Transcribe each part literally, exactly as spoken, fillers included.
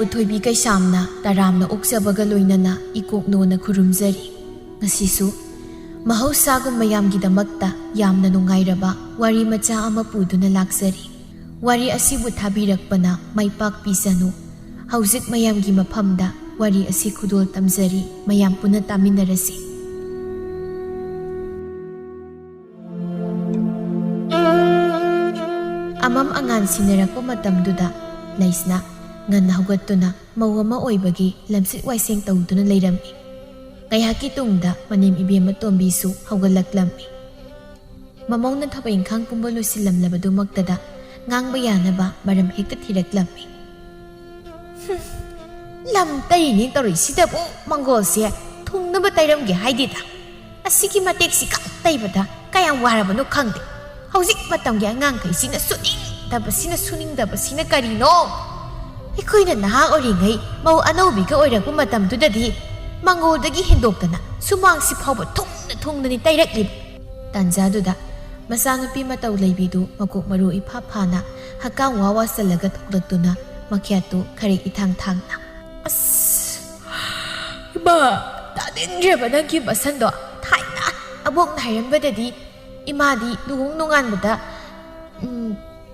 ꯊꯣꯏꯕꯤ ꯀꯩꯁꯥꯝꯅ ꯇꯔꯥꯝꯅ ꯑꯣꯛꯆꯕꯒ ꯂꯣꯏꯅꯅ ꯏꯀꯣꯛꯅꯣꯅ ꯈꯨꯔꯨꯝꯖꯔꯤ꯫ ꯉꯁꯤꯁꯨ ꯃꯍꯧꯁꯥꯒꯨꯝ ꯃꯌꯥꯝꯒꯤꯗꯃꯛꯇ ꯌꯥꯝꯅ ꯅꯨꯡꯉꯥꯏꯔꯕ ꯋꯥꯔꯤ ꯃꯆꯥ ꯑꯃ ꯄꯨꯗꯨꯅ ꯂꯥꯛꯆꯔꯤ꯫ ꯋꯥꯔꯤ ꯑꯁꯤꯕꯨ ꯊꯥꯕꯤꯔꯛꯄꯅ ꯃꯥꯏ ꯄꯥꯛꯄꯤꯁꯅꯨ꯫ ꯍꯧꯖꯤꯛ ꯃꯌꯥꯝꯒꯤ ꯃꯐꯝꯗ ꯋꯥꯔꯤ ꯑꯁꯤ ꯈꯨꯗꯣꯜ ꯇꯝꯖꯔꯤ, ꯃꯌꯥꯝ ꯄꯨꯟꯅ ꯇꯥꯃꯤꯟꯅꯔꯁꯤ꯫ ꯑꯃꯝ ꯑꯉꯥꯟ ꯁꯤꯟꯅꯔꯛꯄ ꯃꯇꯝꯗꯨꯗ ꯂꯩꯁꯅꯥ ꯉꯟꯅ ꯍꯧꯒꯠꯇꯨꯅ ꯃꯧ ꯑꯃ ꯑꯣꯏꯕꯒꯤ ꯂꯝꯆꯤꯠ ꯋꯥꯏꯁꯦꯡ ꯇꯧꯗꯨꯅ ꯂꯩꯔꯝꯃꯤ꯫ ꯉꯥꯏꯍꯥꯛꯀꯤ ꯇꯨꯡꯗ ꯃꯅꯦꯝ ꯏꯕꯦꯝꯃ ꯇꯣꯝꯕꯤꯁꯨ ꯍꯧꯒꯠꯂꯛꯂꯝꯃꯤ꯫ ꯃꯃꯧꯅ ꯊꯕꯛ ꯏꯪꯈꯥꯡ ꯄꯨꯝꯕ ꯂꯣꯏꯁꯤꯜꯂꯝꯂꯕꯗꯨꯃꯛꯇꯗ ꯉꯥꯡꯕ ꯌꯥꯅꯕ ꯃꯔꯝ ꯍꯦꯛꯇ ꯊꯤꯔꯛꯂꯝꯃꯤ꯫ "ꯍꯨꯝ, ꯂꯝ ꯇꯩꯔꯤꯅꯦ ꯇꯧꯔꯤꯁꯤꯗꯕꯨ ꯃꯪꯒꯣꯜꯁꯦ ꯊꯨꯡꯅꯕ ꯇꯩꯔꯝꯒꯦ ꯍꯥꯏꯗꯦꯗ꯫ ꯑꯁꯤꯒꯤ ꯃꯇꯦꯛꯁꯤ ꯈꯛ ꯇꯩꯕꯗ ꯀꯌꯥꯝ ꯋꯥꯔꯕꯅꯣ ꯈꯪꯗꯦ꯫ ꯍꯧꯖꯤꯛ ꯃꯇꯝꯒꯤ ꯑꯉꯥꯡꯈꯩꯁꯤꯅ ꯁꯨꯅꯤꯡꯗꯕꯁꯤꯅ ꯁꯨꯅꯤꯡꯗꯕꯁꯤꯅ ꯀꯔꯤꯅꯣ? ꯑꯩꯈꯣꯏꯅ ꯅꯍꯥ ꯑꯣꯏꯔꯤꯉꯩ ꯃꯧ ꯑꯅꯧꯕꯤꯒ ꯑꯣꯏꯔꯛꯄ ꯃꯇꯝꯗꯨꯗꯗꯤ ꯃꯪꯒꯣꯜꯗꯒꯤ ꯍꯦꯟꯗꯣꯛꯇꯅ ꯁꯨꯃꯥꯡꯁꯤ ꯐꯥꯎꯕ ꯊꯨꯡꯅ ꯊꯨꯡꯅꯅꯤ ꯇꯩꯔꯛꯂꯤꯕ꯫" ꯇꯥꯟꯖꯥꯗꯨꯗ ꯃꯆꯥꯅꯨꯄꯤ ꯃꯇꯧ ꯂꯩꯕꯤꯗꯨ ꯃꯀꯣꯛ ꯃꯔꯨ ꯏꯐꯥ ꯐꯥꯅ ꯍꯛꯀꯥꯝ ꯋꯥ ꯋꯥ ꯆꯜꯂꯒ ꯊꯣꯛꯂꯛꯇꯨꯅ ꯃꯈꯌꯥꯠꯇꯨ ꯈꯔꯦꯛ ꯏꯊꯥꯡ ꯊꯥꯡꯅ, "ꯑꯁ, ꯏꯃꯥ, ꯇꯥꯅꯤꯡꯗ꯭ꯔꯦꯕ ꯅꯪꯒꯤ ꯃꯁꯟꯗꯣ꯫ ꯊꯥꯏꯅ ꯑꯕꯣꯛꯅ ꯍꯥꯏꯔꯝꯕꯗꯗꯤ ꯏꯃꯥꯗꯤ ꯂꯨꯍꯣꯡ ꯅꯣꯡꯉꯥꯟꯕꯗ, ꯎꯝ,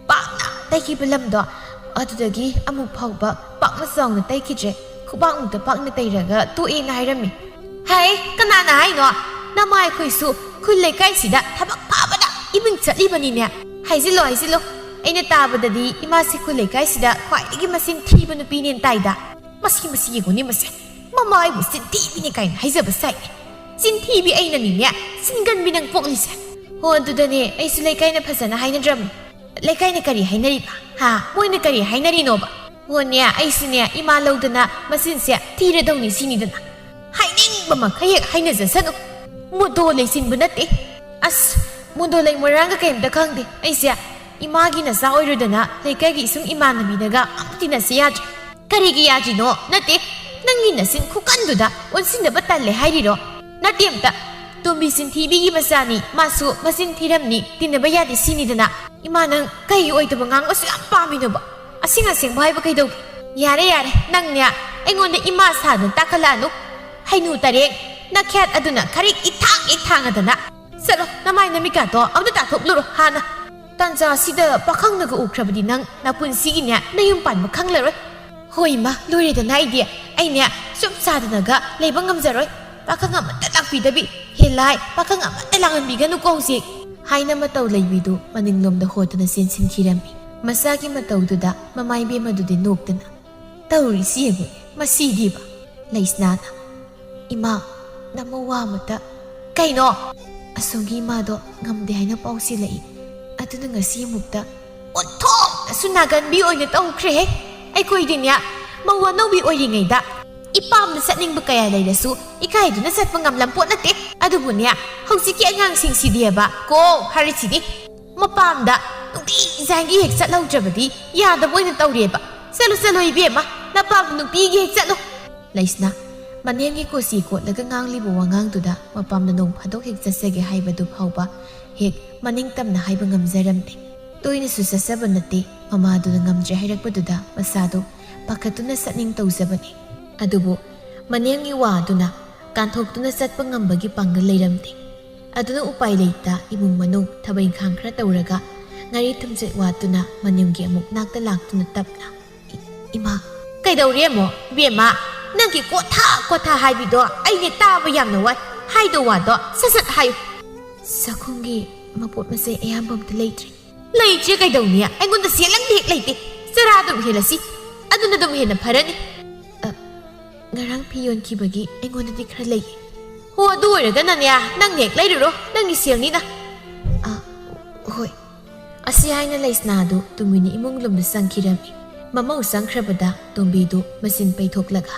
ꯄꯥꯛꯅ ꯇꯩꯈꯤꯕ ꯂꯝꯗꯣ ꯑꯗꯨꯗꯒꯤ ꯑꯃꯨꯛ ꯐꯥꯎꯕ ꯄꯥꯛꯅ ꯆꯥꯎꯅ ꯇꯩꯈꯤꯗ꯭ꯔꯦ, ꯈꯨꯕꯥꯛꯃꯨꯛꯇ ꯄꯥꯛꯅ ꯇꯩꯔꯒ ꯇꯣꯛꯑꯦꯅ ꯍꯥꯏꯔꯝꯃꯤ꯫" "ꯍꯥꯏ, ꯀꯅꯥꯅ ꯍꯥꯏꯅꯣ? ꯅꯃꯥ ꯑꯩꯈꯣꯏꯁꯨ ꯈꯨꯜ ꯂꯩꯀꯥꯏꯁꯤꯗ ꯊꯕꯛ ꯐꯕꯗ ꯏꯃꯤꯡ ꯆꯠꯂꯤꯕꯅꯤꯅꯦ꯫ ꯍꯥꯏꯖꯤꯜꯂꯣ, ꯍꯥꯏꯖꯤꯜꯂꯣ꯫ ꯑꯩꯅ ꯇꯥꯕꯗꯗꯤ ꯏꯃꯥꯁꯤ ꯈꯨꯜ ꯂꯩꯀꯥꯏꯁꯤꯗ ꯈ꯭ꯋꯥꯏꯗꯒꯤ ꯃꯆꯤꯟ ꯊꯤꯕ ꯅꯨꯄꯤꯅꯦꯅ ꯇꯥꯏꯗ꯫ ꯃꯁꯤ, ꯃꯁꯤ ꯌꯦꯡꯉꯨꯅꯦ ꯃꯁꯦ꯫ ꯃꯃꯥ ꯑꯩꯕꯨ ꯆꯤꯟ ꯊꯤꯕꯤꯅꯦ ꯀꯥꯏꯅ ꯍꯥꯏꯖꯕ ꯁꯥꯏꯅꯦ꯫ ꯆꯤꯟ ꯊꯤꯕꯤ ꯑꯩꯅꯅꯤꯅꯦ ꯆꯤꯟꯒꯟꯕꯤ ꯅꯪ ꯄꯣꯛꯂꯤꯁꯦ꯫" "ꯍꯣ, ꯑꯗꯨꯗꯅꯦ ꯑꯩꯁꯨ ꯂꯩꯀꯥꯏꯅ ꯐꯖꯅ ꯍꯥꯏꯅꯗ꯭ꯔꯕꯅꯤ꯫ ꯂꯩꯀꯥꯏꯅ ꯀꯔꯤ ꯍꯥꯏꯅꯔꯤꯕ? ꯍꯥ? ꯃꯣꯏꯅ ꯀꯔꯤ ꯍꯥꯏꯅꯔꯤꯅꯣꯕ? ꯍꯣꯅꯦ, ꯑꯩꯁꯨꯅꯦ ꯏꯃꯥ ꯂꯧꯗꯅ ꯃꯆꯤꯟꯁꯦ ꯊꯤꯔꯗꯧꯅꯤ ꯁꯤꯅꯤꯗꯅ꯫ ꯍꯥꯏꯅꯤꯡꯕ ꯃꯈꯩ ꯍꯦꯛ ꯍꯥꯏꯅꯖꯁꯅꯨ꯫ ꯃꯣꯗꯣ ꯂꯩꯁꯤꯟꯕ ꯅꯠꯇꯦ꯫ ꯑꯁ, ꯃꯣꯗꯣ ꯂꯩ ꯃꯣꯏꯔꯥꯡꯒ ꯀꯩꯝꯇ ꯈꯪꯗꯦ꯫ ꯑꯩꯁꯦ ꯏꯃꯥꯒꯤ ꯅꯆꯥ ꯑꯣꯏꯔꯨꯗꯅ ꯂꯩꯀꯥꯏꯒꯤ ꯏꯁꯨꯡ ꯏꯃꯥꯟꯅꯕꯤꯅꯒ ꯑꯝꯇ ꯇꯤꯟꯅꯁꯦ ꯌꯥꯗ꯭ꯔꯦ꯫" "ꯀꯔꯤꯒꯤ ꯌꯥꯗ꯭ꯔꯤꯅꯣ? ꯅꯠꯇꯦ, ꯅꯪꯒꯤ ꯅꯆꯤꯟ ꯈꯨꯀꯟꯗꯨꯗ ꯑꯣꯟꯁꯤꯟꯅꯕ ꯇꯜꯂꯦ ꯍꯥꯏꯔꯤꯔꯣ?" "ꯅꯠꯇꯦ ꯑꯝꯇ꯫ ꯇꯣꯝꯕꯤ ꯆꯤꯟꯊꯤꯕꯤꯒꯤ ꯃꯆꯥꯅꯤ, ꯃꯥꯁꯨ ꯃꯆꯤꯟ ꯊꯤꯔꯝꯅꯤ, ꯇꯤꯟꯅꯕ ꯌꯥꯗꯦ ꯁꯤꯅꯤꯗꯅ꯫ ꯏꯃꯥ, ꯅꯪ ꯀꯩꯒꯤ ꯑꯣꯏꯗꯕ ꯉꯥꯡꯕꯁꯨ ꯌꯥꯝ ꯄꯥꯝꯃꯤꯅꯣꯕ? ꯑꯁꯦꯡ ꯑꯁꯦꯡꯕ ꯍꯥꯏꯕ ꯀꯩꯗꯧꯒꯦ? ꯌꯥꯔꯦ, ꯌꯥꯔꯦ, ꯅꯪꯅꯦ ꯑꯩꯉꯣꯟꯗ ꯏꯃꯥ ꯁꯥꯗꯅ ꯇꯥꯈꯠꯂꯛꯑꯅꯨ꯫ ꯍꯩꯅꯨ ꯇꯔꯦꯡ, ꯅꯈꯦꯠ ꯑꯗꯨꯅ ꯈꯔꯤꯛ ꯏꯊꯥꯡ ꯏꯊꯥꯡꯉꯗꯅ꯫ ꯆꯠꯂꯣ, ꯅꯃꯥꯏ ꯅꯃꯤꯠꯀꯥꯗꯣ ꯑꯝꯇ ꯇꯥꯊꯣꯛꯂꯨꯔꯣ ꯍꯥꯟꯅ꯫ ꯇꯥꯟꯖꯥꯁꯤꯗ ꯄꯥꯈꯪꯅꯒ ꯎꯈ꯭ꯔꯕꯗꯤ ꯅꯪ ꯅꯄꯨꯟꯁꯤꯒꯤꯅꯦ ꯅꯌꯨꯝ ꯄꯥꯟꯕ ꯈꯪꯂꯔꯣꯏ꯫ ꯍꯣꯏ ꯏꯃꯥ, ꯂꯣꯏꯔꯦꯗꯅ ꯑꯩꯗꯤ꯫ ꯑꯩꯅꯦ ꯆꯨꯞ ꯆꯥꯗꯅꯒ ꯂꯩꯕ ꯉꯝꯖꯔꯣꯏ꯫ ꯄꯥꯈꯪ ꯑꯃꯠꯇ ꯂꯥꯛꯄꯤꯗꯕꯤ꯫ "ꯍꯦ ꯂꯥꯏ, ꯄꯥꯈꯪ ꯑꯃꯠꯇ ꯂꯥꯛꯍꯟꯕꯤꯒꯅꯨꯀꯣ ꯍꯧꯖꯤꯛ" ꯍꯥꯏꯅ ꯃꯇꯧ ꯂꯩꯕꯤꯗꯨ ꯃꯅꯤꯡꯂꯣꯝꯗ ꯍꯣꯠꯇꯨꯅ ꯆꯦꯟꯁꯤꯟꯈꯤꯔꯝꯃꯤ꯫ ꯃꯆꯥꯒꯤ ꯃꯇꯧꯗꯨꯗ ꯃꯃꯥ ꯏꯕꯦꯝꯃꯗꯨꯗꯤ ꯅꯣꯛꯇꯅ, "ꯇꯧꯔꯤꯁꯤ ꯌꯦꯡꯉꯨ, ꯃꯁꯤꯗꯤꯕ"꯫ ꯂꯩꯁꯅꯥꯅ, "ꯏꯃꯥ, ꯅꯃꯧ ꯋꯥ ꯑꯃꯇ"꯫ "ꯀꯩꯅꯣ?" "ꯑꯁꯣꯝꯒꯤ ꯏꯃꯥꯗꯣ ꯉꯝꯗꯦ ꯍꯥꯏꯅ ꯄꯥꯎ ꯆꯦꯜꯂꯛꯏ꯫ ꯑꯗꯨꯅ ꯉꯁꯤ ꯑꯃꯨꯛꯇ ꯑꯣꯟꯊꯣꯛꯅꯁꯨ ꯅꯥꯒꯟꯕꯤ ꯑꯣꯏꯅ ꯇꯧꯈ꯭ꯔꯦꯍꯦ꯫ ꯑꯩꯈꯣꯏꯗꯤꯅꯦ, ꯃꯧ ꯑꯅꯧꯕꯤ ꯑꯣꯏꯔꯤꯉꯩꯗ ꯏꯄꯥꯝꯗ ꯆꯠꯅꯤꯡꯕ ꯀꯌꯥ ꯂꯩꯔꯁꯨ ꯏꯀꯥꯏꯗꯨꯅ ꯆꯠꯄ ꯉꯝꯂꯝ ꯄꯣꯠ ꯅꯠꯇꯦ꯫ ꯑꯗꯨꯕꯨꯅꯦ, ꯍꯧꯖꯤꯛꯀꯤ ꯑꯉꯥꯡꯁꯤꯡꯁꯤꯗꯤꯕ ꯀꯣ ꯍꯥꯏꯔꯤꯁꯤꯗꯤ ꯃꯄꯥꯝꯗ ꯅꯨꯡꯇꯤ ꯏꯟꯖꯥꯡꯒꯤ ꯍꯦꯛ ꯆꯠꯍꯧꯗ꯭ꯔꯕꯗꯤ ꯌꯥꯗꯕ ꯑꯣꯏꯅ ꯇꯧꯔꯦꯕ꯫ ꯆꯠꯂꯨ, ꯆꯠꯂꯨ ꯏꯕꯦꯝꯃ, ꯅꯄꯥꯝꯗ ꯅꯨꯡꯇꯤꯒꯤ ꯍꯦꯛ ꯆꯠꯂꯨ"꯫ ꯂꯩꯁꯅꯥ, ꯃꯅꯦꯝꯒꯤ ꯀꯣꯆꯤ ꯀꯣꯠꯂꯒ ꯉꯥꯡꯂꯤꯕ ꯋꯥꯉꯥꯡꯗꯨꯗ ꯃꯄꯥꯝꯗ ꯅꯣꯡ ꯐꯥꯗꯣꯛ ꯍꯦꯛ ꯆꯠꯆꯒꯦ ꯍꯥꯏꯕꯗꯨ ꯐꯥꯎꯕ ꯍꯦꯛ ꯃꯅꯤꯡ ꯇꯝꯅ ꯍꯥꯏꯕ ꯉꯝꯖꯔꯝꯗꯦ꯫ ꯇꯣꯏꯅꯁꯨ ꯆꯠꯆꯕ ꯅꯠꯇꯦ, ꯃꯃꯥꯗꯨꯅ ꯉꯝꯗ꯭ꯔꯦ ꯍꯥꯏꯔꯛꯄꯗꯨꯗ ꯃꯁꯥꯗꯨ ꯄꯥꯈꯠꯇꯨꯅ ꯆꯠꯅꯤꯡ ꯇꯧꯖꯕꯅꯤ꯫ ꯑꯗꯨꯕꯨ ꯃꯅꯦꯝꯒꯤ ꯋꯥ ꯑꯗꯨꯅ ꯀꯥꯟꯊꯣꯛꯇꯨꯅ ꯆꯠꯄ ꯉꯝꯕꯒꯤ ꯄꯥꯡꯒꯜ ꯂꯩꯔꯝꯗꯦ꯫ ꯑꯗꯨꯅ ꯎꯄꯥꯏ ꯂꯩꯇ ꯏꯃꯨꯡ ꯃꯅꯨꯡ ꯊꯕꯛ ꯏꯪꯈꯥꯡ ꯈꯔ ꯇꯧꯔꯒ ꯉꯥꯔꯤ ꯊꯨꯝꯆꯠ ꯋꯥꯠꯇꯨꯅ ꯃꯅꯦꯝꯒꯤ ꯑꯃꯨꯛ ꯅꯥꯛꯇ ꯂꯥꯛꯇꯨꯅ ꯇꯞꯅ, "ꯏ-, ꯏꯃꯥ"꯫ "ꯀꯩꯗꯧꯔꯦ ꯑꯃꯨꯛ, ꯏꯕꯦꯝꯃ? ꯅꯪꯒꯤ ꯀꯣꯊꯥ ꯀꯣꯊꯥ ꯍꯥꯏꯕꯤꯗꯣ ꯑꯩꯅꯦ ꯇꯥꯕ ꯌꯥꯝꯅ ꯋꯥꯏ꯫ ꯍꯥꯏꯗꯧ ꯋꯥꯗꯣ ꯁꯠ ꯁꯠ ꯍꯥꯏꯌꯨ꯫ ꯆꯥꯛꯈꯨꯝꯒꯤ ꯃꯄꯣꯠ ꯃꯆꯩ ꯑꯌꯥꯝꯕ ꯑꯝꯇ ꯂꯩꯇ꯭ꯔꯦ"꯫ "ꯂꯩꯇ꯭ꯔꯦ ꯀꯩꯗꯧꯅꯤ? ꯑꯩꯉꯣꯟꯗ ꯁꯦꯜ ꯑꯃꯗꯤ ꯍꯦꯛ ꯂꯩꯇꯦ꯫ ꯆꯔꯥ ꯑꯗꯨꯝ ꯍꯦꯜꯂꯁꯤ, ꯑꯗꯨꯅ ꯑꯗꯨꯝ ꯍꯦꯟꯅ ꯐꯔꯅꯤ"꯫ "ꯑ, ꯉꯔꯥꯡ ꯐꯤ ꯌꯣꯟꯈꯤꯕꯒꯤ ꯑꯩꯉꯣꯟꯗꯗꯤ ꯈꯔ ꯂꯩꯌꯦ"꯫ "ꯍꯣ, ꯑꯗꯨ ꯑꯣꯏꯔꯒꯅꯅꯦ, ꯅꯪ ꯍꯦꯛ ꯂꯩꯔꯨꯔꯣ, ꯅꯪꯒꯤ ꯁꯦꯜꯅꯤꯅ"꯫ "ꯑ, ꯍꯣꯏ"꯫ ꯑꯁꯤ ꯍꯥꯏꯅ ꯂꯩꯁꯅꯥꯗꯨ ꯇꯨꯃꯤꯟꯅ ꯏꯃꯨꯡ ꯂꯣꯝꯗ ꯆꯪꯈꯤꯔꯝꯃꯤ꯫ ꯃꯃꯧ ꯆꯪꯈ꯭ꯔꯕꯗ ꯇꯣꯝꯕꯤꯗꯨ ꯃꯆꯤꯟ ꯄꯩꯊꯣꯛꯂꯒ,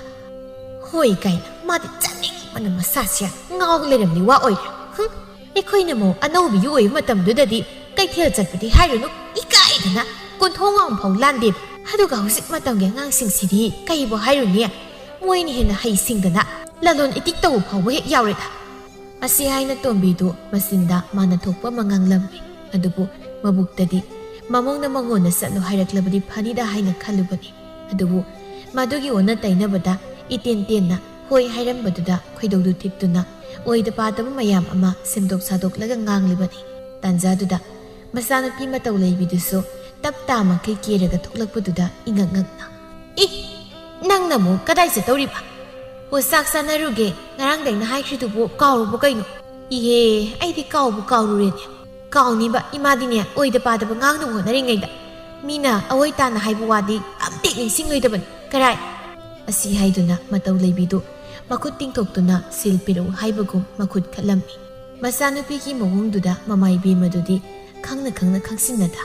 "ꯍꯣꯏ" ꯀꯥꯏꯅ ꯃꯥꯗꯤ ꯆꯥꯅꯤꯡꯕꯅ ꯃꯁꯥꯁꯦ ꯉꯥꯎ ꯂꯩꯔꯝꯂꯤ ꯋꯥ ꯑꯣꯏꯔꯦ꯫ ꯍꯨꯝ, ꯑꯩꯈꯣꯏꯅ ꯃꯧ ꯑꯅꯧꯕꯤꯒꯤ ꯑꯣꯏꯕ ꯃꯇꯝꯗꯨꯗꯗꯤ ꯀꯩꯊꯦꯜ ꯆꯠꯄꯗꯤ ꯍꯥꯏꯔꯨꯅꯨ, ꯏꯀꯥꯏꯗꯅ ꯀꯣꯟꯊꯣꯡ ꯋꯥꯡ ꯐꯥꯎ ꯂꯥꯟꯗꯦꯕ꯫ ꯑꯗꯨꯒ ꯍꯧꯖꯤꯛ ꯃꯇꯝꯒꯤ ꯑꯉꯥꯡꯁꯤꯡꯁꯤꯗꯤ ꯀꯩꯕꯨ ꯍꯥꯏꯔꯨꯅꯤ, ꯃꯣꯏꯅ ꯍꯦꯟꯅ ꯍꯩꯁꯤꯡꯗꯅ ꯂꯂꯣꯟ ꯏꯇꯤꯛ ꯇꯧꯕ ꯐꯥꯎꯕ ꯍꯦꯛ ꯌꯥꯎꯔꯦꯗ꯫ ꯑꯁꯤ ꯍꯥꯏꯅ ꯇꯣꯝꯕꯤꯗꯨ ꯃꯆꯤꯟꯗ ꯃꯥꯅ ꯊꯣꯛꯄ ꯑꯃ ꯉꯥꯡꯂꯝꯃꯤ꯫ ꯑꯗꯨꯕꯨ ꯃꯕꯨꯛꯇꯗꯤ ꯃꯃꯧꯅ ꯃꯉꯣꯟꯗ ꯆꯠꯂꯣ ꯍꯥꯏꯔꯛꯂꯕꯗꯤ ꯐꯅꯤꯗ ꯍꯥꯏꯅ ꯈꯜꯂꯨꯕꯅꯤ꯫ ꯑꯗꯨꯕꯨ ꯃꯗꯨꯒꯤ ꯑꯣꯟꯅ ꯇꯩꯅꯕꯗ ꯏꯇꯦꯟ ꯇꯦꯟꯅ ꯍꯣꯏ ꯍꯥꯏꯔꯝꯕꯗꯨꯗ ꯈꯣꯏꯗꯧꯗꯨ ꯊꯤꯠꯇꯨꯅ ꯑꯣꯏꯗ ꯄꯥꯗꯕ ꯃꯌꯥꯝ ꯑꯃ ꯁꯦꯝꯗꯣꯛ ꯁꯥꯗꯣꯛꯂꯒ ꯉꯥꯡꯂꯤꯕꯅꯤ꯫ ꯇꯥꯟꯖꯥꯗꯨꯗ ꯃꯆꯥꯅꯨꯄꯤ ꯃꯇꯧ ꯂꯩꯕꯤꯗꯨꯁꯨ ꯇꯞ ꯇꯥꯃꯈꯩ ꯀꯦꯔꯒ ꯊꯣꯛꯂꯛꯄꯗꯨꯗ ꯏꯉꯛ ꯉꯛꯅ, "ꯏ! ꯅꯪꯅ ꯑꯃꯨꯛ ꯀꯗꯥꯏ ꯆꯠꯇꯧꯔꯤꯕ? ꯑꯣ, ꯆꯥꯛ ꯆꯥꯅꯔꯨꯒꯦ, ꯉꯔꯥꯡꯗꯩꯅ ꯍꯥꯏꯈ꯭ꯔꯤꯗꯨꯕꯨ ꯀꯥꯎꯔꯕꯣ ꯀꯩꯅꯣ?" "ꯏꯍꯦ, ꯑꯩꯗꯤ ꯀꯥꯎꯕꯨ ꯀꯥꯎꯔꯨꯔꯦꯅꯦ꯫ ꯀꯥꯎꯅꯤꯕ, ꯏꯃꯥꯗꯤꯅꯦ ꯑꯣꯏꯗ ꯄꯥꯗꯕ ꯉꯥꯡꯅꯕ ꯍꯣꯠꯅꯔꯤꯉꯩꯗ ꯃꯤꯅ ꯑꯑꯣꯏ ꯇꯥꯅ ꯍꯥꯏꯕ ꯋꯥꯗꯤ ꯑꯝꯇ ꯍꯦꯛ ꯅꯤꯡꯁꯤꯡꯂꯣꯏꯗꯕꯅꯤ꯫ ꯀꯔꯥꯏ?" ꯑꯁꯤ ꯍꯥꯏꯗꯨꯅ ꯃꯇꯧ ꯂꯩꯕꯤꯗꯨ ꯃꯈꯨꯠ ꯇꯤꯡꯊꯣꯛꯇꯨꯅ ꯁꯤꯜ ꯄꯤꯔꯛꯎ ꯍꯥꯏꯕꯒꯨꯝ ꯃꯈꯨꯠ ꯈꯠꯂꯝꯃꯤ꯫ ꯃꯆꯥꯅꯨꯄꯤꯒꯤ ꯃꯑꯣꯡꯗꯨꯗ ꯃꯃꯥ ꯏꯕꯦꯝꯃꯗꯨꯗꯤ ꯈꯪꯅ ꯈꯪꯅ ꯈꯪꯁꯤꯟꯅꯗ,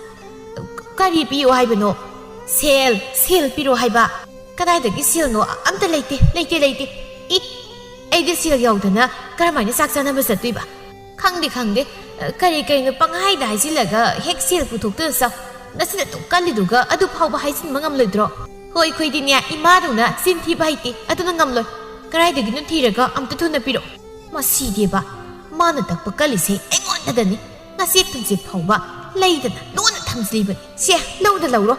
"ꯀꯔꯤ ꯄꯤꯌꯨ ꯍꯥꯏꯕꯅꯣ?" "ꯁꯦꯜ, ꯁꯦꯜ ꯄꯤꯔꯣ ꯍꯥꯏꯕ꯫ ꯀꯗꯥꯏꯗꯒꯤ ꯁꯦꯜꯅꯣ? ꯑꯝꯇ ꯂꯩꯇꯦ, ꯂꯩꯇꯦ, ꯂꯩꯇꯦ꯫ ꯏ! ꯑꯩꯗꯤ ꯁꯦꯜ ꯌꯥꯎꯗꯅ ꯀꯔꯝꯍꯥꯏꯅ ꯆꯥꯛ ꯆꯥꯅꯕ ꯆꯠꯇꯣꯏꯕ?" "ꯈꯪꯗꯦ, ꯈꯪꯗꯦ꯫ ꯀꯔꯤ ꯀꯔꯤꯅꯣ ꯄꯪꯍꯥꯏꯗ ꯍꯥꯏꯖꯤꯜꯂꯒ ꯍꯦꯛ ꯁꯦꯜ ꯄꯨꯊꯣꯛꯇꯅ ꯆꯥꯎ꯫ ꯅꯆꯤꯟ ꯑꯗꯨꯛ ꯀꯜꯂꯤꯗꯨꯒ ꯑꯗꯨ ꯐꯥꯎꯕ ꯍꯥꯏꯖꯤꯟꯕ ꯉꯝꯂꯣꯏꯗ꯭ꯔꯣ?" "ꯍꯣꯏ, ꯑꯩꯈꯣꯏꯗꯤꯅꯦ ꯏꯃꯥꯗꯧꯅ ꯆꯤꯟ ꯊꯤꯕ ꯍꯩꯇꯦ, ꯑꯗꯨꯅ ꯉꯝꯂꯣꯏ꯫ ꯀꯗꯥꯏꯗꯒꯤꯅꯣ ꯊꯤꯔꯒ ꯑꯝꯇ ꯊꯨꯅ ꯄꯤꯔꯛꯑꯣ꯫ ꯃꯁꯤꯗꯤꯕ, ꯃꯥꯅ ꯇꯛꯄ ꯀꯜꯂꯤꯁꯦ ꯑꯩꯉꯣꯟꯗꯗꯅꯤ꯫ ꯉꯁꯤ ꯊꯨꯝꯁꯤꯠ ꯐꯥꯎꯕ ꯂꯩꯗꯅ ꯂꯣꯟꯅ ꯊꯝꯖꯤꯜꯂꯤꯕꯅꯤ꯫ ꯁꯦ, ꯂꯧꯗ ꯂꯧꯔꯣ"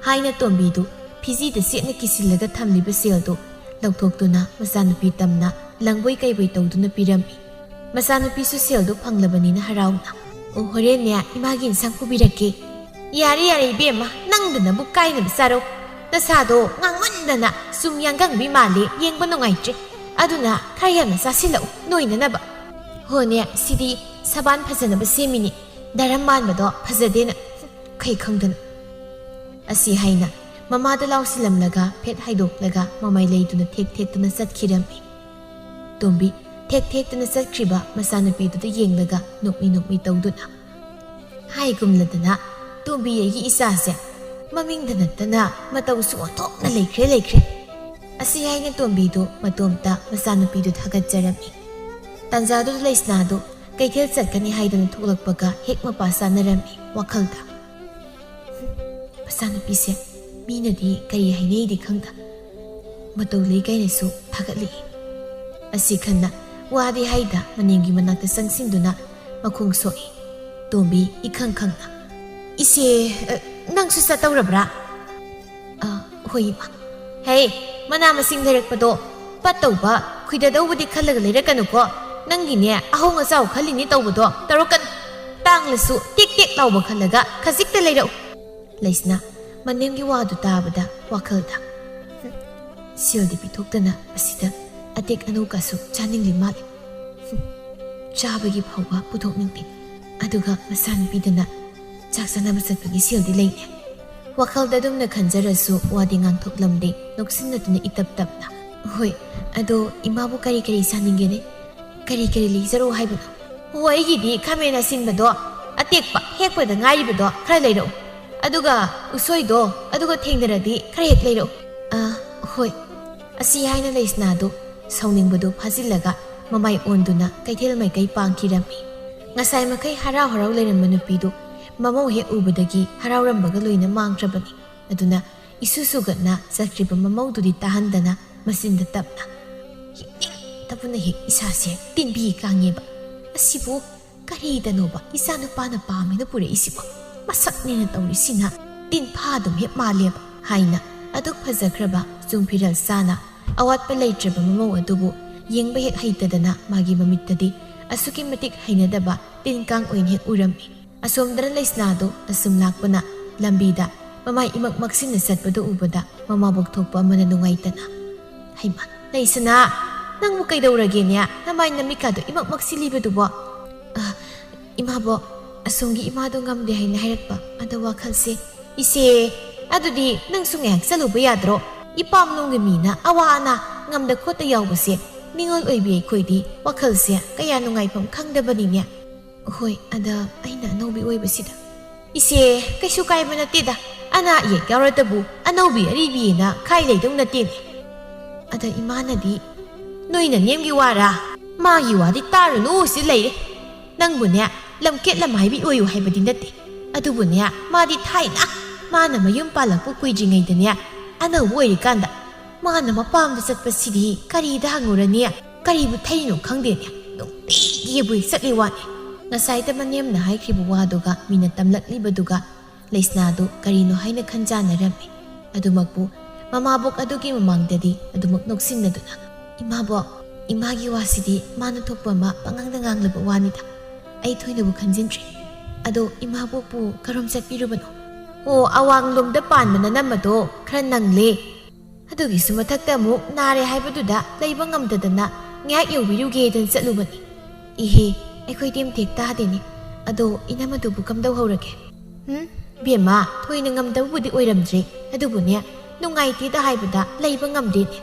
ꯍꯥꯏꯅ ꯇꯣꯝꯕꯤꯗꯨ ꯐꯤꯖꯤꯗ ꯆꯦꯠꯅ ꯀꯤꯁꯤꯜꯂꯒ ꯊꯝꯂꯤꯕ ꯁꯦꯜꯗꯨ ꯂꯧꯊꯣꯛꯇꯨꯅ ꯃꯆꯥꯅꯨꯄꯤ ꯇꯝꯅ ꯂꯪꯕꯣꯏ ꯀꯩꯕꯣꯏ ꯇꯧꯗꯨꯅ ꯄꯤꯔꯝꯃꯤ꯫ ꯃꯆꯥꯅꯨꯄꯤꯁꯨ ꯁꯦꯜꯗꯨ ꯐꯪꯂꯕꯅꯤꯅ ꯍꯔꯥꯎꯅ, "ꯑꯣ, ꯍꯣꯔꯦꯟꯅꯦ ꯏꯃꯥꯒꯤ ꯏꯟꯁꯥꯡ ꯄꯨꯕꯤꯔꯛꯀꯦ꯫ ꯌꯥꯔꯦ, ꯌꯥꯔꯦ ꯏꯕꯦꯝꯃ, ꯅꯪꯗꯅꯕꯨ ꯀꯥꯏꯅꯕ ꯆꯥꯔꯣ꯫ ꯅꯁꯥꯗꯣ ꯉꯥꯡꯃꯟꯗꯅ ꯆꯨꯝ ꯌꯥꯡꯒꯪꯕꯤ ꯃꯥꯜꯂꯦ, ꯌꯦꯡꯕ ꯅꯨꯡꯉꯥꯏꯇ꯭ꯔꯦ꯫ ꯑꯗꯨꯅ ꯈꯔ ꯌꯥꯝꯅ ꯆꯥꯁꯤꯜꯂꯛꯎ, ꯅꯣꯏꯅꯅꯕ꯫ ꯍꯣꯅꯦ, ꯁꯤꯗꯤ ꯁꯕꯥꯟ ꯐꯖꯅꯕ ꯁꯦꯝꯃꯤꯅꯤ, ꯗꯔꯝ ꯃꯥꯟꯕꯗꯣ ꯐꯖꯗꯦꯅ ꯈꯩ ꯈꯪꯗꯅ" ꯑꯁꯤ ꯍꯥꯏꯅ ꯃꯃꯥꯗ ꯂꯥꯎꯁꯤꯜꯂꯝꯂꯒ ꯐꯦꯠ ꯍꯥꯏꯗꯣꯛꯂꯒ ꯃꯃꯥꯏ ꯂꯩꯗꯨꯅ ꯊꯦꯛ ꯊꯦꯛꯇꯨꯅ ꯆꯠꯈꯤꯔꯝꯃꯤ꯫ ꯇꯣꯝꯕꯤ ꯊꯦꯛ ꯊꯦꯛꯇꯨꯅ ꯆꯠꯈ꯭ꯔꯤꯕ ꯃꯆꯥꯅꯨꯄꯤꯗꯨꯗ ꯌꯦꯡꯂꯒ ꯅꯣꯛꯃꯤ ꯅꯣꯛꯃꯤ ꯇꯧꯗꯨꯅ, "ꯍꯥꯏꯒꯨꯝꯂꯗꯅ ꯇꯣꯝꯕꯤ ꯑꯩꯒꯤ ꯏꯆꯥꯁꯦ ꯃꯃꯤꯡꯗ ꯅꯠꯇꯅ ꯃꯇꯧꯁꯨ ꯑꯣꯟꯊꯣꯛꯅ ꯂꯩꯈ꯭ꯔꯦ, ꯂꯩꯈ꯭ꯔꯦ" ꯑꯁꯤ ꯍꯥꯏꯅ ꯇꯣꯝꯕꯤꯗꯨ ꯃꯇꯣꯝꯇ ꯃꯆꯥꯅꯨꯄꯤꯗꯨ ꯊꯥꯒꯠꯆꯔꯝꯃꯤ꯫ ꯇꯥꯟꯖꯥꯗꯨꯗ ꯂꯩꯁꯅꯥꯗꯨ ꯀꯩꯊꯦꯜ ꯆꯠꯀꯅꯤ ꯍꯥꯏꯗꯨꯅ ꯊꯣꯛꯂꯛꯄꯒ ꯍꯦꯛ ꯃꯄꯥ ꯆꯥꯅꯔꯝꯃꯤ ꯋꯥꯈꯜꯗ꯫ "ꯃꯆꯥꯅꯨꯄꯤꯁꯦ ꯃꯤꯅꯗꯤ ꯀꯔꯤ ꯍꯥꯏꯅꯩꯗꯤ ꯈꯪꯗ, ꯃꯇꯧ ꯂꯩ ꯀꯥꯏꯅꯁꯨ ꯊꯥꯒꯠꯂꯤ" ꯑꯁꯤ ꯈꯟꯅ ꯋꯥꯗꯤ ꯍꯥꯏꯗ ꯃꯅꯦꯝꯒꯤ ꯃꯅꯥꯛꯇ ꯆꯪꯁꯤꯟꯗꯨꯅ ꯃꯈꯣꯡ ꯁꯣꯛꯏ꯫ ꯇꯣꯝꯕꯤ ꯏꯈꯪ ꯈꯪꯅ, "ꯏꯆꯦ, ꯑ, ꯅꯪꯁꯨ ꯆꯠꯇꯧꯔꯕ꯭ꯔꯥ?" "ꯑ, ꯍꯣꯏ ꯏꯃꯥ꯫ ꯍꯦ, ꯃꯅꯥ ꯃꯁꯤꯡ ꯂꯩꯔꯛꯄꯗꯣ ꯄꯠꯇꯧꯕ, ꯈꯨꯏꯗꯗꯧꯕꯗꯤ ꯈꯜꯂꯒ ꯂꯩꯔꯛꯀꯅꯨꯀꯣ꯫ ꯅꯪꯒꯤꯅꯦ ꯑꯍꯣꯡ ꯑꯆꯥꯎ ꯈꯜꯂꯤꯅꯤ ꯇꯧꯕꯗꯣ ꯇꯧꯔꯛꯀꯅꯨ꯫ ꯇꯥꯡꯂꯁꯨ ꯇꯦꯛ ꯇꯦꯛ ꯂꯥꯎꯕ ꯈꯜꯂꯒ ꯈꯖꯤꯛꯇ ꯂꯩꯔꯛꯎ꯫ ꯂꯩꯁꯅꯥ ꯃꯅꯦꯝꯒꯤ ꯋꯥꯗꯨ ꯇꯥꯕꯗ ꯋꯥꯈꯜꯗ, "ꯍꯨꯝ, ꯁꯦꯜꯗꯤ ꯄꯤꯊꯣꯛꯇꯅ ꯑꯁꯤꯗ ꯑꯇꯦꯛ ꯑꯅꯧꯀꯥꯁꯨ ꯆꯥꯅꯤꯡꯂꯤ ꯃꯥꯜꯂꯦ꯫ ꯍꯨꯝ, ꯆꯥꯕꯒꯤ ꯐꯥꯎꯕ ꯄꯨꯊꯣꯛꯅꯤꯡꯗꯦ꯫ ꯑꯗꯨꯒ ꯃꯆꯥꯅꯨꯄꯤꯗꯅ ꯆꯥꯛ ꯆꯥꯅꯕ ꯆꯠꯄꯒꯤ ꯁꯦꯜꯗꯤ ꯂꯩꯅꯦ꯫" ꯋꯥꯈꯜꯗ ꯑꯗꯨꯝꯅ ꯈꯟꯖꯔꯁꯨ ꯋꯥꯗꯤ ꯉꯥꯡꯊꯣꯛꯂꯝꯗꯦ, ꯅꯣꯛꯁꯤꯟꯅꯗꯨꯅ ꯏꯇꯞ ꯇꯞꯅ, "ꯍꯣꯏ, ꯑꯗꯣ ꯏꯃꯥꯕꯨ ꯀꯔꯤ ꯀꯔꯤ ꯆꯥꯅꯤꯡꯒꯦꯅꯦ? ꯀꯔꯤ ꯀꯔꯤ ꯂꯩꯖꯔꯣ ꯍꯥꯏꯕꯅꯣ?" "ꯑꯣ, ꯑꯩꯒꯤꯗꯤ ꯈꯥꯃꯦꯟ ꯑꯁꯤꯟꯕꯗꯣ ꯑꯇꯦꯛꯄ ꯍꯦꯛꯄꯗ ꯉꯥꯏꯔꯤꯕꯗꯣ ꯈꯔ ꯂꯩꯔꯛꯎ꯫ ꯑꯗꯨꯒ ꯎꯁꯣꯏꯗꯣ, ꯑꯗꯨꯒ ꯊꯦꯡꯅꯔꯗꯤ ꯈꯔ ꯍꯦꯛ ꯂꯩꯔꯛꯎ꯫" "ꯑꯥ, ꯍꯣꯏ꯫" ꯑꯁꯤ ꯍꯥꯏꯅ ꯂꯩꯁꯅꯥꯗꯨ ꯁꯥꯎꯅꯤꯡꯕꯗꯨ ꯐꯥꯖꯤꯜꯂꯒ ꯃꯃꯥꯏ ꯑꯣꯟꯗꯨꯅ ꯀꯩꯊꯦꯜ ꯃꯥꯏꯀꯩ ꯄꯥꯡꯈꯤꯔꯝꯃꯤ꯫ ꯉꯁꯥꯏ ꯃꯈꯩ ꯍꯔꯥꯎ ꯍꯔꯥꯎ ꯂꯩꯔꯝꯕ ꯅꯨꯄꯤꯗꯨ ꯃꯃꯧ ꯍꯦꯛ ꯎꯕꯗꯒꯤ ꯍꯔꯥꯎꯔꯝꯕꯒ ꯂꯣꯏꯅ ꯃꯥꯡꯈ꯭ꯔꯕꯅꯤ꯫ ꯑꯗꯨꯅ ꯏꯁꯨ ꯁꯨꯒꯠꯅ ꯆꯠꯈ꯭ꯔꯤꯕ ꯃꯃꯧꯗꯨꯗꯤ ꯇꯥꯍꯟꯗꯅ ꯃꯆꯤꯟꯗ ꯇꯞꯅ, "ꯌꯦꯡꯅꯤꯡꯗꯕꯅ ꯍꯦꯛ ꯏꯁꯥꯁꯦ ꯇꯤꯟꯕꯤ ꯀꯥꯡꯉꯦꯕ꯫ ꯑꯁꯤꯕꯨ ꯀꯔꯤꯗꯅꯣꯕ ꯏꯆꯥꯅꯨꯄꯥꯅ ꯄꯥꯝꯃꯦꯅ ꯄꯨꯔꯛꯏꯁꯤꯕꯣ? ꯃꯁꯛꯅꯦꯅ ꯇꯧꯔꯤꯁꯤꯅ ꯇꯤꯟꯐꯥ ꯑꯗꯨꯝ ꯍꯦꯛ ꯃꯥꯜꯂꯦꯕ" ꯍꯥꯏꯅ ꯑꯗꯨꯛ ꯐꯖꯈ꯭ꯔꯕ ꯆꯨꯡ ꯐꯤꯔꯦꯜ ꯆꯥꯅ ꯑꯋꯥꯠꯄ ꯂꯩꯇ꯭ꯔꯕ ꯃꯃꯧ ꯑꯗꯨꯕꯨ ꯌꯦꯡꯕ ꯍꯦꯛ ꯍꯩꯇꯗꯅ ꯃꯥꯒꯤ ꯃꯃꯤꯠꯇꯗꯤ ꯑꯁꯨꯛꯀꯤ ꯃꯇꯤꯛ ꯍꯩꯅꯗꯕ ꯇꯤꯟ ꯀꯥꯡ ꯑꯣꯏꯅ ꯍꯦꯛ ꯎꯔꯝꯃꯤ꯫ ꯑꯁꯣꯝꯗꯅ ꯂꯩꯁꯅꯥꯗꯨ ꯑꯁꯨꯝ ꯂꯥꯛꯄꯅ ꯂꯝꯕꯤꯗ ꯃꯃꯥꯏ ꯏꯃꯛ ꯃꯛꯁꯤꯟꯅ ꯆꯠꯄꯗꯨ ꯎꯕꯗ ꯃꯃꯥꯕꯣꯛ ꯊꯣꯛꯄ ꯑꯃꯅ ꯅꯨꯡꯉꯥꯏꯇꯅ, "ꯍꯩꯃꯥ, ꯂꯩꯁꯅꯥ, ꯅꯪꯕꯨ ꯀꯩꯗꯧꯔꯒꯦꯅꯦ? ꯅꯃꯥꯏ ꯅꯃꯤꯠꯀꯥꯗꯣ ꯏꯃꯛ ꯃꯛꯁꯤꯜꯂꯤꯕꯗꯨꯕꯣ?" "ꯑ, ꯏꯃꯥꯕꯣꯛ, ꯑꯁꯣꯝꯒꯤ ꯏꯃꯥꯗꯣ ꯉꯝꯗꯦ ꯍꯥꯏꯅ ꯍꯥꯏꯔꯛꯄ꯫ ꯑꯗꯣ ꯋꯥꯈꯜꯁꯦ..." "ꯏꯆꯦ, ꯑꯗꯨꯗꯤ ꯅꯪꯁꯨ ꯉꯥꯏꯍꯥꯛ ꯆꯠꯂꯨꯕ ꯌꯥꯗ꯭ꯔꯣ? ꯏꯄꯥꯝꯂꯣꯝꯒꯤ ꯃꯤꯅ ꯑꯋꯥ ꯑꯅꯥ ꯉꯝꯗ ꯈꯣꯠꯇ ꯌꯥꯎꯕꯁꯦ ꯅꯤꯉꯣꯜ ꯑꯣꯏꯕꯤ ꯑꯩꯈꯣꯏꯗꯤ ꯋꯥꯈꯜꯁꯦ ꯀꯌꯥ ꯅꯨꯡꯉꯥꯏꯐꯝ ꯈꯪꯗꯕꯅꯤꯅꯦ꯫" "ꯍꯣꯏ, ꯑꯗ ꯑꯩꯅ ꯑꯅꯧꯕꯤ ꯑꯣꯏꯕꯁꯤꯗ..." "ꯏꯆꯦ, ꯀꯩꯁꯨ ꯀꯥꯏꯕ ꯅꯠꯇꯦꯗ꯫ ꯑꯅꯥ ꯑꯌꯦꯛ ꯌꯥꯎꯔꯗꯕꯨ ꯑꯅꯧꯕꯤ ꯑꯔꯤꯕꯤꯅ ꯈꯥꯏ ꯂꯩꯗꯧ ꯅꯠꯇꯦꯅꯦ꯫" "ꯑꯗ ꯏꯃꯥꯅꯗꯤ..." "ꯅꯣꯏ ꯅꯅꯦꯝꯒꯤ ꯋꯥꯔꯥ? ꯃꯥꯒꯤ ꯋꯥꯗꯤ ꯇꯥꯔꯨꯅꯨ ꯁꯤ ꯂꯩꯔꯦ꯫ ꯅꯪꯕꯨꯅꯦ, ꯂꯝꯀꯦꯠ ꯂꯝꯍꯥꯏꯕꯤ ꯑꯣꯏꯌꯨ ꯍꯥꯏꯕꯗꯤ ꯅꯠꯇꯦ꯫ ꯑꯗꯨꯕꯨꯅꯦ, ꯃꯥꯗꯤ ꯊꯥꯏꯅ ꯃꯥꯅ ꯃꯌꯨꯝ ꯄꯥꯜꯂꯛꯄ ꯀꯨꯏꯗ꯭ꯔꯤꯉꯩꯗꯅꯦ, ꯑꯅꯧꯕ ꯑꯣꯏꯔꯤꯀꯥꯟꯗ ꯃꯥꯅ ꯃꯄꯥꯝꯗ ꯆꯠꯄꯁꯤꯗꯤ ꯀꯔꯤꯗ ꯍꯪꯉꯨꯔꯅꯤ? ꯀꯔꯤꯕꯨ ꯊꯩꯔꯤꯅꯣ ꯈꯪꯗꯦꯅꯦ, ꯅꯨꯡꯇꯤꯒꯤꯕꯨ ꯍꯦꯛ ꯆꯠꯂꯤ ꯋꯥꯅꯤ꯫" ꯉꯁꯥꯏꯗ ꯃꯅꯦꯝꯅ ꯍꯥꯏꯈ꯭ꯔꯤꯕ ꯋꯥꯗꯨꯒ ꯃꯤꯅ ꯇꯝꯂꯛꯂꯤꯕꯗꯨꯒ ꯂꯩꯁꯅꯥꯗꯨ ꯀꯔꯤꯅꯣ ꯍꯥꯏꯅ ꯈꯟꯖꯥꯟꯅꯔꯝꯃꯤ꯫ ꯑꯗꯨꯃꯛꯄꯨ ꯃꯃꯥꯕꯣꯛ ꯑꯗꯨꯒꯤ ꯃꯃꯥꯡꯗꯗꯤ ꯑꯗꯨꯃꯛ ꯅꯣꯛꯁꯤꯟꯅꯗꯨꯅ, "ꯏꯃꯥꯕꯣꯛ, ꯏꯃꯥꯒꯤ ꯋꯥꯁꯤꯗꯤ ꯃꯥꯅ ꯊꯣꯛꯄ ꯑꯃ ꯄꯉꯥꯡꯗ ꯉꯥꯡꯂꯕ ꯋꯥꯅꯤꯗ꯫ ꯑꯩ ꯊꯣꯏꯅꯕꯨ ꯈꯟꯖꯤꯟꯗ꯭ꯔꯦ꯫ ꯑꯗꯣ ꯏꯃꯥꯕꯣꯛꯄꯨ ꯀꯔꯣꯝ ꯆꯠꯄꯤꯔꯨꯕꯅꯣ?" "ꯑꯣ, ꯑꯋꯥꯡꯂꯣꯝꯗ ꯄꯥꯟꯕ ꯅꯅꯝꯃꯗꯣ ꯈꯔ ꯅꯪꯂꯦ꯫ ꯑꯗꯨꯒꯤꯁꯨ ꯃꯊꯛꯇ ꯑꯃꯨꯛ ꯅꯥꯔꯦ ꯍꯥꯏꯕꯗꯨꯗ ꯂꯩꯕ ꯉꯝꯗꯗꯅ ꯉꯥꯏꯍꯥꯛ ꯌꯧꯕꯤꯔꯨꯒꯦꯗꯅ ꯆꯠꯂꯨꯕꯅꯤ꯫" "ꯏꯍꯦ, ꯑꯩꯈꯣꯏꯗꯤ ꯑꯝꯇ ꯍꯦꯛ ꯇꯥꯗꯦꯅꯦ꯫ ꯑꯗꯣ ꯏꯅꯝꯃꯗꯨꯕꯨ ꯀꯝꯗꯧꯍꯧꯔꯒꯦ?" "ꯍꯨꯝ, ꯏꯕꯦꯝꯃ, ꯊꯣꯏꯅ ꯉꯝꯗꯕꯕꯨꯗꯤ ꯑꯣꯏꯔꯝꯗ꯭ꯔꯦ꯫ ꯑꯗꯨꯕꯨꯅꯦ, ꯅꯨꯡꯉꯥꯏꯇꯦꯗ ꯍꯥꯏꯕꯗ ꯂꯩꯕ ꯉꯝꯗꯦꯅꯦ꯫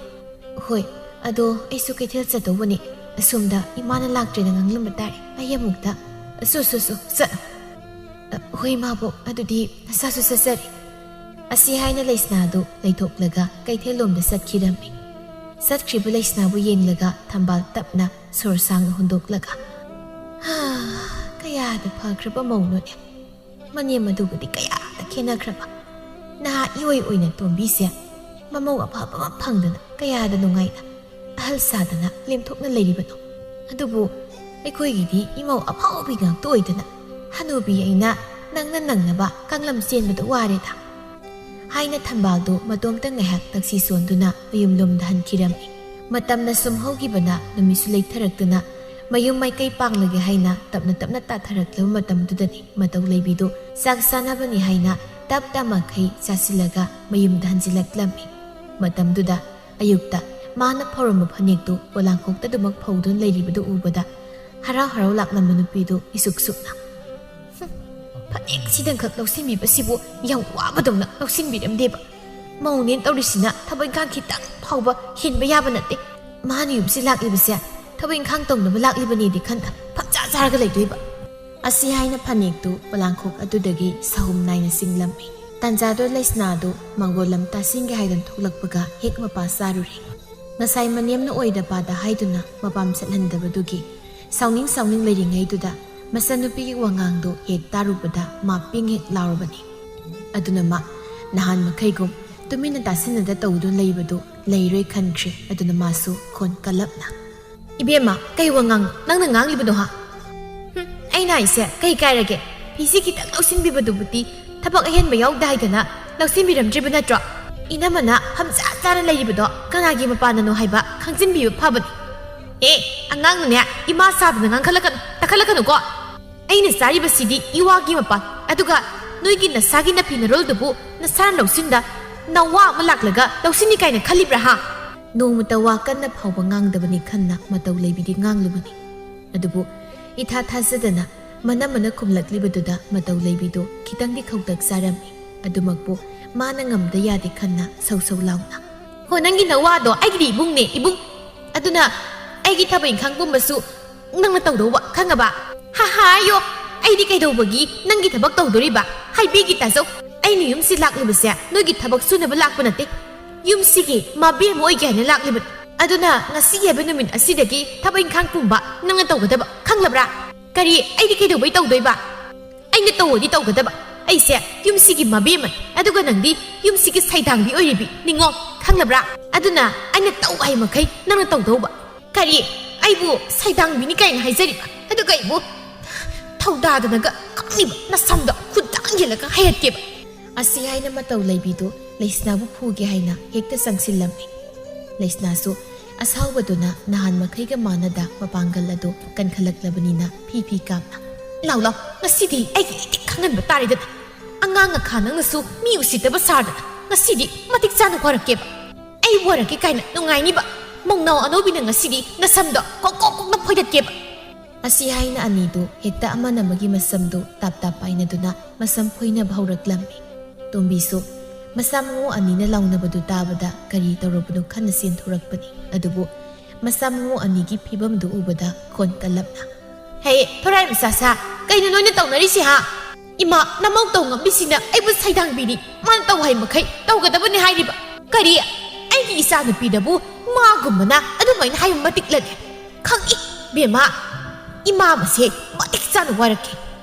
ꯍꯣꯏ, ꯑꯗꯣ ꯑꯩꯁꯨ ꯀꯩꯊꯦꯜ ꯆꯠꯇꯧꯕꯅꯤ꯫ ꯑꯁꯣꯝꯗ ꯏꯃꯥꯅ ꯂꯥꯛꯇ꯭ꯔꯦꯅ ꯉꯥꯡꯂꯝꯕ ꯇꯥꯔꯦ꯫ ꯑꯩ ꯑꯃꯨꯛꯇ, ꯁꯨ, ꯁꯨ, ꯁꯨ, ꯆꯠꯂꯣ꯫ ꯑ, ꯍꯣꯏ, ꯏꯃꯥꯕꯣꯛ, ꯑꯗꯨꯗꯤ ꯅꯁꯥꯁꯨ ꯆꯠꯆꯔꯤ꯫" ꯑꯁꯤ ꯍꯥꯏꯅ ꯂꯩꯁꯅꯥꯗꯨ ꯂꯩꯊꯣꯛꯂꯒ ꯀꯩꯊꯦꯜꯂꯣꯝꯗ ꯆꯠꯈꯤꯔꯝꯃꯤ꯫ ꯆꯠꯈ꯭ꯔꯤꯕ ꯂꯩꯁꯅꯥꯕꯨ ꯌꯦꯡꯂꯒ ꯊꯝꯕꯥꯜ ꯇꯞꯅ ꯁꯣꯔ ꯁꯥꯡꯅ ꯍꯣꯟꯗꯣꯛꯂꯒ, "ꯍꯥ, ꯀꯌꯥꯗ ꯐꯈ꯭ꯔꯕ ꯃꯧꯅꯣꯅꯦ꯫ ꯃꯅꯦꯝ ꯑꯗꯨꯒꯗꯤ ꯀꯌꯥꯗ ꯈꯦꯠꯅꯈ꯭ꯔꯕ꯫ ꯅꯍꯥ ꯏꯑꯣꯏ ꯑꯣꯏꯅ ꯇꯣꯝꯕꯤꯁꯦ ꯃꯃꯧ ꯑꯐꯕ ꯑꯃ ꯐꯪꯗꯅ ꯀꯌꯥꯗ ꯅꯨꯡꯉꯥꯏꯅ ꯑꯍꯜ ꯁꯥꯗꯅ ꯂꯦꯝꯊꯣꯛꯅ ꯂꯩꯔꯤꯕꯅꯣ꯫ ꯑꯗꯨꯕꯨ ꯑꯩꯈꯣꯏꯒꯤꯗꯤ ꯏꯃꯧ ꯑꯐꯥꯎꯕꯤ ꯉꯥꯛꯇ ꯑꯣꯏꯗꯅ ꯍꯅꯨꯕꯤ ꯑꯩꯅ ꯅꯪꯅ ꯅꯪꯅꯕ ꯀꯥꯡꯂꯝ ꯆꯦꯟꯕꯗ ꯋꯥꯔꯦꯗ꯫" ꯍꯥꯏꯅ ꯊꯝꯕꯥꯜꯗꯨ ꯃꯇꯣꯝꯇ ꯉꯥꯏꯍꯥꯛ ꯇꯛꯁꯤ ꯁꯣꯟꯗꯨꯅ ꯃꯌꯨꯝꯂꯣꯝꯗ ꯍꯟꯈꯤꯔꯝꯃꯤ꯫ ꯃꯇꯝꯅ ꯁꯨꯝ ꯍꯧꯈꯤꯕꯅ ꯅꯨꯃꯤꯠꯁꯨ ꯂꯩꯊꯔꯛꯇꯨꯅ ꯃꯌꯨꯝ ꯃꯥꯏꯀꯩ ꯄꯥꯡꯂꯒꯦ ꯍꯥꯏꯅ ꯇꯞꯅ ꯇꯞꯅ ꯇꯥꯊꯔꯛꯂꯕ ꯃꯇꯝꯗꯨꯗꯅꯤ ꯃꯇꯧ ꯂꯩꯕꯤꯗꯨ ꯆꯥꯛ ꯆꯥꯅꯕꯅꯤ ꯍꯥꯏꯅ ꯇꯞ ꯇꯞꯃꯈꯩ ꯆꯥꯁꯤꯜꯂꯒ ꯃꯌꯨꯝꯗ ꯍꯟꯖꯤꯜꯂꯛꯂꯝꯃꯤ꯫ ꯃꯇꯝꯗꯨꯗ ꯑꯌꯨꯛꯇ ꯃꯥꯅ ꯐꯧꯔꯝꯕ ꯐꯅꯦꯛꯇꯨ ꯄꯣꯂꯥꯡꯈꯣꯛꯇ ꯑꯗꯨꯃꯛ ꯐꯧꯗꯨꯅ ꯂꯩꯔꯤꯕꯗꯨ ꯎꯕꯗ ꯍꯔꯥꯎ ꯍꯔꯥꯎ ꯂꯥꯛꯂꯝꯕ ꯅꯨꯄꯤꯗꯨ ꯏꯁꯨꯛ ꯁꯨꯛꯅ, "ꯍꯨꯝ, ꯐꯅꯦꯛꯁꯤꯗꯪꯈꯛ ꯂꯧꯁꯤꯟꯕꯤꯕꯁꯤꯕꯨ ꯌꯥꯝ ꯋꯥꯕꯗꯧꯅ ꯂꯧꯁꯤꯟꯕꯤꯔꯝꯗꯦꯕ꯫ ꯃꯧꯅꯦꯅ ꯇꯧꯔꯤꯁꯤꯅ ꯊꯕꯛ ꯏꯪꯈꯥꯡ ꯈꯤꯇꯪ ꯐꯥꯎꯕ ꯍꯦꯟꯕ ꯌꯥꯕ ꯅꯠꯇꯦ꯫ ꯃꯥꯅ ꯌꯨꯝꯁꯤ ꯂꯥꯛꯂꯤꯕꯁꯦ ꯊꯕꯛ ꯏꯪꯈꯥꯡ ꯇꯧꯅꯕ ꯂꯥꯛꯂꯤꯕꯅꯦꯗꯤ ꯈꯟꯗ ꯐꯝꯆꯥ ꯆꯥꯔꯒ ꯂꯩꯗꯣꯏꯕ꯫" ꯑꯁꯤ ꯍꯥꯏꯅ ꯐꯅꯦꯛꯇꯨ ꯄꯣꯂꯥꯡꯈꯣꯛ ꯑꯗꯨꯗꯒꯤ ꯁꯍꯨꯝ ꯅꯥꯏꯅ ꯆꯤꯡꯂꯝꯃꯤ꯫ ꯇꯥꯟꯖꯥꯗꯨ ꯂꯩꯁꯅꯥꯗꯨ ꯃꯪꯒꯣꯜ ꯑꯃ ꯇꯥꯁꯤꯟꯒꯦ ꯍꯥꯏꯗꯨꯅ ꯊꯣꯛꯂꯛꯄꯒ ꯍꯦꯛ ꯃꯄꯥ ꯆꯥꯔꯨꯔꯦ꯫ ꯉꯁꯥꯏ ꯃꯅꯦꯝꯅ ꯑꯣꯏꯗ ꯄꯥꯗ ꯍꯥꯏꯗꯨꯅ ꯃꯄꯥꯝ ꯆꯠꯍꯟꯗꯕꯗꯨꯒꯤ ꯁꯥꯎꯅꯤꯡ ꯁꯥꯎꯅꯤꯡ ꯂꯩꯔꯤꯉꯩꯗꯨꯗ ꯃꯆꯟꯅꯨꯄꯤꯒꯤ ꯋꯥꯉꯥꯡꯗꯨ ꯍꯦꯛ ꯇꯥꯔꯨꯕꯗ ꯃꯥ ꯄꯤꯡ ꯍꯦꯛ ꯂꯥꯎꯔꯕꯅꯤ꯫ ꯑꯗꯨꯅ ꯃꯥ ꯅꯍꯥꯟ ꯃꯈꯩꯒꯨꯝ ꯇꯨꯃꯤꯟꯅ ꯇꯥꯁꯤꯟꯅꯗ ꯇꯧꯗꯨꯅ ꯂꯩꯕꯗꯨ ꯂꯩꯔꯣꯏ ꯈꯟꯈ꯭ꯔꯦ꯫ ꯑꯗꯨꯅ ꯃꯥꯁꯨ ꯈꯣꯟ ꯀꯜꯂꯞꯅ, "ꯏꯕꯦꯝꯃ, ꯀꯩ ꯋꯥꯉꯥꯡꯅꯣ ꯅꯪꯅ ꯉꯥꯡꯂꯤꯕꯗꯣ, ꯍꯥ?" "ꯍꯨꯝ, ꯑꯩꯅ ꯍꯥꯏꯁꯦ ꯀꯩ ꯀꯥꯏꯔꯒꯦ? ꯐꯤꯁꯤ ꯈꯤꯇꯪ ꯂꯧꯁꯤꯟꯕꯤꯕꯗꯨꯕꯨꯗꯤ ꯊꯕꯛ ꯑꯍꯦꯟꯕ ꯌꯥꯎꯗꯦ ꯍꯥꯏꯗꯅ ꯂꯧꯁꯤꯟꯕꯤꯔꯝꯗ꯭ꯔꯤꯕ ꯅꯠꯇ꯭ꯔꯣ?" ꯏꯅꯝꯃꯅ ꯐꯝꯖꯥ ꯆꯥꯅ ꯂꯩꯔꯤꯕꯗꯣ ꯀꯅꯥꯒꯤ ꯃꯄꯥꯟꯅꯅꯣ ꯍꯥꯏꯕ ꯈꯪꯖꯤꯟꯕꯤꯕ ꯐꯕꯅꯤ꯫ ꯑꯦ, ꯑꯉꯥꯡꯅꯅꯦ, ꯏꯃꯥ ꯁꯥꯗꯅ ꯉꯥꯡꯈꯠꯂꯛꯀꯅꯨ, ꯇꯥꯈꯠꯂꯛꯀꯅꯨꯀꯣ꯫ ꯑꯩꯅ ꯆꯥꯔꯤꯕꯁꯤꯗꯤ ꯏꯋꯥꯒꯤ ꯃꯄꯥꯟ, ꯑꯗꯨꯒ ꯅꯣꯏꯒꯤ ꯅꯁꯥꯒꯤ ꯅꯐꯤ ꯅꯔꯣꯜꯗꯨꯕꯨ ꯅꯁꯥꯅ ꯂꯧꯁꯤꯟꯗ ꯅꯋꯥ ꯑꯃ ꯂꯥꯛꯂꯒ ꯂꯧꯁꯤꯟꯅꯤ ꯀꯥꯏꯅ ꯈꯜꯂꯤꯕ꯭ꯔꯥ ꯍꯥ? ꯅꯣꯡꯃꯇ ꯋꯥ ꯀꯟꯅ ꯐꯥꯎꯕ ꯉꯥꯡꯗꯕꯅꯤ ꯈꯟꯅ ꯃꯇꯧ ꯂꯩꯕꯤꯗꯤ ꯉꯥꯡꯂꯨꯕꯅꯤ꯫ ꯑꯗꯨꯕꯨ ꯏꯊꯥ ꯊꯥꯖꯗꯅ ꯃꯅꯝꯃꯅ ꯈꯨꯝꯂꯛꯂꯤꯕꯗꯨꯗ ꯃꯇꯧ ꯂꯩꯕꯤꯗꯨ ꯈꯤꯇꯪꯗꯤ ꯈꯧꯇꯛ ꯆꯥꯔꯝꯃꯤ꯫ ꯑꯗꯨꯃꯛꯄꯨ ꯃꯥꯅ ꯉꯝꯗ ꯌꯥꯗꯦ ꯈꯟꯅ ꯁꯧ ꯁꯧ ꯂꯥꯎꯅ, "ꯍꯣ, ꯅꯪꯒꯤ ꯅꯋꯥꯗꯣ ꯑꯩꯒꯤꯗꯤ ꯏꯕꯨꯡꯅꯦ, ꯏꯕꯨꯡ꯫ ꯑꯗꯨꯅ ꯑꯩꯒꯤ ꯊꯕꯛ ꯏꯪꯈꯥꯡ ꯄꯨꯝꯕꯁꯨ ꯅꯪꯅ ꯇꯧꯗꯧꯕ, ꯈꯪꯉꯕ?" "ꯍꯥ ꯍꯥ, ꯑꯌꯣ, ꯑꯩꯗꯤ ꯀꯩꯗꯧꯕꯒꯤ ꯅꯪꯒꯤ ꯊꯕꯛ ꯇꯧꯗꯣꯔꯤꯕ? ꯍꯥꯏꯕꯤꯒꯦ ꯇꯥꯖꯧ, ꯑꯩꯅ ꯌꯨꯝꯁꯤ ꯂꯥꯛꯂꯤꯕꯁꯦ ꯅꯣꯏꯒꯤ ꯊꯕꯛ ꯁꯨꯅꯕ ꯂꯥꯛꯄ ꯅꯠꯇꯦ꯫ ꯌꯨꯝꯁꯤꯒꯤ ꯃꯕꯦꯝꯃ ꯑꯣꯏꯒꯦ ꯍꯥꯏꯅ ꯂꯥꯛꯂꯤꯕꯅꯤ꯫ ꯑꯗꯨꯅ ꯉꯁꯤ ꯍꯥꯏꯕ ꯅꯨꯃꯤꯠ ꯑꯁꯤꯗꯒꯤ ꯊꯕꯛ ꯏꯪꯈꯥꯡ ꯄꯨꯝꯕ ꯅꯪꯅ ꯇꯧꯒꯗꯕ, ꯈꯪꯂꯕ꯭ꯔꯥ?" "ꯀꯔꯤ? ꯑꯩꯗꯤ ꯀꯩꯗꯧꯕꯩ ꯇꯧꯗꯣꯏꯕ? ꯑꯩꯅ ꯇꯧꯔꯗꯤ ꯇꯧꯒꯗꯕ꯫ ꯑꯩꯁꯦ ꯌꯨꯝꯁꯤꯒꯤ ꯃꯕꯦꯝꯃꯅꯤ, ꯑꯗꯨꯒ ꯅꯪꯗꯤ ꯌꯨꯝꯁꯤꯒꯤ ꯁꯩꯗꯥꯡꯕꯤ ꯑꯣꯏꯔꯤꯕꯤ ꯅꯤꯉꯣ, ꯈꯪꯂꯕ꯭ꯔꯥ? ꯑꯗꯨꯅ ꯑꯩꯅ ꯇꯧ ꯍꯥꯏ ꯃꯈꯩ ꯅꯪꯅ ꯇꯧꯗꯧꯕ꯫" "ꯀꯔꯤ? ꯑꯩꯕꯨ ꯁꯩꯗꯥꯡꯕꯤꯅꯤ ꯀꯥꯏꯅ ꯍꯥꯏꯖꯔꯤꯕ? ꯑꯗꯨꯒ ꯑꯩꯕꯨ ꯊꯧꯗꯥꯗꯅꯒ ꯀꯛꯂꯤꯕ ꯅꯁꯝꯗꯣ ꯈꯨꯗꯥꯡ ꯌꯦꯜꯂꯒ ꯍꯥꯏꯍꯠꯀꯦꯕ꯫" ꯑꯁꯤ ꯍꯥꯏꯅ ꯃꯇꯧ ꯂꯩꯕꯤꯗꯨ ꯂꯩꯁꯅꯥꯕꯨ ꯐꯨꯒꯦ ꯍꯥꯏꯅ ꯍꯦꯛꯇ ꯆꯪꯁꯤꯜꯂꯝꯃꯤ꯫ ꯂꯩꯁꯅꯥꯁꯨ ꯑꯁꯥꯎꯕꯗꯨꯅ ꯅꯍꯥꯟ ꯃꯈꯩꯒ ꯃꯥꯟꯅꯗ ꯃꯄꯥꯡꯒꯜ ꯑꯗꯨ ꯀꯟꯈꯠꯂꯛꯂꯕꯅꯤꯅ ꯐꯤ ꯐꯤ ꯀꯥꯝꯅ, "ꯂꯥꯎ ꯂꯥꯎ, ꯉꯁꯤꯗꯤ ꯑꯩꯒꯤ ꯏꯇꯤꯛ ꯈꯪꯍꯟꯕ ꯇꯥꯔꯦꯗꯅ꯫ ꯑꯉꯥꯡ ꯑꯈꯥ ꯅꯪꯅꯁꯨ ꯃꯤ ꯎꯁꯤꯠꯇꯕ ꯁꯥꯗꯅ ꯉꯁꯤꯗꯤ ꯃꯇꯤꯛ ꯆꯥꯅ ꯋꯥꯔꯛꯀꯦꯕ꯫ ꯑꯩ ꯋꯥꯔꯛꯀꯦ ꯀꯥꯏꯅ ꯅꯨꯡꯉꯥꯏꯅꯤꯕ꯫ ꯃꯧꯅꯥꯎ ꯑꯅꯧꯕꯤꯅ ꯉꯁꯤꯗꯤ ꯅꯁꯝꯗꯣ ꯀꯣꯛ ꯀꯣꯛ ꯀꯣꯛꯅ ꯐꯣꯏꯗꯠꯀꯦꯕ꯫" ꯑꯁꯤ ꯍꯥꯏꯅ ꯑꯅꯤꯗꯨ ꯍꯦꯛꯇ ꯑꯃꯅ ꯑꯃꯒꯤ ꯃꯁꯝꯗꯨ ꯇꯥꯞ ꯇꯥꯞ ꯄꯥꯏꯅꯗꯨꯅ ꯃꯁꯝ ꯐꯣꯏꯅꯕ ꯍꯧꯔꯛꯂꯝꯃꯤ꯫ ꯇꯣꯝꯕꯤꯁꯨ ꯃꯆꯥ ꯃꯎ ꯑꯅꯤꯅ ꯂꯥꯎꯅꯕꯗꯨ ꯇꯥꯕꯗ ꯀꯔꯤ ꯇꯧꯔꯕꯅꯣ ꯈꯟꯅ ꯆꯦꯟꯊꯣꯔꯛꯄꯅꯤ꯫ ꯑꯗꯨꯕꯨ ꯃꯆꯥ ꯃꯎ ꯑꯅꯤꯒꯤ ꯐꯤꯕꯝꯗꯨ ꯎꯕꯗ ꯈꯣꯟ ꯀꯜꯂꯞꯅ, "ꯍꯦ, ꯊꯣꯔꯥꯏ ꯃꯆꯥ ꯁꯥ, ꯀꯩꯅꯣ ꯅꯣꯏꯅ ꯇꯧꯅꯔꯤꯁꯤ ꯍꯥ? ꯏꯃꯥ, ꯅꯃꯧ ꯇꯧ ꯉꯝꯕꯤꯁꯤꯅ ꯑꯩꯕꯨ ꯁꯩꯗꯥꯡꯕꯤꯔꯤ꯫ ꯃꯥꯅ ꯇꯧ ꯍꯥꯏ ꯃꯈꯩ ꯇꯧꯒꯗꯕꯅꯤ ꯍꯥꯏꯔꯤꯕ꯫ ꯀꯔꯤ? ꯑꯩꯒꯤ ꯏꯆꯥꯅꯨꯄꯤꯗꯕꯨ ꯃꯥꯒꯨꯝꯕꯅ ꯑꯗꯨꯃꯥꯏꯅ ꯍꯥꯏꯕ ꯃꯇꯤꯛ ꯂꯩꯔꯦ꯫ ꯈꯪꯏ, ꯕꯦꯝꯃ, ꯏꯃꯥ ꯃꯁꯦ ꯃꯇꯤꯛ ꯆꯥꯅ ꯋꯥꯔꯛꯈꯤ꯫"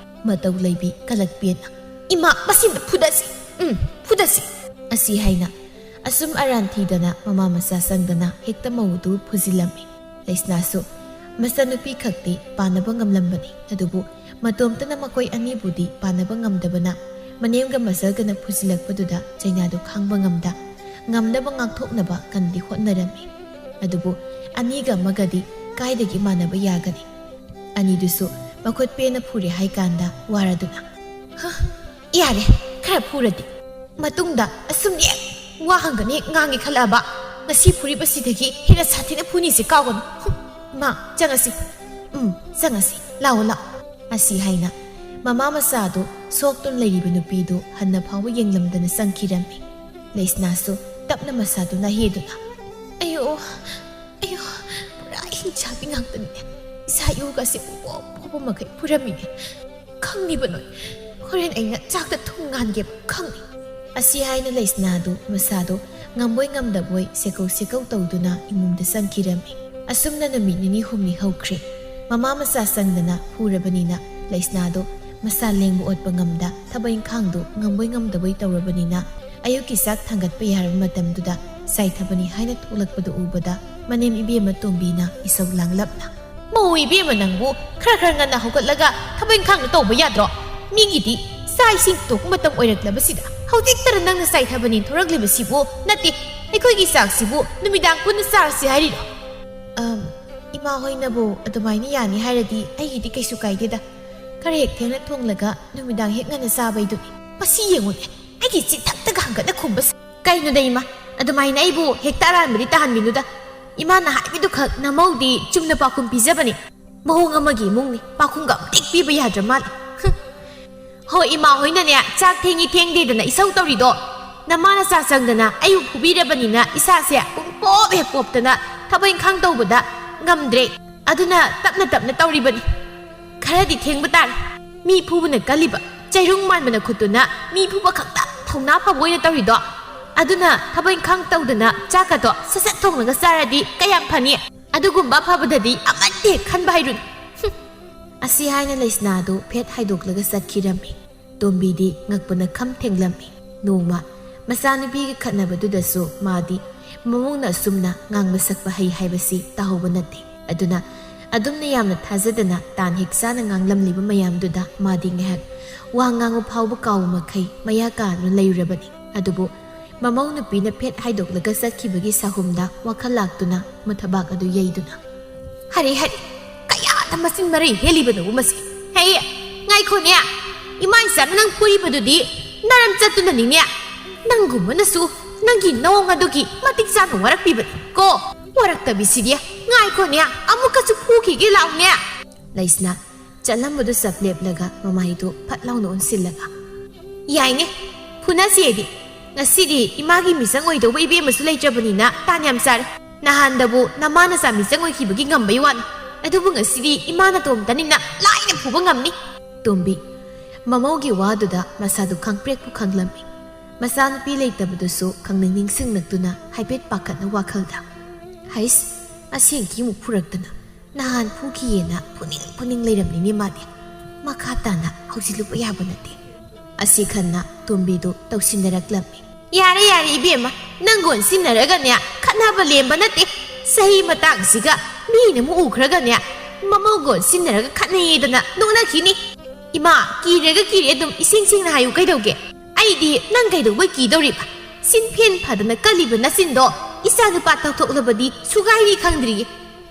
ꯃꯇꯧ ꯂꯩꯕꯤ ꯀꯂꯛꯄꯦꯟꯅ, "ꯏꯃꯥ, ꯃꯁꯤꯃ ꯐꯨꯗꯁꯤ, ꯎꯝ, ꯐꯨꯗꯁꯤ꯫" ꯑꯁꯤ ꯍꯥꯏꯅ ꯑꯁꯨꯝ ꯑꯔꯥꯟ ꯊꯤꯗꯅ ꯃꯃꯥ ꯃꯆꯥ ꯆꯪꯗꯅ ꯍꯦꯛꯇ ꯃꯧꯗꯨ ꯐꯨꯖꯤꯜꯂꯝꯃꯤ꯫ ꯂꯩꯁꯅꯥꯁꯨ ꯃꯆꯥꯅꯨꯄꯤ ꯈꯛꯇꯤ ꯄꯥꯟꯅꯕ ꯉꯝꯂꯝꯕꯅꯤ꯫ ꯑꯗꯨꯕꯨ ꯃꯇꯣꯝꯇꯅ ꯃꯈꯣꯏ ꯑꯅꯤꯕꯨꯗꯤ ꯄꯥꯟꯅꯕ ꯉꯝꯗꯕꯅ ꯃꯅꯦꯝꯒ ꯃꯆꯜꯒꯅ ꯐꯨꯖꯤꯜꯂꯛꯄꯗꯨꯗ ꯆꯩꯅꯥꯗꯨ ꯈꯥꯡꯕ ꯉꯝꯗ ꯉꯝꯅꯕ ꯉꯥꯛꯊꯣꯛꯅꯕ ꯀꯟꯗꯤ ꯍꯣꯠꯅꯔꯝꯃꯤ꯫ ꯑꯗꯨꯕꯨ ꯑꯅꯤꯒ ꯑꯃꯒꯗꯤ ꯀꯥꯏꯗꯒꯤ ꯃꯥꯟꯅꯕ ꯌꯥꯒꯅꯤ? ꯑꯅꯤꯗꯨꯁꯨ ꯃꯈꯨꯠ ꯄꯦꯟꯅ ꯐꯨꯔꯦ ꯍꯥꯏꯀꯥꯟꯗ ꯋꯥꯔꯗꯨꯅ, "ꯍ, ꯌꯥꯔꯦ, ꯈꯔ ꯐꯨꯔꯗꯤ꯫ ꯃꯇꯨꯡꯗ ꯑꯁꯨꯝ ꯍꯦꯛ ꯋꯥ ꯍꯪꯒꯅꯤ ꯍꯦꯛ ꯉꯥꯡꯒꯦ ꯈꯜꯂꯛꯑꯕ, ꯉꯁꯤ ꯐꯨꯔꯤꯕꯁꯤꯗꯒꯤ ꯍꯦꯟꯅ ꯁꯥꯊꯤꯅ ꯐꯨꯅꯤꯁꯦ ꯀꯥꯎꯒꯅꯨ꯫ ꯍꯨꯝ, ꯏꯃꯥ, ꯆꯪꯉꯁꯤ꯫ ꯎꯝ, ꯆꯪꯉꯁꯤ꯫ ꯂꯥꯛꯑꯣ, ꯂꯥꯛꯑꯣ꯫" ꯑꯁꯤ ꯍꯥꯏꯅ ꯃꯃꯥ ꯃꯆꯥꯗꯨ ꯁꯣꯛꯇꯨꯅ ꯂꯩꯔꯤꯕ ꯅꯨꯄꯤꯗꯨ ꯍꯟꯅ ꯐꯥꯎꯕ ꯌꯦꯡꯂꯝꯗꯅ ꯆꯪꯈꯤꯔꯝꯃꯤ꯫ ꯂꯩꯁꯅꯥꯁꯨ ꯇꯞꯅ ꯃꯁꯥꯗꯨ ꯅꯥꯍꯦꯗꯨꯅ, "ꯑꯌꯣ, ꯑꯌꯣ, ꯄꯨꯔꯥ ꯍꯤꯡꯆꯥꯕꯤ ꯉꯥꯛꯇꯅꯤꯅꯦ꯫ ꯏꯁꯥ ꯏꯎꯒꯁꯦ ꯄꯨꯡꯄꯣꯞ ꯄꯣꯞꯄ ꯃꯈꯩ ꯐꯨꯔꯝꯃꯤꯅꯦ꯫ ꯈꯪꯂꯤꯕ ꯅꯣꯏ꯫ ꯍꯣꯔꯦꯟ ꯑꯩꯅ ꯆꯥꯛꯇ ꯊꯨꯝ ꯉꯥꯟꯒꯦꯕ, ꯈꯪꯅꯤ꯫" ꯑꯁꯤ ꯍꯥꯏꯅ ꯂꯩꯁꯅꯥꯗꯨ ꯃꯁꯥꯗꯣ ꯉꯝꯕꯣꯏ ꯉꯝꯗꯕꯣꯏ ꯁꯦꯀꯧ ꯁꯦꯀꯧ ꯇꯧꯗꯨꯅ ꯏꯃꯨꯡꯗ ꯆꯪꯈꯤꯔꯝꯃꯤ꯫ ꯑꯁꯨꯝꯅ ꯅꯨꯃꯤꯠ ꯅꯤꯅꯤ ꯍꯨꯝꯅꯤ ꯍꯧꯈ꯭ꯔꯦ꯫ ꯃꯃꯥ ꯃꯆꯥ ꯆꯪꯗꯅ ꯐꯨꯔꯕꯅꯤꯅ ꯂꯩꯁꯅꯥꯗꯣ ꯃꯁꯥ ꯂꯦꯡꯕ ꯑꯣꯠꯄ ꯉꯝꯗ, ꯊꯕꯛ ꯏꯪꯈꯥꯡꯗꯣ ꯉꯝꯕꯣꯏ ꯉꯝꯗꯕꯣꯏ ꯇꯧꯔꯕꯅꯤꯅ ꯑꯌꯨꯛꯀꯤ ꯆꯥꯛ ꯊꯥꯡꯒꯠꯄ ꯌꯥꯔꯕ ꯃꯇꯝꯗꯨꯗ ꯆꯥꯏꯊꯕꯅꯤ ꯍꯥꯏꯅ ꯊꯣꯛꯂꯛꯄꯗꯨ ꯎꯕꯗ ꯃꯅꯦꯝ ꯏꯕꯦꯝꯃ ꯇꯣꯝꯕꯤꯅ ꯏꯁꯧ ꯂꯥꯡꯂꯞꯅ, "ꯃꯧ ꯏꯕꯦꯝꯃ ꯅꯪꯕꯨ ꯈꯔ ꯈꯔ ꯉꯟꯅ ꯍꯧꯒꯠꯂꯒ ꯊꯕꯛ ꯏꯪꯈꯥꯡꯗꯣ ꯇꯧꯕ ꯌꯥꯗ꯭ꯔꯣ? ꯃꯤꯒꯤꯗꯤ ꯆꯥꯛ ꯏꯁꯤꯡ ꯊꯣꯡꯕ ꯃꯇꯝ ꯑꯣꯏꯔꯛꯂꯕꯁꯤꯗ ꯍꯧꯖꯤꯛꯇꯔ ꯅꯪꯅ ꯆꯥꯏꯊꯕꯅꯤ ꯊꯣꯔꯛꯂꯤꯕꯁꯤꯕꯨ? ꯅꯠꯇꯦ, ꯑꯩꯈꯣꯏꯒꯤ ꯆꯥꯛꯁꯤꯕꯨ ꯅꯨꯃꯤꯗꯥꯡ ꯄꯨꯟꯅ ꯆꯥꯔꯁꯤ ꯍꯥꯏꯔꯤꯔꯣ?" "ꯑꯝ, ꯏꯃꯥ ꯍꯣꯏꯅꯕꯨ ꯑꯗꯨꯃꯥꯏꯅ ꯌꯥꯅꯤ ꯍꯥꯏꯔꯗꯤ ꯑꯩꯒꯤꯗꯤ ꯀꯩꯁꯨ ꯀꯥꯏꯗꯦꯗ꯫ ꯈꯔ ꯍꯦꯛ ꯊꯦꯡꯅ ꯊꯣꯡꯂꯒ ꯅꯨꯃꯤꯗꯥꯡ ꯍꯦꯛ ꯉꯟꯅ ꯆꯥꯕꯩꯗꯨꯅꯤ꯫" ꯃꯁꯤ ꯌꯦꯡꯉꯨꯅꯦ, ꯑꯩꯒꯤ ꯆꯤꯟꯊꯛꯇꯒ ꯍꯪꯒꯠꯅ ꯈꯨꯝꯕꯁꯦ꯫ "ꯀꯩꯅꯣꯗ ꯏꯃꯥ, ꯑꯗꯨꯃꯥꯏꯅ ꯑꯩꯕꯨ ꯍꯦꯛꯇ ꯑꯔꯥꯟꯕꯗꯤ ꯇꯥꯍꯟꯕꯤꯅꯨꯗ꯫ ꯏꯃꯥꯅ ꯍꯥꯏꯕꯗꯨꯈꯛ ꯅꯃꯧꯗꯤ ꯆꯨꯝꯅ ꯄꯥꯎꯈꯨꯝ ꯄꯤꯖꯕꯅꯤ꯫ ꯃꯑꯣꯡ ꯑꯃꯒꯤ ꯏꯃꯨꯡꯅꯤ, ꯄꯥꯎꯈꯨꯝꯒ ꯑꯃꯇ ꯍꯦꯛ ꯄꯤꯕ ꯌꯥꯗ꯭ꯔ ꯃꯥꯜꯂꯦ꯫" "ꯍꯨꯝ꯫ ꯍꯣꯏ, ꯏꯃꯥ ꯍꯣꯏꯅꯅꯦ ꯆꯥꯛ ꯊꯦꯡꯉꯤ ꯊꯦꯡꯗꯦꯗꯅ ꯏꯁꯧ ꯇꯧꯔꯤꯗꯣ꯫ ꯅꯃꯥ ꯅꯆꯥ ꯆꯪꯗꯅ ꯑꯩꯕꯨ ꯐꯨꯕꯤꯔꯕꯅꯤꯅ ꯏꯁꯥꯁꯦ ꯄꯨꯡꯄꯣꯞ ꯍꯦꯛ ꯄꯣꯞꯇꯅ ꯊꯕꯛ ꯏꯪꯈꯥꯡ ꯇꯧꯕꯗ ꯉꯝꯗ꯭ꯔꯦ꯫ ꯑꯗꯨꯅ ꯇꯞꯅ ꯇꯞꯅ ꯇꯧꯔꯤꯕꯅꯤ꯫ ꯈꯔꯗꯤ ꯊꯦꯡꯕ ꯇꯥꯔꯦ꯫ ꯃꯤ ꯐꯨꯕꯅ ꯀꯜꯂꯤꯕ ꯆꯩꯔꯨꯡ ꯃꯥꯟꯕ ꯅꯈꯨꯠꯇꯨꯅ ꯃꯤ ꯐꯨꯕ ꯈꯛꯇ ꯊꯧꯅꯥ ꯐꯕ ꯑꯣꯏꯅ ꯇꯧꯔꯤꯗꯣ꯫ ꯑꯗꯨꯅ ꯊꯕꯛ ꯏꯪꯈꯥꯡ ꯇꯧꯗꯅ ꯆꯥꯛꯀꯗꯣ ꯁꯠ ꯁꯠ ꯊꯣꯡꯂꯒ ꯆꯥꯔꯗꯤ ꯀꯌꯥꯝ ꯐꯅꯤ? ꯑꯗꯨꯒꯨꯝꯕ ꯑꯐꯕꯗꯗꯤ ꯑꯃꯠꯇ ꯍꯦꯛ ꯈꯟꯕ ꯍꯩꯔꯨꯅꯨ꯫" ꯍꯨꯝ꯫ ꯑꯁꯤ ꯍꯥꯏꯅ ꯂꯩꯁꯅꯥꯗꯨ ꯐꯦꯠ ꯍꯥꯏꯗꯣꯛꯂꯒ ꯆꯠꯈꯤꯔꯝꯃꯤ꯫ ꯇꯣꯝꯕꯤꯗꯤ ꯉꯛꯄꯅ ꯈꯝ ꯊꯦꯡꯂꯝꯃꯤ꯫ ꯅꯣꯡꯃ ꯃꯆꯥꯅꯨꯄꯤꯒ ꯈꯠꯅꯕꯗꯨꯗꯁꯨ ꯃꯥꯗꯤ ꯃꯕꯨꯡꯅ ꯑꯁꯨꯝꯅ ꯉꯥꯡꯕ ꯁꯛꯄ ꯍꯩ ꯍꯥꯏꯕꯁꯤ ꯇꯥꯍꯧꯕ ꯅꯠꯇꯦ꯫ ꯑꯗꯨꯅ ꯑꯗꯨꯝꯅ ꯌꯥꯝꯅ ꯊꯥꯖꯗꯅ ꯇꯥꯟ ꯍꯦꯛ ꯆꯥꯅ ꯉꯥꯡꯂꯝꯂꯤꯕ ꯃꯌꯥꯝꯗꯨꯗ ꯃꯥꯗꯤ ꯉꯥꯏꯍꯥꯛ ꯋꯥ ꯉꯥꯡꯕ ꯐꯥꯎꯕ ꯀꯥꯎꯕ ꯃꯈꯩ ꯃꯌꯥ ꯀꯥꯗꯨꯅ ꯂꯩꯔꯨꯔꯕꯅꯤ꯫ ꯑꯗꯨꯕꯨ ꯃꯃꯧ ꯅꯨꯄꯤꯅ ꯐꯦꯠ ꯍꯥꯏꯗꯣꯛꯂꯒ ꯆꯠꯈꯤꯕꯒꯤ ꯁꯥꯍꯨꯝꯗ ꯋꯥꯈꯜ ꯂꯥꯛꯇꯨꯅ ꯃꯊꯕꯥꯛ ꯑꯗꯨ ꯌꯩꯗꯨꯅ, "ꯍꯔꯦ ꯍꯔꯦ, ꯀꯌꯥꯗ ꯃꯆꯤꯟ ꯃꯔꯩ ꯍꯦꯜꯂꯤꯕꯅꯣꯕꯨ ꯃꯁꯤ! ꯍꯦ, ꯉꯥꯏꯈꯣꯅꯦ! ꯏꯃꯥ ꯏꯆꯥꯅ ꯅꯪ ꯐꯨꯔꯤꯕꯗꯨꯗꯤ ꯅꯔꯝ ꯆꯠꯇꯨꯅꯅꯤꯅꯦ! ꯅꯪꯒꯨꯝꯕꯅꯁꯨ ꯅꯪꯒꯤ ꯅꯑꯣꯡ ꯑꯗꯨꯒꯤ ꯃꯇꯤꯛ ꯆꯥꯅ ꯋꯥꯔꯛꯄꯤꯕꯅꯤ ꯀꯣ! ꯋꯥꯔꯛꯇꯕꯤꯁꯤꯗꯤ, ꯉꯥꯏꯈꯣꯅꯦ, ꯑꯃꯨꯛꯀꯁꯨ ꯐꯨꯈꯤꯒꯦ ꯂꯥꯎꯅꯦ!" ꯂꯩꯁꯅꯥ ꯆꯠꯂꯝꯕꯗꯨ ꯆꯞ ꯂꯦꯞꯂꯒ ꯃꯃꯥꯏꯗꯨ ꯐꯠ ꯂꯥꯎꯅ ꯑꯣꯟꯁꯤꯜꯂꯒ, "ꯌꯥꯏꯅꯦ, ꯐꯨꯅꯁꯦꯗꯤ꯫ ꯉꯁꯤꯗꯤ ꯏꯃꯥꯒꯤ ꯃꯤꯆꯪ ꯑꯣꯏꯗꯧꯕ ꯏꯕꯦꯝꯃꯁꯨ ꯂꯩꯇ꯭ꯔꯕꯅꯤꯅ ꯇꯥꯟ ꯌꯥꯝ ꯆꯥꯔꯦ꯫ ꯅꯍꯥꯟꯗꯕꯨ ꯅꯃꯥ ꯅꯆꯥ ꯃꯤꯆꯪ ꯑꯣꯏꯈꯤꯕꯒꯤ ꯉꯝꯕꯩ ꯋꯥꯅꯤ꯫ ꯑꯗꯨꯕꯨ ꯉꯁꯤꯗꯤ ꯏꯃꯥ ꯅꯇꯣꯝꯇꯅꯤꯅ ꯂꯥꯏꯅ ꯐꯨꯕ ꯉꯝꯅꯤ꯫" ꯇꯣꯝꯕꯤ ꯃꯃꯧꯒꯤ ꯋꯥꯗꯨꯗ ꯃꯁꯥꯗꯨ ꯈꯪꯄ꯭ꯔꯦꯛꯄꯨ ꯈꯪꯂꯝꯃꯤ꯫ ꯃꯆꯥꯅꯨꯄꯤ ꯂꯩꯇꯕꯗꯨꯁꯨ ꯈꯪꯅꯤꯡ ꯅꯤꯡꯁꯤꯡꯂꯛꯇꯨꯅ ꯍꯥꯏꯐꯦꯠ ꯄꯥꯈꯠꯅ ꯋꯥꯈꯜꯗ, "ꯍꯩꯁ, ꯑꯁꯦꯡꯀꯤ ꯑꯃꯨꯛ ꯐꯨꯔꯛꯇꯅ꯫ ꯅꯍꯥꯟ ꯐꯨꯈꯤꯌꯦꯅ ꯐꯨꯅꯤꯡ ꯐꯨꯅꯤꯡ ꯂꯩꯔꯝꯃꯤꯅꯦ ꯃꯥꯗꯤ꯫ ꯃꯈꯥ ꯇꯥꯅ ꯍꯧꯖꯤꯜꯂꯨꯕ ꯌꯥꯕ ꯅꯠꯇꯦ꯫" ꯑꯁꯤ ꯈꯟꯅ ꯇꯣꯝꯕꯤꯗꯨ ꯇꯧꯁꯤꯟꯅꯔꯛꯂꯝꯃꯤ꯫ "ꯌꯥꯔꯦ, ꯌꯥꯔꯦ ꯏꯕꯦꯝꯃ, ꯅꯪꯒ ꯑꯣꯟꯁꯤꯟꯅꯔꯒꯅꯦ ꯈꯠꯅꯕ ꯂꯦꯝꯕ ꯅꯠꯇꯦ꯫ ꯆꯍꯤ ꯃꯇꯥꯡꯁꯤꯒ ꯃꯤꯅ ꯑꯃꯨꯛ ꯎꯈ꯭ꯔꯒꯅꯦ ꯃꯃꯧꯒ ꯑꯣꯟꯁꯤꯟꯅꯔꯒ ꯈꯠꯅꯩꯌꯦꯗꯅ ꯅꯣꯛꯅꯈꯤꯅꯤ꯫ ꯏꯃꯥ, ꯀꯤꯔꯒ ꯀꯤꯔꯦ ꯑꯗꯨꯝ ꯏꯁꯦꯡ ꯁꯦꯡꯅ ꯍꯥꯏꯌꯨ ꯀꯩꯗꯧꯒꯦ? ꯑꯩꯗꯤ ꯅꯪ ꯀꯩꯗꯧꯕꯩ ꯀꯤꯗꯧꯔꯤꯕ? ꯆꯤꯟꯐꯦꯟ ꯐꯗꯅ ꯀꯜꯂꯤꯕ ꯅꯆꯤꯟꯗꯣ ꯏꯆꯥꯅꯨꯄꯥ ꯇꯧꯊꯣꯛꯂꯕꯗꯤ ꯁꯨꯒꯥꯏꯔꯤ ꯈꯪꯗ꯭ꯔꯤꯌꯦ꯫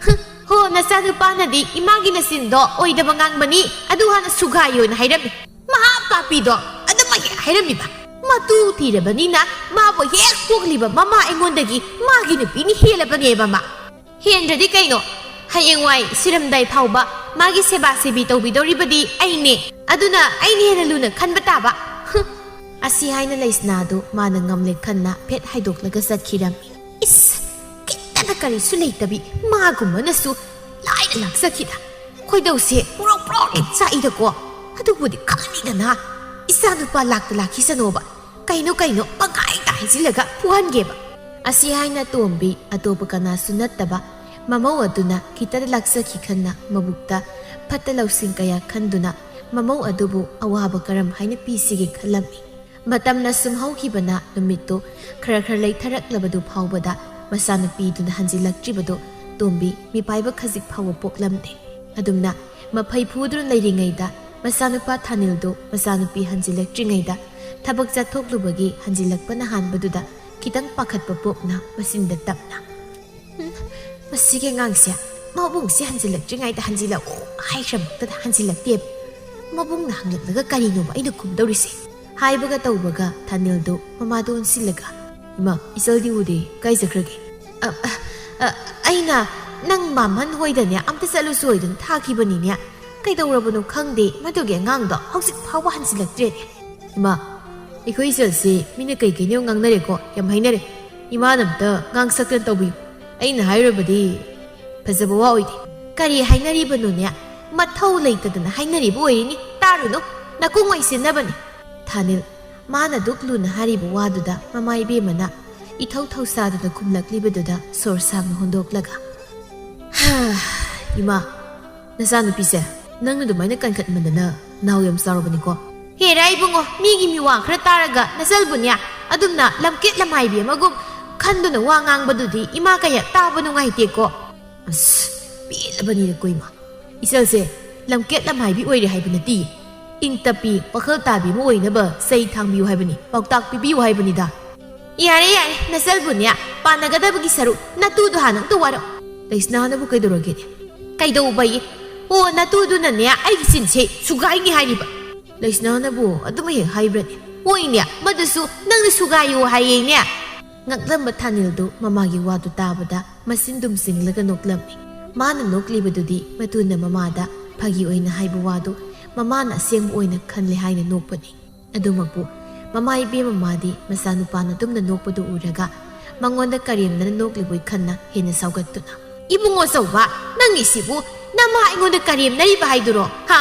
ꯍꯨꯝ, ꯍꯣ, ꯅꯆꯥꯅꯨꯄꯥꯅꯗꯤ ꯏꯃꯥꯒꯤ ꯅꯆꯤꯟꯗꯣ ꯑꯣꯏꯗꯕ ꯉꯥꯡꯕꯅꯤ, ꯑꯗꯨ ꯍꯥꯟꯅ ꯁꯨꯒꯥꯏꯌꯣꯅ ꯍꯥꯏꯔꯝꯃꯤ꯫ ꯃꯍꯥ ꯄꯥꯄꯤꯗꯣ ꯑꯗꯨꯃꯛ ꯍꯦꯛ ꯍꯥꯏꯔꯝꯃꯤꯕ꯫ ꯃꯇꯨ ꯊꯤꯔꯕꯅꯤꯅ ꯃꯥꯕꯨ ꯍꯦꯛ ꯄꯣꯛꯂꯤꯕ ꯃꯃꯥ ꯑꯩꯉꯣꯟꯗꯒꯤ ꯃꯥꯒꯤ ꯅꯨꯄꯤꯅ ꯍꯦꯜꯂꯕꯅꯦꯕ ꯃꯥ꯫ ꯍꯦꯟꯗ꯭ꯔꯗꯤ ꯀꯩꯅꯣ? ꯍꯌꯦꯡꯋꯥꯏ ꯁꯤꯔꯝꯗꯥꯏ ꯐꯥꯎꯕ ꯃꯥꯒꯤ ꯁꯦꯕꯥ ꯁꯦꯕꯤ ꯇꯧꯕꯤꯗꯧꯔꯤꯕꯗꯤ ꯑꯩꯅꯦ꯫ ꯑꯗꯨꯅ ꯑꯩꯅ ꯍꯦꯟꯅ ꯂꯨꯅ ꯈꯟꯕ ꯇꯥꯕ꯫ ꯍꯨꯝ꯫ ꯑꯁꯤ ꯍꯥꯏꯅ ꯂꯩꯁꯅꯥꯗꯨ ꯃꯥꯅ ꯉꯝꯂꯦ ꯈꯟꯅ ꯐꯦꯠ ꯍꯥꯏꯗꯣꯛꯂꯒ ꯆꯠꯈꯤꯔꯝꯃꯤ꯫ ꯏꯁ! ꯈꯤꯇꯅ ꯀꯔꯤꯁꯨ ꯂꯩꯇꯕꯤ ꯃꯥꯒꯨꯝꯕꯅꯁꯨ ꯂꯥꯏꯅ ꯂꯥꯛꯆꯈꯤꯗ꯫ ꯈꯣꯏꯗꯧꯁꯦ ꯄ꯭ꯔꯣꯛ ꯄ꯭ꯔꯣꯛ ꯍꯦꯛ ꯆꯥꯛꯏꯗꯀꯣ꯫ ꯑꯗꯨꯕꯨꯗꯤ ꯈꯪꯅꯤꯗꯅ꯫ ꯏꯆꯥꯅꯨꯄꯥ ꯂꯥꯛꯇ ꯂꯥꯛꯈꯤꯁꯅꯣꯕ꯫ ꯀꯩꯅꯣ ꯀꯩꯅꯣ ꯄꯪꯍꯥꯏꯗ ꯍꯥꯏꯖꯤꯜꯂꯒ ꯐꯨꯍꯟꯒꯦꯕ꯫ ꯑꯁꯤ ꯍꯥꯏꯅ ꯇꯣꯝꯕꯤ ꯑꯇꯣꯞꯄ ꯀꯅꯥꯁꯨ ꯅꯠꯇꯕ ꯃꯃꯧ ꯑꯗꯨꯅ ꯈꯤꯇꯗ ꯂꯥꯛꯆꯈꯤ ꯈꯟꯅ ꯃꯕꯨꯛꯇ ꯐꯠꯇ ꯂꯧꯁꯤꯡ ꯀꯌꯥ ꯈꯟꯗꯨꯅ ꯃꯃꯧ ꯑꯗꯨꯕꯨ ꯑꯋꯥꯕ ꯀꯔꯝ ꯍꯥꯏꯅ ꯄꯤꯁꯤꯒꯦ ꯈꯜꯂꯝꯃꯤ꯫ ꯃꯇꯝꯅ ꯁꯨꯝ ꯍꯧꯈꯤꯕꯅ ꯅꯨꯃꯤꯠꯇꯨ ꯈꯔ ꯈꯔ ꯂꯩꯊꯔꯛꯂꯕꯗꯨ ꯐꯥꯎꯕꯗ ꯃꯆꯥꯅꯨꯄꯤꯗꯨꯅ ꯍꯟꯖꯤꯜꯂꯛꯇ꯭ꯔꯤꯕꯗꯨ ꯇꯣꯝꯕꯤ ꯃꯤꯄꯥꯏꯕ ꯈꯖꯤꯛ ꯐꯥꯎꯕ ꯄꯣꯛꯂꯝꯗꯦ꯫ ꯑꯗꯨꯝꯅ ꯃꯐꯩ ꯐꯨꯗꯨꯅ ꯂꯩꯔꯤꯉꯩꯗ ꯃꯆꯥꯅꯨꯄꯥ ꯊꯥꯅꯤꯜꯗꯨ ꯃꯆꯥꯅꯨꯄꯤ ꯍꯟꯖꯤꯜꯂꯛꯇ꯭ꯔꯤꯉꯩꯗ ꯊꯕꯛ ꯆꯠꯊꯣꯛꯂꯨꯕꯒꯤ ꯍꯟꯖꯤꯜꯂꯛꯄꯅ ꯍꯥꯟꯕꯗꯨꯗ ꯈꯤꯇꯪ ꯄꯥꯈꯠꯄ ꯄꯣꯛꯅ ꯃꯆꯤꯟꯗ ꯇꯞꯅ, "ꯍꯨꯝ, ꯃꯁꯤꯒꯤ ꯑꯉꯥꯡꯁꯦ ꯃꯕꯨꯡꯁꯦ ꯍꯟꯖꯤꯜꯂꯛꯇ꯭ꯔꯤꯉꯩꯗ ꯍꯟꯖꯤꯜꯂꯛꯎ ꯍꯥꯏꯈ꯭ꯔꯃꯛꯇꯗ ꯍꯟꯖꯤꯜꯂꯛꯇꯦꯕ꯫ ꯃꯕꯨꯡꯅ ꯍꯪꯂꯛꯂꯒ ꯀꯔꯤꯅꯣꯕ ꯑꯩꯅ ꯈꯨꯝꯗꯧꯔꯤꯁꯦ?" ꯍꯥꯏꯕꯒ ꯇꯧꯕꯒ ꯊꯥꯅꯤꯜꯗꯨ ꯃꯃꯥꯗ ꯑꯣꯟꯁꯤꯜꯂꯒ, "ꯏꯃꯥ, ꯏꯆꯜꯗꯤ ꯎꯗꯦ, ꯀꯥꯏ ꯆꯠꯈ꯭ꯔꯒꯦ?" "ꯑ, ꯑ, ꯑ, ꯑꯩꯅ ꯅꯪ ꯃꯥꯝꯍꯟ ꯍꯣꯏꯗꯅꯦ ꯑꯝꯇ ꯆꯠꯂꯨꯁꯣꯏꯗꯅ ꯊꯥꯈꯤꯕꯅꯤꯅꯦ꯫ ꯀꯩꯗꯧꯔꯕꯅꯣ ꯈꯪꯗꯦ, ꯃꯗꯨꯒꯤ ꯑꯉꯥꯡꯗꯣ ꯍꯧꯖꯤꯛ ꯐꯥꯎꯕ ꯍꯟꯖꯤꯜꯂꯛꯇ꯭ꯔꯦꯅꯦ꯫" "ꯏꯃꯥ, ꯑꯩꯈꯣꯏ ꯏꯆꯜꯁꯤ ꯃꯤꯅ ꯀꯩ ꯀꯩꯅꯣ ꯉꯥꯡꯅꯔꯦꯀꯣ, ꯌꯥꯝ ꯍꯥꯏꯅꯔꯦ꯫ ꯏꯃꯥꯅ ꯑꯝꯇ ꯉꯥꯡ ꯁꯛꯇꯅ ꯇꯧꯕꯤꯌꯨ꯫ ꯑꯩꯅ ꯍꯥꯏꯔꯨꯔꯕꯗꯤ ꯐꯖꯕ ꯋꯥ ꯑꯣꯏꯗꯦ꯫" "ꯀꯔꯤ ꯍꯥꯏꯅꯔꯤꯕꯅꯣꯅꯦ? ꯃꯊꯧ ꯂꯩꯇꯗꯅ ꯍꯥꯏꯅꯔꯤꯕ ꯑꯣꯏꯔꯤꯅꯤ꯫ ꯇꯥꯔꯨꯅꯨ, ꯅꯀꯣꯡ ꯑꯣꯏꯁꯤꯟꯅꯕꯅꯤ꯫" ꯊꯥꯅꯤꯜ, ꯃꯥꯅ ꯗꯨꯛ ꯂꯨꯅ ꯍꯥꯏꯔꯤꯕ ꯋꯥꯗꯨꯗ ꯃꯃꯥ ꯏꯕꯦꯝꯃꯅ ꯏꯊꯧ ꯊꯧꯁꯥꯗꯅ ꯈꯨꯝꯂꯛꯂꯤꯕꯗꯨꯗ ꯁꯣꯔ ꯁꯥꯡꯅ ꯍꯣꯟꯗꯣꯛꯂꯒ, "ꯍꯥ, ꯏꯃꯥ, ꯅꯆꯥꯅꯨꯄꯤꯁꯦ ꯅꯪꯅ ꯑꯗꯨꯃꯥꯏꯅ ꯀꯟꯈꯠꯃꯟꯗꯅ ꯅꯥꯎ ꯌꯥꯝ ꯆꯥꯎꯔꯕꯅꯤꯀꯣ꯫" "ꯍꯦꯔꯥ ꯏꯕꯨꯡꯉꯣ, ꯃꯤꯒꯤ ꯃꯤꯋꯥ ꯈꯔ ꯇꯥꯔꯒ ꯅꯆꯜꯕꯨꯅꯦ ꯑꯗꯨꯝꯅ ꯂꯝꯀꯦꯠ ꯂꯝꯍꯥꯏꯕꯤ ꯑꯃꯒꯨꯝ ꯈꯟꯗꯨꯅ ꯋꯥ ꯉꯥꯡꯕꯗꯨꯗꯤ ꯏꯃꯥ ꯀꯌꯥ ꯇꯥꯕ ꯅꯨꯡꯉꯥꯏꯇꯦꯀꯣ꯫" "ꯑꯁ, ꯄꯦꯜꯂꯕꯅꯤꯗꯀꯣ ꯏꯃꯥ꯫ ꯏꯆꯜꯁꯦ ꯂꯝꯀꯦꯠ ꯂꯝꯍꯥꯏꯕꯤ ꯑꯣꯏꯔꯦ ꯍꯥꯏꯕ ꯅꯠꯇꯦ꯫ ꯏꯪ ꯇꯞꯄꯤ, ꯋꯥꯈꯜ ꯇꯥꯕꯤ ꯑꯃ ꯑꯣꯏꯅꯕ ꯆꯩ ꯊꯥꯡꯕꯤꯌꯨ ꯍꯥꯏꯕꯅꯤ, ꯄꯥꯎꯇꯥꯛ ꯄꯤꯕꯤꯌꯨ ꯍꯥꯏꯕꯅꯤꯗ꯫" "ꯌꯥꯔꯦ, ꯌꯥꯔꯦ, ꯅꯆꯜꯕꯨꯅꯦ ꯄꯥꯟꯅꯒꯗꯕꯒꯤ ꯁꯔꯨꯛ ꯅꯇꯨꯗꯣ ꯍꯥꯟꯅ ꯑꯝꯇ ꯋꯥꯔꯛ꯫" "ꯂꯩꯁꯅꯥꯅꯕꯨ ꯀꯩꯗꯧꯔꯒꯦꯅꯦ?" "ꯀꯩꯗꯧꯕꯌꯦ? ꯑꯣ, ꯅꯇꯨꯗꯨꯅꯅꯦ ꯑꯩꯒꯤ ꯆꯤꯟꯁꯦ ꯁꯨꯒꯥꯏꯅꯤ ꯍꯥꯏꯔꯤꯕ꯫" "ꯂꯩꯁꯅꯥꯅꯕꯨ ꯑꯗꯨꯃ ꯍꯦꯛ ꯍꯥꯏꯕ꯭ꯔꯅꯦ?" "ꯍꯣꯏꯅꯦ, ꯃꯗꯨꯁꯨ ꯅꯪꯅ ꯁꯨꯒꯥꯏꯌꯨ ꯍꯥꯏꯌꯦꯅꯦ꯫" ꯉꯛꯂꯝꯕ ꯊꯥꯅꯤꯜꯗꯨ ꯃꯃꯥꯒꯤ ꯋꯥꯗꯨ ꯇꯥꯕꯗ ꯃꯆꯤꯟ ꯗꯨꯝ ꯆꯤꯡꯂꯒ ꯅꯣꯛꯂꯝꯃꯤ꯫ ꯃꯥꯅ ꯅꯣꯛꯂꯤꯕꯗꯨꯗꯤ ꯃꯇꯨꯅ ꯃꯃꯥꯗ ꯐꯥꯒꯤ ꯑꯣꯏꯅ ꯍꯥꯏꯕ ꯋꯥꯗꯨ ꯃꯃꯥꯅ ꯑꯁꯦꯡꯕ ꯑꯣꯏꯅ ꯈꯜꯂꯦ ꯍꯥꯏꯅ ꯅꯣꯛꯄꯅꯤ꯫ ꯑꯗꯨꯃꯛꯄꯨ ꯃꯃꯥ ꯏꯕꯦꯝꯃ ꯃꯥꯗꯤ ꯃꯆꯥꯅꯨꯄꯥꯅ ꯑꯗꯨꯝꯅ ꯅꯣꯛꯄꯗꯨ ꯎꯔꯒ ꯃꯉꯣꯟꯗ ꯀꯔꯦꯝꯅꯅ ꯅꯣꯛꯂꯤꯕꯣꯏ ꯈꯟꯅ ꯍꯦꯟꯅ ꯁꯥꯎꯒꯠꯇꯨꯅ, "ꯏꯕꯨꯡꯉꯣ ꯆꯧꯕ, ꯅꯪꯒꯤꯁꯤꯕꯨ ꯅꯃꯥ ꯑꯩꯉꯣꯟꯗ ꯀꯔꯦꯝꯅꯔꯤꯕ ꯍꯥꯏꯗꯨꯔꯣ? ꯍꯥ?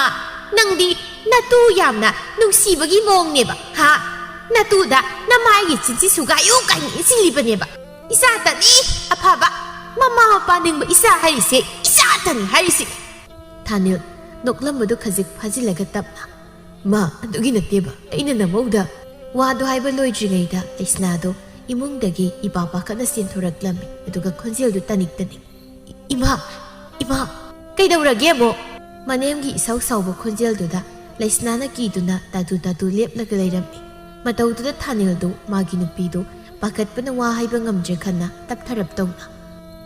ꯅꯪꯗꯤ ꯅꯇꯨ ꯌꯥꯝꯅ ꯅꯨꯡꯁꯤꯕꯒꯤ ꯃꯑꯣꯡꯅꯦꯕ, ꯍꯥ? ꯅꯇꯨꯗ ꯅꯃꯥꯒꯤ ꯆꯤꯟꯁꯤ ꯁꯨꯒꯥꯏꯌꯨ ꯀꯥꯏꯅ ꯏꯟꯁꯤꯜꯂꯤꯕꯅꯦꯕ꯫ ꯏꯆꯥꯇꯅꯤ ꯑꯐꯕ, ꯃꯃꯥ ꯃꯄꯥ ꯅꯤꯡꯕ ꯏꯆꯥ ꯍꯥꯏꯔꯤꯁꯦ, ꯏꯆꯥꯇꯅꯤ ꯍꯥꯏꯔꯤꯁꯦ꯫" ꯊꯥꯅꯤꯜ ꯅꯣꯛꯂꯝꯕꯗꯨ ꯈꯖꯤꯛ ꯐꯥꯖꯤꯜꯂꯒ ꯇꯞꯅ, "ꯃꯥ, ꯑꯗꯨꯒꯤ ꯅꯠꯇꯦꯕ, ꯑꯩꯅ ꯅꯃꯧꯗ꯫" ꯋꯥꯗꯨ ꯍꯥꯏꯕ ꯂꯣꯏꯗ꯭ꯔꯤꯉꯩꯗ ꯂꯩꯁꯅꯥꯗꯣ ꯏꯃꯨꯡꯗꯒꯤ ꯏꯄꯥ ꯄꯥꯈꯠꯅ ꯆꯦꯟꯊꯣꯔꯛꯂꯝꯃꯤ꯫ ꯑꯗꯨꯒ ꯈꯣꯟꯖꯦꯜꯗꯨ ꯇꯅꯤꯛ ꯇꯅꯤꯛ, "ꯏꯃꯥ, ꯏꯃꯥ!" "ꯀꯩꯗꯧꯔꯒꯦ ꯑꯃꯨꯛ?" ꯃꯅꯦꯝꯒꯤ ꯏꯁꯧ ꯁꯧꯕ ꯈꯣꯟꯖꯦꯜꯗꯨꯗ ꯂꯩꯁꯅꯥꯅ ꯀꯤꯗꯨꯅ ꯇꯥꯇꯨ ꯇꯥꯇꯨ ꯂꯦꯞꯂꯒ ꯂꯩꯔꯝꯃꯤ꯫ ꯃꯇꯧꯗꯨꯗ ꯊꯥꯅꯤꯜꯗꯨ ꯃꯥꯒꯤ ꯅꯨꯄꯤꯗꯨ ꯄꯥꯈꯠꯄꯅ ꯋꯥ ꯍꯥꯏꯕ ꯉꯝꯗ꯭ꯔꯦ ꯈꯟꯅ ꯇꯞꯊꯔꯞ ꯇꯧꯅ,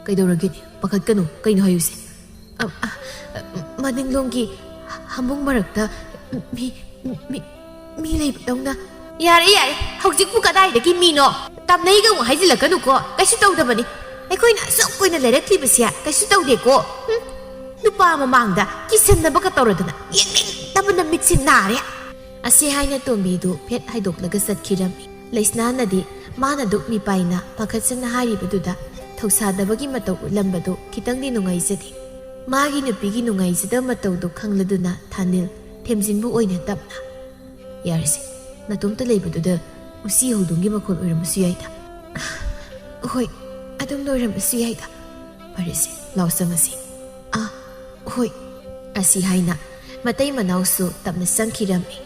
"ꯀꯩꯗꯧꯔꯒꯦꯅꯦ? ꯄꯥꯈꯠꯀꯅꯨ, ꯀꯩꯅꯣ ꯍꯥꯏꯌꯨꯁꯦ?" "ꯑ, ꯑ, ꯃꯅꯤꯡꯂꯣꯝꯒꯤ ꯍꯥꯝꯕꯨꯡ ꯃꯔꯛꯇ ꯃꯤ, ꯃꯤ, ꯃꯤ ꯂꯩꯕꯗꯧꯅ꯫" "ꯌꯥꯔꯦ, ꯌꯥꯔꯦ, ꯍꯧꯖꯤꯛꯄꯨ ꯀꯗꯥꯏꯗꯒꯤ ꯃꯤꯅꯣ? ꯇꯝꯅꯩꯒ ꯑꯃꯨꯛ ꯍꯥꯏꯖꯤꯜꯂꯛꯀꯅꯨꯀꯣ, ꯀꯩꯁꯨ ꯇꯧꯗꯕꯅꯤ꯫ ꯑꯩꯈꯣꯏꯅ ꯑꯁꯨꯛ ꯀꯨꯏꯅ ꯂꯩꯔꯛꯂꯤꯕꯁꯦ ꯀꯩꯁꯨ ꯇꯧꯗꯦꯀꯣ꯫ ꯍꯨꯝ, ꯅꯨꯄꯥ ꯃꯃꯥꯡꯗ ꯀꯤꯁꯟꯅꯕꯒ ꯇꯧꯔꯗꯅ ꯌꯦꯡꯅꯤꯡꯗꯕꯅ ꯃꯤꯠꯁꯦ ꯅꯥꯔꯦ꯫" ꯑꯁꯤ ꯍꯥꯏꯅ ꯇꯣꯝꯕꯤꯗꯨ ꯐꯦꯠ ꯍꯥꯏꯗꯣꯛꯂꯒ ꯆꯠꯈꯤꯔꯝꯃꯤ꯫ ꯂꯩꯁꯅꯥꯅꯗꯤ ꯃꯥꯅ ꯗꯨꯛ ꯃꯤꯄꯥꯏꯅ ꯄꯥꯈꯠꯆꯅ ꯍꯥꯏꯔꯤꯕꯗꯨꯗ ꯊꯧꯁꯥꯗꯕꯒꯤ ꯃꯇꯧ ꯎꯠꯂꯝꯕꯗꯨ ꯈꯤꯇꯪꯗꯤ ꯅꯨꯡꯉꯥꯏꯖꯗꯦ꯫ ꯃꯥꯒꯤ ꯅꯨꯄꯤꯒꯤ ꯅꯨꯡꯉꯥꯏꯖꯗꯕ ꯃꯇꯧꯗꯨ ꯈꯪꯂꯗꯨꯅ ꯊꯥꯅꯤꯜ ꯊꯦꯝꯖꯤꯟꯕ ꯑꯣꯏꯅ ꯇꯞꯅ, "ꯌꯥꯔꯦꯁꯦ, ꯅꯇꯣꯝꯇ ꯂꯩꯕꯗꯨꯗ ꯎꯆꯤ ꯍꯧꯗꯣꯡꯒꯤ ꯃꯈꯣꯜ ꯑꯣꯏꯔꯝꯕꯁꯨ ꯌꯥꯏꯗ꯫" "ꯍꯣꯏ, ꯑꯗꯨꯝ ꯑꯣꯏꯔꯝꯕꯁꯨ ꯌꯥꯏꯗ꯫ ꯐꯔꯦꯁꯦ, ꯂꯥꯎ ꯆꯪꯉꯁꯤ꯫" "ꯑꯥ, ꯍꯣꯏ꯫" ꯑꯁꯤ ꯍꯥꯏꯅ ꯃꯇꯩ ꯃꯅꯥꯎꯁꯨ ꯇꯞꯅ ꯆꯪꯈꯤꯔꯝꯃꯤ꯫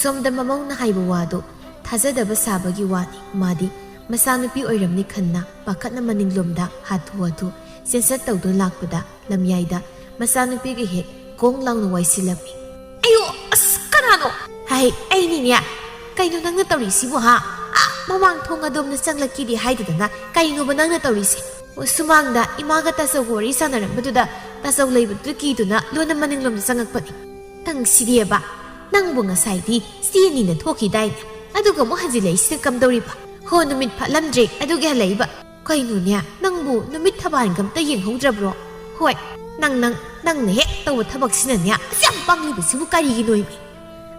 ꯁꯣꯝꯗ ꯃꯃꯧꯅ ꯍꯥꯏꯕ ꯋꯥꯗꯨ ꯊꯥꯖꯗꯕ ꯁꯥꯕꯒꯤ ꯋꯥꯅꯤ꯫ ꯃꯥꯗꯤ ꯃꯆꯥꯅꯨꯄꯤ ꯑꯣꯏꯔꯝꯅꯤ ꯈꯟꯅ ꯄꯥꯈꯠꯅ ꯃꯅꯤꯡꯂꯣꯝꯗ ꯍꯥꯊꯨ ꯍꯥꯊꯨ ꯆꯦꯟꯁꯠ ꯇꯧꯗꯨꯅ ꯂꯥꯛꯄꯗ, ꯂꯝꯌꯥꯏꯗ ꯃꯆꯥꯅꯨꯄꯤꯒ ꯍꯦꯛ ꯒꯣꯡ ꯂꯥꯎꯅ ꯋꯥꯏꯁꯤꯜꯂꯝꯃꯤ꯫ "ꯑꯌꯣ, ꯑꯁ, ꯀꯅꯥꯅꯣ?" "ꯍꯥꯏ, ꯑꯩꯅꯤꯅꯦ꯫ ꯀꯩꯅꯣ ꯅꯪꯅ ꯇꯧꯔꯤꯁꯤꯕꯨ, ꯍꯥ? ꯑꯥ, ꯃꯃꯥꯡ ꯊꯣꯡ ꯑꯗꯣꯝꯗ ꯆꯪꯂꯛꯀꯦꯗꯤ ꯍꯥꯏꯗꯗꯅ ꯀꯩꯅꯣꯕ ꯅꯪꯅ ꯇꯧꯔꯤꯁꯦ?" "ꯑꯣ, ꯁꯨꯃꯥꯡꯗ ꯏꯃꯥꯒ ꯇꯥꯆꯧꯒ ꯋꯥꯔꯤ ꯁꯥꯟꯅꯔꯝꯕꯗꯨꯗ ꯇꯥꯆꯧ ꯂꯩꯕꯗꯨꯗ ꯀꯤꯗꯨꯅ ꯂꯣꯟꯅ ꯃꯅꯤꯡꯂꯣꯝꯗ ꯆꯪꯉꯛꯄꯅꯤ꯫" "ꯅꯪ ꯁꯤꯗꯤꯑꯕ, ꯅꯪꯕꯨ ꯉꯁꯥꯏꯗꯤ ꯆꯦꯅꯤꯅ ꯊꯣꯛꯈꯤꯗꯥꯏꯅꯦ? ꯑꯗꯨꯒ ꯑꯃꯨꯛ ꯍꯟꯖꯤꯜꯂꯛꯏꯁꯤꯅ ꯀꯝꯗꯧꯔꯤꯕ?" "ꯍꯣ, ꯅꯨꯃꯤꯠ ꯐꯠꯂꯝꯗ꯭ꯔꯦ, ꯑꯗꯨꯒꯤ ꯍꯜꯂꯛꯏꯕ꯫" "ꯀꯩꯅꯣꯅꯦ, ꯅꯪꯕꯨ ꯅꯨꯃꯤꯠ ꯊꯕꯥꯟꯒ ꯑꯝꯇ ꯌꯦꯡꯍꯧꯗ꯭ꯔꯕ꯭ꯔꯣ?" "ꯍꯣꯏ, ꯅꯪ, ꯅꯪ, ꯅꯪꯅ ꯍꯦꯛ ꯇꯧꯕ ꯊꯕꯛꯁꯤꯅꯅꯦ, ꯑꯁꯤ ꯌꯥꯝ ꯄꯪꯂꯤꯕꯁꯤꯕꯨ ꯀꯔꯤꯒꯤꯅꯣ ꯏꯃꯤ?"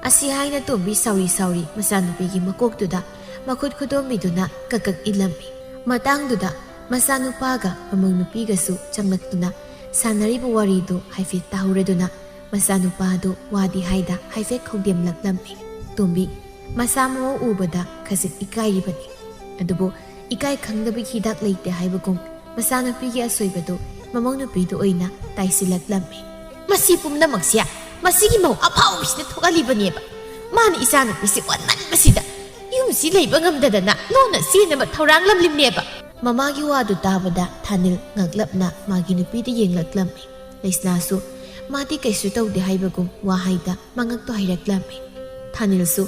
ꯑꯁꯤ ꯍꯥꯏꯅ ꯇꯣꯝꯕꯤ ꯁꯥꯎꯔꯤ ꯁꯥꯎꯔꯤ ꯃꯆꯥꯅꯨꯄꯤꯒꯤ ꯃꯀꯣꯛꯇꯨꯗ ꯃꯈꯨꯠ ꯈꯨꯗꯣꯝꯕꯤꯗꯨꯅ ꯀꯛ ꯀꯛ ꯏꯜꯂꯝꯃꯤ꯫ ꯃꯇꯥꯡꯗꯨꯗ ꯃꯆꯥꯅꯨꯄꯥꯒ ꯃꯃꯧ ꯅꯨꯄꯤꯒꯁꯨ ꯆꯪꯂꯛꯇꯨꯅ ꯁꯥꯟꯅꯔꯤꯕ ꯋꯥꯔꯤꯗꯨ ꯍꯥꯏꯐꯦꯠ ꯇꯥꯍꯧꯔꯗꯨꯅ ꯃꯆꯥꯅꯨꯄꯥꯗꯨ ꯋꯥꯗꯤ ꯍꯥꯏꯗ ꯍꯥꯏꯐꯦꯠ ꯈꯧꯗꯦꯝꯂꯛꯂꯝꯃꯤ꯫ ꯇꯣꯝꯕꯤ ꯃꯆꯥ ꯃꯎ ꯎꯕꯗ ꯈꯖꯤꯛ ꯏꯀꯥꯏꯔꯤꯕꯅꯤ꯫ ꯑꯗꯨꯕꯨ ꯏꯀꯥꯏ ꯈꯪꯗꯕꯒꯤ ꯍꯤꯗꯥꯛ ꯂꯩꯇꯦ ꯍꯥꯏꯕꯒꯨꯝ ꯃꯆꯥꯅꯨꯄꯤꯒꯤ ꯑꯁꯣꯏꯕꯗꯨ ꯃꯃꯧ ꯅꯨꯄꯤꯗꯨ ꯑꯣꯏꯅ ꯇꯥꯏꯁꯤꯜꯂꯛꯂꯝꯃꯤ꯫ "ꯃꯁꯤ ꯄꯨꯝꯅꯃꯛꯁꯦ ꯃꯁꯤꯒꯤ ꯃꯧ ꯑꯐꯥꯎꯕꯤꯁꯤꯅ ꯊꯣꯛꯍꯜꯂꯤꯕꯅꯦꯕ꯫ ꯃꯥꯅ ꯏꯆꯥꯅꯨꯄꯤꯁꯤ ꯋꯥꯟꯃꯟꯕꯁꯤꯗ ꯌꯨꯝꯁꯤ ꯂꯩꯕ ꯉꯝꯗꯗꯅ ꯂꯣꯟꯅ ꯆꯦꯟꯅꯕ ꯊꯧꯔꯥꯡ ꯂꯝꯂꯤꯝꯅꯦꯕ꯫" ꯃꯃꯥꯒꯤ ꯋꯥꯗꯨ ꯇꯥꯕꯗ ꯊꯥꯅꯤꯜ ꯉꯛꯂꯞꯅ ꯃꯥꯒꯤ ꯅꯨꯄꯤꯗ ꯌꯦꯡꯂꯛꯂꯝꯃꯤ꯫ ꯂꯩꯁꯅꯥꯁꯨ ꯃꯥꯗꯤ ꯀꯩꯁꯨ ꯇꯧꯗꯦ ꯍꯥꯏꯕꯒꯨꯝ ꯋꯥꯍꯩꯗ ꯃꯉꯛꯇꯣ ꯍꯥꯏꯔꯛꯂꯝꯃꯤ꯫ ꯊꯥꯅꯤꯜꯁꯨ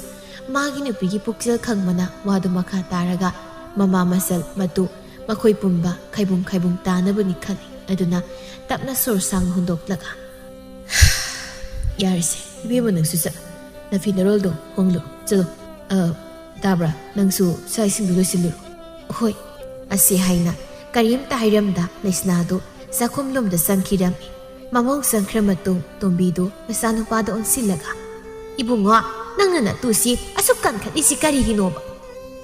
ꯃꯥꯒꯤ ꯅꯨꯄꯤꯒꯤ ꯄꯨꯛꯆꯦꯜ ꯈꯪꯕꯅ ꯋꯥꯗꯨ ꯃꯈꯥ ꯇꯥꯔꯒ ꯃꯃꯥ, ꯃꯆꯜ, ꯃꯇꯨ, ꯃꯈꯣꯏ ꯄꯨꯝꯕ ꯈꯥꯏꯕꯨꯡ ꯈꯥꯏꯕꯨꯡ ꯇꯥꯅꯕꯅꯤ ꯈꯜꯂꯤ꯫ ꯑꯗꯨꯅ ꯇꯞꯅ ꯁꯣꯔ ꯁꯥꯡꯅ ꯍꯣꯟꯗꯣꯛꯂꯒ, "ꯌꯥꯔꯦꯁꯦ, ꯏꯕꯦꯝꯃ, ꯅꯪꯁꯨ ꯆꯠꯂꯣ꯫ ꯅꯐꯤ ꯅꯔꯣꯜꯗꯣ ꯍꯣꯡꯂꯨ꯫ ꯆꯠꯂꯣ꯫ ꯑ, ꯇꯥꯕ꯭ꯔꯥ? ꯅꯪꯁꯨ ꯆꯥꯛ ꯏꯁꯤꯡꯗꯨ ꯂꯣꯏꯁꯤꯜꯂꯨꯔꯣ꯫" "ꯍꯣꯏ꯫" ꯑꯁꯤ ꯍꯥꯏꯅ ꯀꯔꯤꯝꯇ ꯍꯥꯏꯔꯝꯗ ꯂꯩꯁꯅꯥꯗꯨ ꯆꯥꯛꯈꯨꯝꯂꯣꯝꯗ ꯆꯪꯈꯤꯔꯝꯃꯤ꯫ ꯃꯃꯧ ꯆꯪꯈ꯭ꯔ ꯃꯇꯨꯡ ꯇꯣꯝꯕꯤꯗꯨ ꯃꯆꯥꯅꯨꯄꯥꯗ ꯑꯣꯟꯁꯤꯜꯂꯒ, "ꯏꯕꯨꯡꯉꯣ, ꯅꯪꯅ ꯅꯇꯨꯁꯤ ꯑꯁꯨꯛ ꯀꯟꯈꯠꯂꯤꯁꯤ ꯀꯔꯤꯒꯤꯅꯣꯕ?"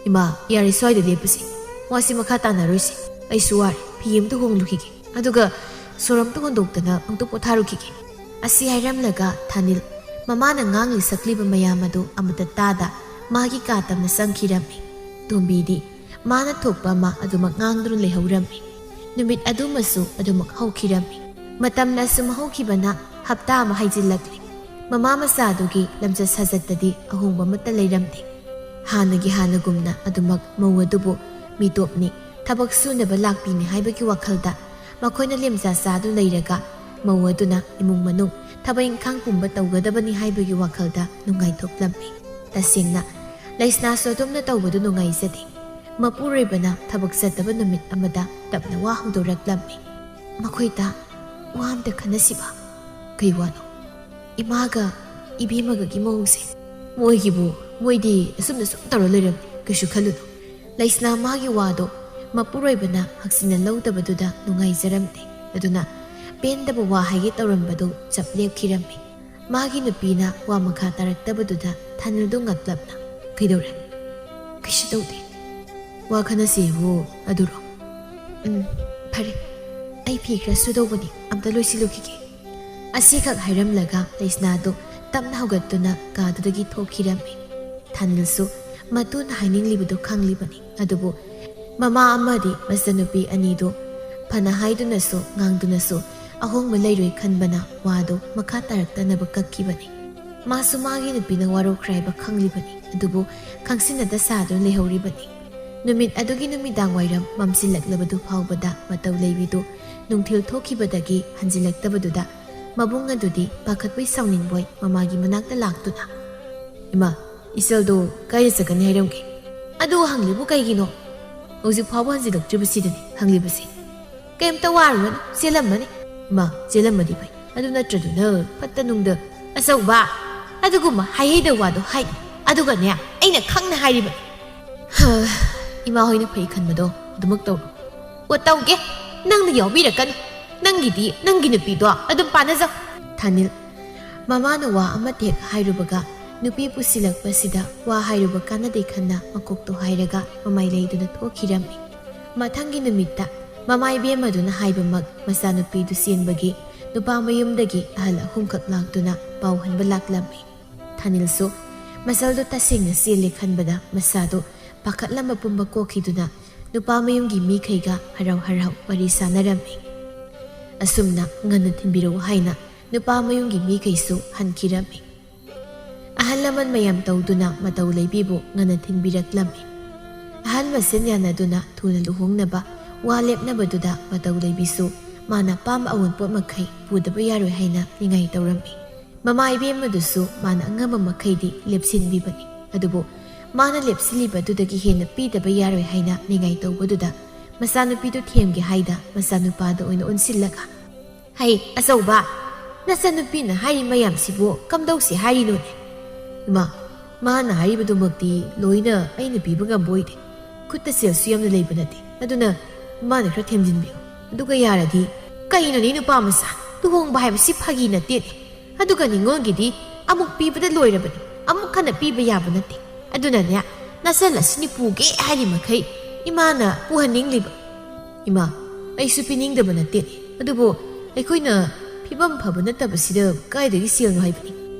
"ꯏꯃꯥ, ꯌꯥꯔꯦ, ꯁ꯭ꯋꯥꯏꯗ ꯂꯦꯞꯄꯁꯤ꯫ ꯋꯥꯁꯤ ꯃꯈꯥ ꯇꯥꯅꯔꯣꯏꯁꯤ꯫ ꯑꯩꯁꯨ ꯋꯥꯔꯦ꯫ ꯐꯤ ꯑꯝꯇ ꯍꯣꯡꯂꯨꯈꯤꯒꯦ꯫ ꯑꯗꯨꯒ ꯁꯣꯔ ꯑꯝꯇ ꯍꯣꯟꯗꯣꯛꯇꯅ ꯑꯃꯨꯛꯇ ꯄꯣꯊꯥꯔꯨꯈꯤꯒꯦ꯫" ꯑꯁꯤ ꯍꯥꯏꯔꯝꯂꯒ ꯊꯥꯅꯤꯜ ꯃꯃꯥꯅ ꯉꯥꯡꯂꯤ ꯁꯛꯂꯤꯕ ꯃꯌꯥꯝ ꯑꯗꯨ ꯑꯃꯠꯇ ꯇꯥꯗ ꯃꯥꯒꯤ ꯀꯥ ꯇꯝꯅ ꯆꯪꯈꯤꯔꯝꯃꯤ꯫ ꯇꯣꯝꯕꯤꯗꯤ ꯃꯥꯅ ꯊꯣꯛꯄ ꯑꯃ ꯑꯗꯨꯃꯛ ꯉꯥꯡꯗꯨꯅ ꯂꯩꯍꯧꯔꯝꯃꯤ꯫ ꯅꯨꯃꯤꯠ ꯑꯗꯨꯃꯁꯨ ꯑꯗꯨꯃꯛ ꯍꯧꯈꯤꯔꯝꯃꯤ꯫ ꯃꯇꯝꯅ ꯑꯁꯨꯝ ꯍꯧꯈꯤꯕꯅ ꯍꯞꯇꯥ ꯑꯃ ꯍꯩꯖꯤꯜꯂꯛꯂꯤ꯫ ꯃꯃꯥ ꯃꯆꯥꯗꯨꯒꯤ ꯂꯝꯆꯠ ꯁꯥꯖꯠꯇꯗꯤ ꯑꯍꯣꯡꯕ ꯑꯃꯠꯇ ꯂꯩꯔꯝꯗꯦ꯫ ꯍꯥꯟꯅꯒꯤ ꯍꯥꯟꯅꯒꯨꯝꯅ ꯑꯗꯨꯃꯛ ꯃꯧ ꯑꯗꯨꯕꯨ ꯃꯤꯇꯣꯞꯅꯤ, ꯊꯕꯛ ꯁꯨꯅꯕ ꯂꯥꯛꯄꯤꯅꯤ ꯍꯥꯏꯕꯒꯤ ꯋꯥꯈꯜꯗ ꯃꯈꯣꯏꯅ ꯂꯦꯝꯖꯥ ꯆꯥꯗꯨ ꯂꯩꯔꯒ ꯃꯧ ꯑꯗꯨꯅ ꯏꯃꯨꯡ ꯃꯅꯨꯡ ꯊꯕꯛ ꯏꯪꯈꯥꯡ ꯄꯨꯝꯕ ꯇꯧꯒꯗꯕꯅꯤ ꯍꯥꯏꯕꯒꯤ ꯋꯥꯈꯜꯗ ꯅꯨꯡꯉꯥꯏꯊꯣꯛꯂꯝꯃꯤ꯫ ꯇꯁꯦꯡꯅ ꯂꯩꯁꯅꯥꯁꯨ ꯑꯗꯨꯝꯅ ꯇꯧꯕꯗꯨ ꯅꯨꯡꯉꯥꯏꯖꯗꯦ꯫ ꯃꯄꯨꯔꯣꯏꯕꯅ ꯊꯕꯛ ꯆꯠꯇꯕ ꯅꯨꯃꯤꯠ ꯑꯃꯗ ꯇꯞꯅ ꯋꯥ ꯍꯧꯗꯣꯔꯛꯂꯝꯃꯤ꯫ "ꯃꯈꯣꯏꯗ ꯋꯥ ꯑꯝꯇ ꯈꯟꯅꯁꯤꯕ?" "ꯀꯩ ꯋꯥꯅꯣ?" "ꯏꯃꯥꯒ ꯏꯕꯦꯝꯃꯒꯒꯤ ꯃꯑꯣꯡꯁꯦ꯫" "ꯃꯣꯏꯒꯤꯕꯨ ꯃꯣꯏꯗꯤ ꯑꯁꯨꯝꯅ ꯁꯨꯝ ꯇꯧꯔ ꯂꯩꯔꯝꯅꯤ, ꯀꯩꯁꯨ ꯈꯜꯂꯨꯅꯨ꯫" ꯂꯩꯁꯅꯥ ꯃꯥꯒꯤ ꯋꯥꯗꯣ ꯃꯄꯨꯔꯣꯏꯕꯅ ꯍꯛꯆꯤꯟꯅ ꯂꯧꯗꯕꯗꯨꯗ ꯅꯨꯡꯉꯥꯏꯖꯔꯝꯗꯦ꯫ ꯑꯗꯨꯅ ꯄꯦꯟꯗꯕ ꯋꯥ ꯍꯥꯏꯒꯦ ꯇꯧꯔꯝꯕꯗꯨ ꯆꯞ ꯂꯦꯞꯈꯤꯔꯝꯃꯤ꯫ ꯃꯥꯒꯤ ꯅꯨꯄꯤꯅ ꯋꯥ ꯃꯈꯥ ꯇꯥꯔꯛꯇꯕꯗꯨꯗ ꯊꯥꯅꯤꯜꯗꯨ ꯉꯛꯂꯞꯅ, "ꯀꯩꯗꯧꯔꯦ?" "ꯀꯩꯁꯨ ꯇꯧꯗꯦ꯫" "ꯋꯥ ꯈꯟꯅꯁꯦꯕꯨ ꯑꯗꯨꯔꯣ?" "ꯎꯝ, ꯐꯔꯦ꯫ ꯑꯩ ꯐꯤ ꯈꯔ ꯁꯨꯗꯧꯕꯅꯤ, ꯑꯝꯇ ꯂꯣꯏꯁꯤꯜꯂꯨꯈꯤꯒꯦ꯫" ꯑꯁꯤꯈꯛ ꯍꯥꯏꯔꯝꯂꯒ ꯂꯩꯁꯅꯥꯗꯨ ꯇꯞꯅ ꯍꯧꯒꯠꯇꯨꯅ ꯀꯥꯗꯨꯗꯒꯤ ꯊꯣꯛꯈꯤꯔꯝꯃꯤ꯫ ꯊꯥꯅꯤꯜꯁꯨ ꯃꯇꯨꯅ ꯍꯥꯏꯅꯤꯡꯂꯤꯕꯗꯨ ꯈꯪꯂꯤꯕꯅꯤ꯫ ꯑꯗꯨꯕꯨ ꯃꯃꯥ ꯑꯃꯗꯤ ꯃꯆꯟꯅꯨꯄꯤ ꯑꯅꯤꯗꯨ ꯐꯅ ꯍꯥꯏꯗꯨꯅꯁꯨ ꯉꯥꯡꯗꯨꯅꯁꯨ ꯑꯍꯣꯡꯕ ꯂꯩꯔꯣꯏ ꯈꯟꯕꯅ ꯋꯥꯗꯨ ꯃꯈꯥ ꯇꯥꯔꯛꯇꯅꯕ ꯀꯛꯈꯤꯕꯅꯤ꯫ ꯃꯥꯁꯨ ꯃꯥꯒꯤ ꯅꯨꯄꯤꯅ ꯋꯥꯔꯧꯈ꯭ꯔꯦ ꯍꯥꯏꯕ ꯈꯪꯂꯤꯕꯅꯤ, ꯑꯗꯨꯕꯨ ꯈꯪꯁꯤꯟꯅꯗ ꯁꯥꯗꯨꯅ ꯂꯩꯍꯧꯔꯤꯕꯅꯤ꯫ ꯅꯨꯃꯤꯠ ꯑꯗꯨꯒꯤ ꯅꯨꯃꯤꯗꯥꯡ ꯋꯥꯏꯔꯝ ꯃꯝꯁꯤꯜꯂꯛꯂꯕꯗꯨ ꯐꯥꯎꯕꯗ ꯃꯇꯧ ꯂꯩꯕꯤꯗꯨ ꯅꯨꯡꯊꯤꯜ ꯊꯣꯛꯈꯤꯕꯗꯒꯤ ꯍꯟꯖꯤꯜꯂꯛꯇꯕꯗꯨꯗ ꯃꯕꯨꯡ ꯑꯗꯨꯗꯤ ꯄꯥꯈꯠꯄꯣꯏ ꯁꯥꯎꯅꯤꯡꯕꯣꯏ ꯃꯃꯥꯒꯤ ꯃꯅꯥꯛꯇ ꯂꯥꯛꯇꯨꯅ, "ꯏꯃꯥ, "ꯏꯆꯜꯗꯣ ꯀꯥꯏꯗ ꯆꯠꯀꯅꯤ ꯍꯥꯏꯔꯝꯒꯦ?" "ꯑꯗꯨ ꯍꯪꯂꯤꯕꯨ ꯀꯩꯒꯤꯅꯣ? ꯍꯧꯖꯤꯛ ꯐꯥꯎꯕ ꯍꯟꯖꯤꯜꯂꯛꯇ꯭ꯔꯤꯕꯁꯤꯗꯅꯤ ꯍꯪꯂꯤꯕꯁꯤ꯫ ꯀꯩꯝꯇ ꯋꯥꯔꯨꯔꯅꯨ, ꯆꯦꯜꯂꯝꯃꯅꯤ꯫ ꯏꯃꯥ, ꯆꯦꯜꯂꯝꯃꯗꯤ ꯐꯩ, ꯑꯗꯨ ꯅꯠꯇ꯭ꯔꯗꯨꯅ ꯐꯠꯇ ꯅꯨꯡꯗ꯫ ꯑꯆꯧꯕ, ꯑꯗꯨꯒꯨꯝꯕ ꯍꯥꯏꯍꯩꯗꯕ ꯋꯥꯗꯣ ꯍꯥꯏꯅꯨ꯫ ꯑꯗꯨꯒꯅꯦ, ꯑꯩꯅ ꯈꯪꯅ ꯍꯥꯏꯔꯤꯕꯅꯤ꯫ ꯍ, ꯏꯃꯥ ꯍꯣꯏꯅ ꯐꯩ ꯈꯟꯕꯗꯣ ꯑꯗꯨꯃꯛ ꯇꯧꯔꯣ꯫" "ꯑꯣ, ꯇꯧꯒꯦ꯫ ꯅꯪꯅ ꯌꯥꯎꯕꯤꯔꯛꯀꯅꯨ꯫ ꯅꯪꯒꯤꯗꯤ ꯅꯪꯒꯤ ꯅꯨꯄꯤꯗꯣ ꯑꯗꯨꯝ ꯄꯥꯟꯅꯖꯧ꯫" ꯊꯥꯅꯤꯜ, ꯃꯃꯥꯅ ꯋꯥ ꯑꯃꯠꯇ ꯍꯦꯛ ꯍꯥꯏꯔꯨꯕꯒ, ꯅꯨꯄꯤ ꯄꯨꯁꯤꯜꯂꯛꯄꯁꯤꯗ ꯋꯥ ꯍꯥꯏꯔꯨꯕ ꯀꯥꯟꯅꯗꯦ ꯈꯟꯅ ꯃꯀꯣꯛꯇꯣ ꯍꯥꯏꯔꯒ ꯃꯃꯥꯏ ꯂꯩꯗꯨꯅ ꯊꯣꯛꯈꯤꯔꯝꯃꯤ꯫ ꯃꯊꯪꯒꯤ ꯅꯨꯃꯤꯠꯇ ꯃꯃꯥ ꯏꯕꯦꯝꯃꯗꯨꯅ ꯍꯥꯏꯕꯃꯛ ꯃꯆꯥꯅꯨꯄꯤꯗꯨ ꯆꯦꯟꯕꯒꯤ ꯅꯨꯄꯥ ꯃꯌꯨꯝꯗꯒꯤ ꯑꯍꯜ ꯑꯍꯨꯝꯈꯛ ꯂꯥꯛꯇꯨꯅ ꯄꯥꯎ ꯍꯟꯕ ꯂꯥꯛꯂꯝꯃꯤ꯫ ꯊꯥꯅꯤꯜꯁꯨ ꯃꯆꯜꯗꯨ ꯇꯁꯦꯡꯅ ꯆꯦꯜꯂꯦ ꯈꯟꯕꯗ ꯃꯁꯥꯗꯨ ꯄꯥꯈꯠꯂꯝꯕ ꯄꯨꯝꯕ ꯀꯣꯛꯈꯤꯗꯨꯅ ꯅꯨꯄꯥ ꯃꯌꯨꯝꯒꯤ ꯃꯤꯈꯩꯒ ꯍꯔꯥꯎ ꯍꯔꯥꯎ ꯋꯥꯔꯤ ꯁꯥꯟꯅꯔꯝꯃꯤ꯫ ꯑꯁꯨꯝꯅ ꯉꯟꯅ ꯊꯤꯟꯕꯤꯔꯛꯎ ꯍꯥꯏꯅ ꯅꯨꯄꯥ ꯃꯌꯨꯝꯒꯤ ꯃꯤꯈꯩꯁꯨ ꯍꯟꯈꯤꯔꯝꯃꯤ꯫ ꯑꯍꯜ ꯂꯃꯟ ꯃꯌꯥꯝ ꯇꯧꯗꯨꯅ ꯃꯇꯧ ꯂꯩꯕꯤꯕꯨ ꯉꯟꯅ ꯊꯤꯟꯕꯤꯔꯛꯂꯝꯃꯤ꯫ ꯑꯍꯜ ꯃꯁꯦꯟ ꯌꯥꯅꯗꯨꯅ ꯊꯨꯅ ꯂꯨꯍꯣꯡꯅꯕ ꯋꯥ ꯂꯦꯞꯅꯕꯗꯨꯗ ꯃꯇꯧ ꯂꯩꯕꯤꯁꯨ ꯃꯥꯅ ꯄꯥꯝꯕ ꯑꯑꯣꯟꯄꯣꯠ ꯃꯈꯩ ꯄꯨꯗꯕ ꯌꯥꯔꯣꯏ ꯍꯥꯏꯅ ꯅꯤꯡꯉꯥꯏ ꯇꯧꯔꯝꯃꯤ꯫ ꯃꯃꯥ ꯏꯕꯦꯝꯃꯗꯨꯁꯨ ꯃꯥꯅ ꯑꯉꯝꯕ ꯃꯈꯩꯗꯤ ꯂꯦꯞꯁꯤꯟꯕꯤꯕꯅꯤ꯫ ꯑꯗꯨꯕꯨ ꯃꯥꯅ ꯂꯦꯞꯁꯤꯜꯂꯤꯕꯗꯨꯗꯒꯤ ꯍꯦꯟꯅ ꯄꯤꯗꯕ ꯌꯥꯔꯣꯏ ꯍꯥꯏꯅ ꯅꯤꯡꯉꯥꯏ ꯇꯧꯕꯗꯨꯗ ꯃꯆꯥꯅꯨꯄꯤꯗꯨ ꯊꯦꯝꯒꯦ ꯍꯥꯏꯗ ꯃꯆꯥꯅꯨꯄꯥꯗ ꯑꯣꯏꯅ ꯑꯣꯟꯁꯤꯜꯂꯒ, "ꯍꯩ, ꯑꯆꯧꯕ, ꯅꯆꯥꯅꯨꯄꯤꯅ ꯍꯥꯏꯔꯤ ꯃꯌꯥꯝꯁꯤꯕꯨ ꯀꯝꯗꯧꯁꯤ ꯍꯥꯏꯔꯤꯅꯣꯅꯦ?" "ꯏꯃꯥ, ꯃꯥꯅ ꯍꯥꯏꯔꯤꯕꯗꯨꯃꯛꯇꯤ ꯂꯣꯏꯅ ꯑꯩꯅ ꯄꯤꯕ ꯉꯝꯕ ꯑꯣꯏꯗꯦ꯫ ꯈꯨꯠꯇ ꯁꯦꯜꯁꯨ ꯌꯥꯝꯅ ꯂꯩꯕ ꯅꯠꯇꯦ꯫ ꯑꯗꯨꯅ ꯃꯥꯅ ꯈꯔ ꯊꯦꯝꯖꯤꯟꯕꯤꯌꯨ꯫ ꯑꯗꯨꯒ ꯌꯥꯔꯗꯤ"꯫ "ꯀꯩꯅꯣꯅꯦ, ꯅꯨꯄꯥ ꯃꯆꯥ? ꯂꯨꯍꯣꯡꯕ ꯍꯥꯏꯕꯁꯤ ꯐꯥꯒꯤ ꯅꯠꯇꯦꯅꯦ꯫ ꯑꯗꯨꯒ ꯅꯤꯉꯣꯜꯒꯤꯗꯤ ꯑꯃꯨꯛ ꯄꯤꯕꯗ ꯂꯣꯏꯔꯕꯅꯤ, ꯑꯃꯨꯛ ꯍꯟꯅ ꯄꯤꯕ ꯌꯥꯕ ꯅꯠꯇꯦ꯫ ꯑꯗꯨꯅꯅꯦ, ꯅꯆꯜ ꯑꯁꯤꯅ ꯄꯨꯒꯦ ꯍꯥꯏꯔꯤ ꯃꯈꯩ ꯏꯃꯥꯅ ꯄꯨꯍꯟꯅꯤꯡꯂꯤꯕ꯫" "ꯏꯃꯥ, ꯑꯩꯁꯨ ꯄꯤꯅꯤꯡꯗꯕ ꯅꯠꯇꯦꯅꯦ꯫ ꯑꯗꯨꯕꯨ ꯑꯩꯈꯣꯏꯅ ꯐꯤꯕꯝ ꯐꯕ ꯅꯠꯇꯕꯁꯤꯗ ꯀꯥꯏꯗꯒꯤ ꯁꯦꯜꯅꯣ ꯍꯥꯏꯕꯅꯤ?"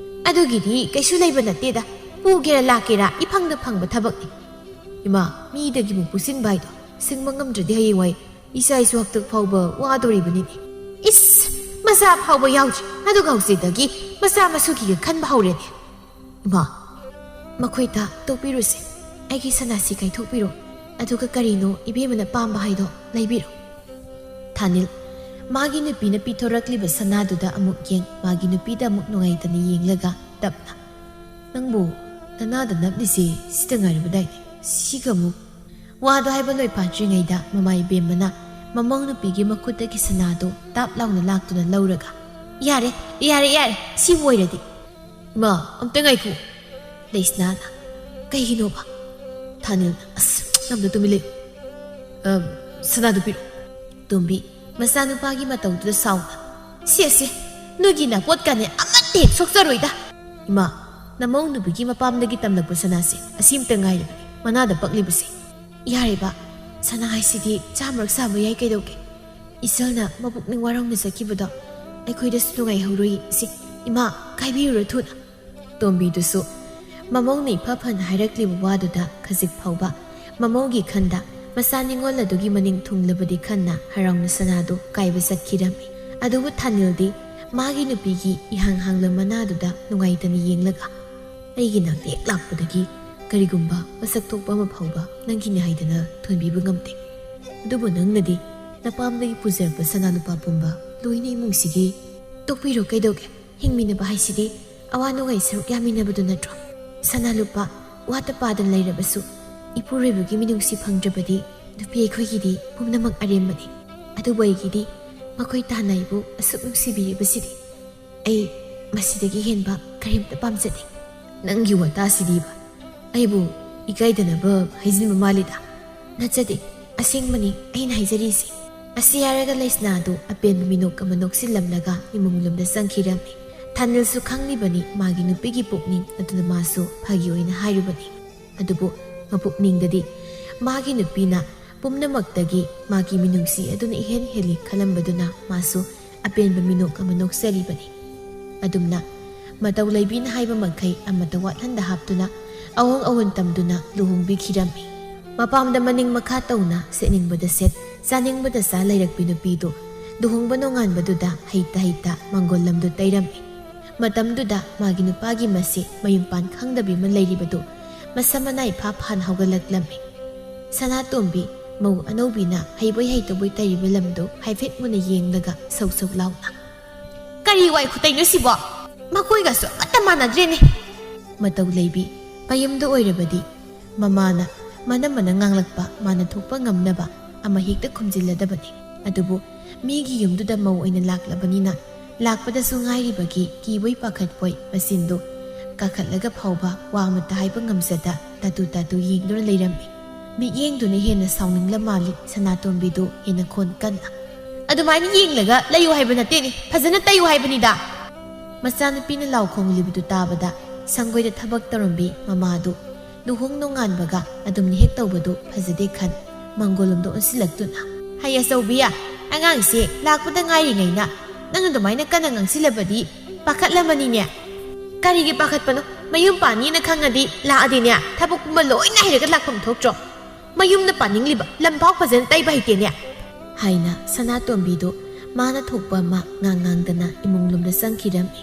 "ꯑꯗꯨꯒꯤꯗꯤ ꯀꯩꯁꯨ ꯂꯩꯕ ꯅꯠꯇꯦꯗ꯫ ꯄꯨꯒꯦꯔꯥ ꯂꯥꯛꯀꯦꯔꯥ ꯏꯐꯪꯗ ꯐꯪꯕ ꯊꯕꯛꯅꯤ꯫" "ꯏꯃꯥ, ꯃꯤꯗꯒꯤ ꯑꯃꯨꯛ ꯄꯨꯁꯤꯟꯕ ꯍꯥꯏꯗꯣ ꯁꯤꯡꯕ ꯉꯝꯗ꯭ꯔꯗꯤ ꯍꯌꯦꯡꯋꯥꯏ ꯏꯆꯥ ꯏꯁꯨ ꯍꯥꯛꯇꯛ ꯐꯥꯎꯕ ꯋꯥꯗꯣꯔꯤꯕꯅꯤꯅꯦ꯫" "ꯏꯁ! ꯃꯆꯥ ꯐꯥꯎꯕ ꯌꯥꯎꯗ꯭ꯔꯤ, ꯑꯗꯨꯒ ꯍꯧꯖꯤꯛꯇꯒꯤ ꯃꯆꯥ ꯃꯁꯨꯒꯤꯒ ꯈꯟꯕ ꯍꯧꯔꯦꯅꯦ꯫" "ꯏꯃꯥ, ꯃꯈꯣꯏꯗ ꯇꯣꯛꯄꯤꯔꯨꯁꯦ꯫ ꯑꯩꯒꯤ ꯁꯅꯥꯁꯤ ꯀꯥꯏꯊꯣꯛꯄꯤꯔꯣ꯫ ꯑꯗꯨꯒ ꯀꯔꯤꯅꯣ ꯏꯕꯦꯝꯃꯅ ꯄꯥꯝꯕ ꯍꯥꯏꯗꯣ ꯂꯩꯕꯤꯔꯣ꯫" ꯊꯥꯅꯤꯜ, ꯃꯥꯒꯤ ꯅꯨꯄꯤꯅ ꯄꯤꯊꯣꯔꯛꯂꯤꯕ ꯁꯅꯥꯗꯨꯗ ꯑꯃꯨꯛ ꯌꯦꯡ, ꯃꯥꯒꯤ ꯅꯨꯄꯤꯗ ꯑꯃꯨꯛ ꯅꯨꯡꯉꯥꯏꯇꯅ ꯌꯦꯡꯂꯒ ꯇꯞꯅ, "ꯅꯪꯕꯨ ꯅꯅꯥꯗ ꯅꯞꯂꯤꯁꯦ ꯁꯤꯗ ꯉꯥꯏꯔꯕꯗꯥꯏꯅꯦ? ꯁꯤꯒ ꯑꯃꯨꯛ꯫ ꯋꯥꯗꯣ ꯍꯥꯏꯕ ꯂꯣꯏ ꯐꯥꯠꯇ꯭ꯔꯤꯉꯩꯗ ꯃꯃꯥ ꯏꯕꯦꯝꯃꯅ ꯃꯃꯧ ꯅꯨꯄꯤꯒꯤ ꯃꯈꯨꯠꯇꯒꯤ ꯁꯅꯥꯗꯣ ꯇꯥꯞ ꯂꯥꯎꯅ ꯂꯥꯛꯇꯨꯅ ꯂꯧꯔꯒ, "ꯌꯥꯔꯦ, ꯌꯥꯔꯦ, ꯌꯥꯔꯦ, ꯁꯤꯕꯨ ꯑꯣꯏꯔꯗꯤ"꯫ "ꯏꯃꯥ, ꯑꯝꯇ ꯉꯥꯏꯈꯣ"꯫ ꯂꯩꯁꯅꯥꯅ, "ꯀꯩꯒꯤꯅꯣꯕ?" ꯊꯥꯅꯤꯜꯅ, "ꯑꯁ, ꯅꯪꯗꯣ ꯇꯨꯃꯤꯟ ꯂꯩꯌꯨ꯫ ꯑ, ꯁꯅꯥꯗꯨ ꯄꯤꯔꯛꯑꯣ"꯫ ꯇꯣꯝꯕꯤ, ꯃꯆꯥꯅꯨꯄꯥꯒꯤ ꯃꯇꯧꯗꯨꯗ ꯁꯥꯎꯅ, "ꯁꯦ, ꯁꯦ, ꯅꯣꯏꯒꯤ ꯅꯥꯄꯣꯠꯀꯅꯦ ꯑꯃꯠꯇ ꯍꯦꯛ ꯁꯣꯛꯆꯔꯣꯏꯗ꯫ ꯏꯃꯥ, ꯅꯃꯧ ꯅꯨꯄꯤꯒꯤ ꯃꯄꯥꯝꯗꯒꯤ ꯇꯝꯂꯛꯄ ꯁꯅꯥꯁꯦ ꯑꯁꯤꯝꯇ ꯉꯥꯏꯔꯕꯅꯤ ꯃꯅꯥꯗ ꯄꯛꯂꯤꯕꯁꯦ꯫ ꯌꯥꯔꯦꯕ, ꯁꯅꯥ ꯍꯥꯏꯁꯤꯗꯤ ꯆꯥꯝꯃꯔꯛ ꯁꯥꯕ ꯌꯥꯏ ꯀꯩꯗꯧꯒꯦ? ꯏꯆꯜꯅ ꯃꯄꯨꯛꯅꯤꯡ ꯋꯥꯔꯧꯅ ꯆꯠꯈꯤꯕꯗꯣ ꯑꯩꯈꯣꯏꯗꯁꯨ ꯅꯨꯡꯉꯥꯏꯍꯧꯔꯣꯏ ꯏꯆꯦ꯫ ꯏꯃꯥ, ꯀꯥꯏꯕꯤꯔꯨꯔꯣ ꯊꯨꯅ"꯫ ꯇꯣꯝꯕꯤꯗꯨꯁꯨ ꯃꯃꯧꯅ ꯏꯐ ꯐꯅ ꯍꯥꯏꯔꯛꯂꯤꯕ ꯋꯥꯗꯨꯗ ꯈꯖꯤꯛ ꯐꯥꯎꯕ ꯃꯃꯧꯒꯤ ꯈꯟꯗ ꯃꯆꯥ ꯅꯤꯉꯣꯜ ꯑꯗꯨꯒꯤ ꯃꯅꯤꯡ ꯊꯨꯡꯂꯕꯗꯤ ꯈꯟꯅ ꯍꯔꯥꯎꯅ ꯁꯅꯥꯗꯨ ꯀꯥꯏꯕ ꯆꯠꯈꯤꯔꯝꯃꯤ꯫ ꯑꯗꯨꯕꯨ ꯊꯥꯅꯤꯜꯗꯤ ꯃꯥꯒꯤ ꯅꯨꯄꯤꯒꯤ ꯏꯍꯥꯡ ꯍꯥꯡꯂ ꯃꯅꯥꯗꯨꯗ ꯅꯨꯡꯉꯥꯏꯇꯅ ꯌꯦꯡꯂꯒ, "ꯑꯩꯒꯤ ꯅꯪꯗ ꯍꯦꯛ ꯂꯥꯛꯄꯗꯒꯤ ꯀꯔꯤꯒꯨꯝꯕ ꯃꯁꯛ ꯊꯣꯛꯄ ꯑꯃ ꯐꯥꯎꯕ ꯅꯪꯒꯤꯅꯤ ꯍꯥꯏꯗꯅ ꯊꯣꯟꯕꯤꯕ ꯉꯝꯗꯦ꯫ ꯑꯗꯨꯕꯨ ꯅꯪꯅꯗꯤ ꯅꯄꯥꯝꯗꯒꯤ ꯄꯨꯖꯔꯛꯄ ꯁꯅꯥ ꯂꯨꯄꯥ ꯄꯨꯝꯕ ꯂꯣꯏꯅ ꯏꯃꯨꯡꯁꯤꯒꯤ ꯇꯣꯛꯄꯤꯔꯣ ꯀꯩꯗꯧꯒꯦ? ꯍꯤꯡꯃꯤꯟꯅꯕ ꯍꯥꯏꯁꯤꯗꯤ ꯑꯋꯥ ꯅꯨꯡꯉꯥꯏ ꯁꯔꯨꯛ ꯌꯥꯃꯤꯟꯅꯕꯗꯨ ꯅꯠꯇ꯭ꯔꯣ? ꯁꯅꯥ ꯂꯨꯄꯥ ꯋꯥꯠꯇ ꯄꯥꯗꯅ ꯂꯩꯔꯕꯁꯨ ꯏꯄꯨꯔꯣꯏꯕꯒꯤ ꯃꯤꯅꯨꯡꯁꯤ ꯐꯪꯗ꯭ꯔꯕꯗꯤ ꯅꯨꯄꯤ ꯑꯩꯈꯣꯏꯒꯤꯗꯤ ꯄꯨꯝꯅꯃꯛ ꯑꯔꯦꯝꯕꯅꯤ꯫ ꯑꯗꯨꯕꯨ ꯑꯩꯒꯤꯗꯤ ꯃꯈꯣꯏ ꯇꯥꯟꯅ ꯑꯩꯕꯨ ꯑꯁꯨꯛ ꯅꯨꯡꯁꯤꯕꯤꯔꯤꯕꯁꯤꯗꯤ ꯑꯩ ꯃꯁꯤꯗꯒꯤ ꯍꯦꯟꯕ ꯀꯔꯤꯝꯇ ꯄꯥꯝꯖꯗꯦ"꯫ "ꯅꯪꯒꯤ ꯋꯥꯇꯥꯁꯤꯗꯤꯕ ꯑꯩꯕꯨ ꯏꯀꯥꯏꯗꯅꯕ ꯍꯥꯏꯖꯤꯟꯕ ꯃꯥꯜꯂꯤꯗ"꯫ "ꯅꯠꯆꯗꯦ, ꯑꯁꯦꯡꯕꯅꯤ ꯑꯩꯅ ꯍꯥꯏꯖꯔꯤꯁꯤ"꯫ ꯑꯁꯤ ꯍꯥꯏꯔꯒ ꯂꯩꯁꯅꯥꯗꯨ ꯑꯄꯦꯟꯕ ꯃꯤꯅꯣꯛ ꯑꯃ ꯅꯣꯛꯁꯤꯜꯂꯝꯂꯒ ꯏꯃꯨꯡ ꯂꯣꯝꯗ ꯆꯪꯈꯤꯔꯝꯃꯤ꯫ ꯊꯥꯅꯤꯜꯁꯨ ꯈꯪꯂꯤꯕꯅꯤ ꯃꯥꯒꯤ ꯅꯨꯄꯤꯒꯤ ꯄꯨꯛꯅꯤꯡ ꯑꯗꯨꯅ ꯃꯥꯁꯨ ꯐꯥꯒꯤ ꯑꯣꯏꯅ ꯍꯥꯏꯔꯨꯕꯅꯤ꯫ ꯑꯗꯨꯕꯨ ꯃꯄꯨꯛꯅꯤꯡꯗꯗꯤ ꯃꯥꯒꯤ ꯅꯨꯄꯤꯅ ꯄꯨꯝꯅꯃꯛꯇꯒꯤ ꯃꯥꯒꯤ ꯃꯤꯅꯨꯡꯁꯤ ꯑꯗꯨꯅ ꯏꯍꯦꯟ ꯍꯦꯜꯂꯤ ꯈꯜꯂꯝꯕꯗꯨꯅ ꯃꯥꯁꯨ ꯑꯄꯦꯟꯕ ꯃꯤꯅꯣꯛ ꯑꯃ ꯅꯣꯛꯆꯔꯤꯕꯅꯤ꯫ ꯑꯗꯨꯝꯅ ꯃꯇꯧ ꯂꯩꯕꯤꯅ ꯍꯥꯏꯕ ꯃꯈꯩ ꯑꯃꯠꯇ ꯋꯥꯠꯍꯟꯗ ꯍꯥꯞꯇꯨꯅ ꯑꯑꯣꯡ ꯑꯑꯣꯟ ꯇꯝꯗꯨꯅ ꯂꯨꯍꯣꯡꯕꯤꯈꯤꯔꯝꯃꯤ꯫ ꯃꯄꯥꯝꯗ ꯃꯅꯤꯡ ꯃꯈꯥ ꯇꯧꯅ ꯁꯦꯠꯅꯤꯡꯕꯗ ꯁꯦꯠ, ꯆꯥꯅꯤꯡꯕꯗ ꯆꯥ ꯂꯩꯔꯛꯄꯤ ꯅꯨꯄꯤꯗꯨ ꯂꯨꯍꯣꯡꯕ ꯅꯣꯡꯉꯥꯟꯕꯗꯨꯗ ꯍꯩꯇ ꯍꯩꯇ ꯃꯪꯒꯣꯜ ꯂꯝꯗꯨ ꯇꯩꯔꯝꯃꯤ꯫ ꯃꯇꯝꯗꯨꯗ ꯃꯥꯒꯤ ꯅꯨꯄꯥꯒꯤ ꯃꯁꯦ ꯃꯌꯨꯝꯄꯥꯟ ꯈꯪꯗꯕꯤ ꯑꯃ ꯂꯩꯔꯤꯕꯗꯨ ꯃꯁꯝ ꯃꯅꯥꯏ ꯐꯥ ꯐꯥꯟ ꯍꯧꯒꯠꯂꯛꯂꯝꯃꯤ꯫ ꯁꯅꯥꯇꯣꯝꯕꯤ ꯃꯧ ꯑꯅꯧꯕꯤꯅ ꯍꯩꯕꯣꯏ ꯍꯩꯇꯕꯣꯏ ꯇꯩꯔꯤꯕ ꯂꯝꯗꯨ ꯍꯥꯏꯐꯦꯠ ꯃꯨꯟꯅ ꯌꯦꯡꯂꯒ ꯁꯧ ꯁꯧ ꯂꯥꯎꯅ, "ꯀꯔꯤ ꯋꯥꯏ ꯈꯨꯇꯩꯅꯣ ꯁꯤꯕꯣ? ꯃꯈꯣꯏꯒꯁꯨ ꯑꯃꯠꯇ ꯃꯥꯟꯅꯗ꯭ꯔꯦꯅꯦ"꯫ ꯃꯇꯧ ꯂꯩꯕꯤ ꯃꯌꯨꯝꯗ ꯑꯣꯏꯔꯕꯗꯤ ꯃꯃꯥꯅ ꯃꯅꯝ ꯃꯅꯝ ꯉꯥꯡꯂꯛꯄ ꯃꯥꯅ ꯊꯣꯛꯄ ꯉꯝꯅꯕ ꯑꯃ ꯍꯦꯛꯇ ꯈꯨꯝꯖꯤꯜꯂꯗꯕꯅꯤ꯫ ꯑꯗꯨꯕꯨ ꯃꯤꯒꯤ ꯌꯨꯝꯗꯨꯗ ꯃꯧ ꯑꯣꯏꯅ ꯂꯥꯛꯂꯕꯅꯤꯅ ꯂꯥꯛꯄꯗꯁꯨ ꯉꯥꯏꯔꯤꯕꯒꯤ ꯀꯤꯕꯣꯏ ꯄꯥꯈꯠꯄꯣꯏ ꯃꯆꯤꯟꯗꯨ ꯀꯥꯈꯠꯂꯒ ꯐꯥꯎꯕ ꯋꯥ ꯑꯃꯠꯇ ꯍꯥꯏꯕ ꯉꯝꯖꯗ ꯇꯥꯇꯨ ꯇꯥꯇꯨ ꯌꯦꯡꯗꯨꯅ ꯂꯩꯔꯝꯃꯤ꯫ ꯃꯤꯠꯌꯦꯡꯗꯨꯅ ꯍꯦꯟꯅ ꯁꯥꯎꯅꯤꯡꯂ ꯃꯥꯜꯂꯤ ꯁꯅꯥꯇꯣꯝꯕꯤꯗꯨ ꯍꯦꯟꯅ ꯈꯣꯟ ꯀꯟꯅ꯫ "ꯑꯗꯨꯃꯥꯏꯅ ꯌꯦꯡꯂꯒ ꯂꯩꯌꯨ ꯍꯥꯏꯕ ꯅꯠꯇꯦꯅꯦ, ꯐꯖꯅ ꯇꯩꯌꯨ ꯍꯥꯏꯕꯅꯤꯗ!" ꯃꯆꯥꯅꯨꯄꯤꯅ ꯂꯥꯎ ꯈꯣꯡꯂꯤꯕꯗꯨ ꯇꯥꯕꯗ ꯁꯪꯒꯣꯏꯗ ꯊꯕꯛ ꯇꯧꯔꯝꯕꯤ ꯃꯃꯥꯗꯨ ꯂꯨꯍꯣꯡ ꯅꯣꯡꯉꯥꯟꯕꯒ ꯑꯗꯨꯝꯅ ꯍꯦꯛ ꯇꯧꯕꯗꯨ ꯐꯖꯗꯦ ꯈꯟ ꯃꯪꯒꯣꯜꯂꯣꯝꯗ ꯑꯣꯟꯁꯤꯜꯂꯛꯇꯨꯅ, "ꯍꯩ ꯑꯆꯧꯕꯤ, ꯑꯉꯥꯡꯁꯦ ꯂꯥꯛꯄꯗ ꯉꯥꯏꯔꯤꯉꯩꯅ ꯅꯪ ꯑꯗꯨꯃꯥꯏꯅ ꯀꯟꯅ ꯉꯥꯡꯁꯤꯜꯂꯕꯗꯤ ꯄꯥꯈꯠꯂꯝꯃꯅꯤꯅꯦ!" "ꯀꯔꯤꯒꯤ ꯄꯥꯈꯠꯄꯅꯣ? ꯃꯌꯨꯝ ꯄꯥꯟꯅꯤꯅ ꯈꯪꯉꯗꯤ ꯂꯥꯛꯑꯗꯤꯅꯦ ꯊꯕꯛ ꯄꯨꯝꯕ ꯂꯣꯏꯅ ꯍꯩꯔꯒ ꯂꯥꯛꯐꯝ ꯊꯣꯛꯇ꯭ꯔꯣ? ꯃꯌꯨꯝꯗ ꯄꯥꯅꯤꯡꯂꯤꯕ ꯂꯝꯐꯥꯎ ꯐꯖꯅ ꯇꯩꯕ ꯍꯩꯇꯦꯅꯦ!" ꯍꯥꯏꯅ ꯁꯅꯥꯇꯣꯝꯕꯤꯗꯨ ꯃꯥꯅ ꯊꯣꯛꯄ ꯑꯃ ꯉꯥꯡ ꯉꯥꯡꯗꯅ ꯏꯃꯨꯡꯂꯣꯝꯗ ꯆꯪꯈꯤꯔꯝꯃꯤ꯫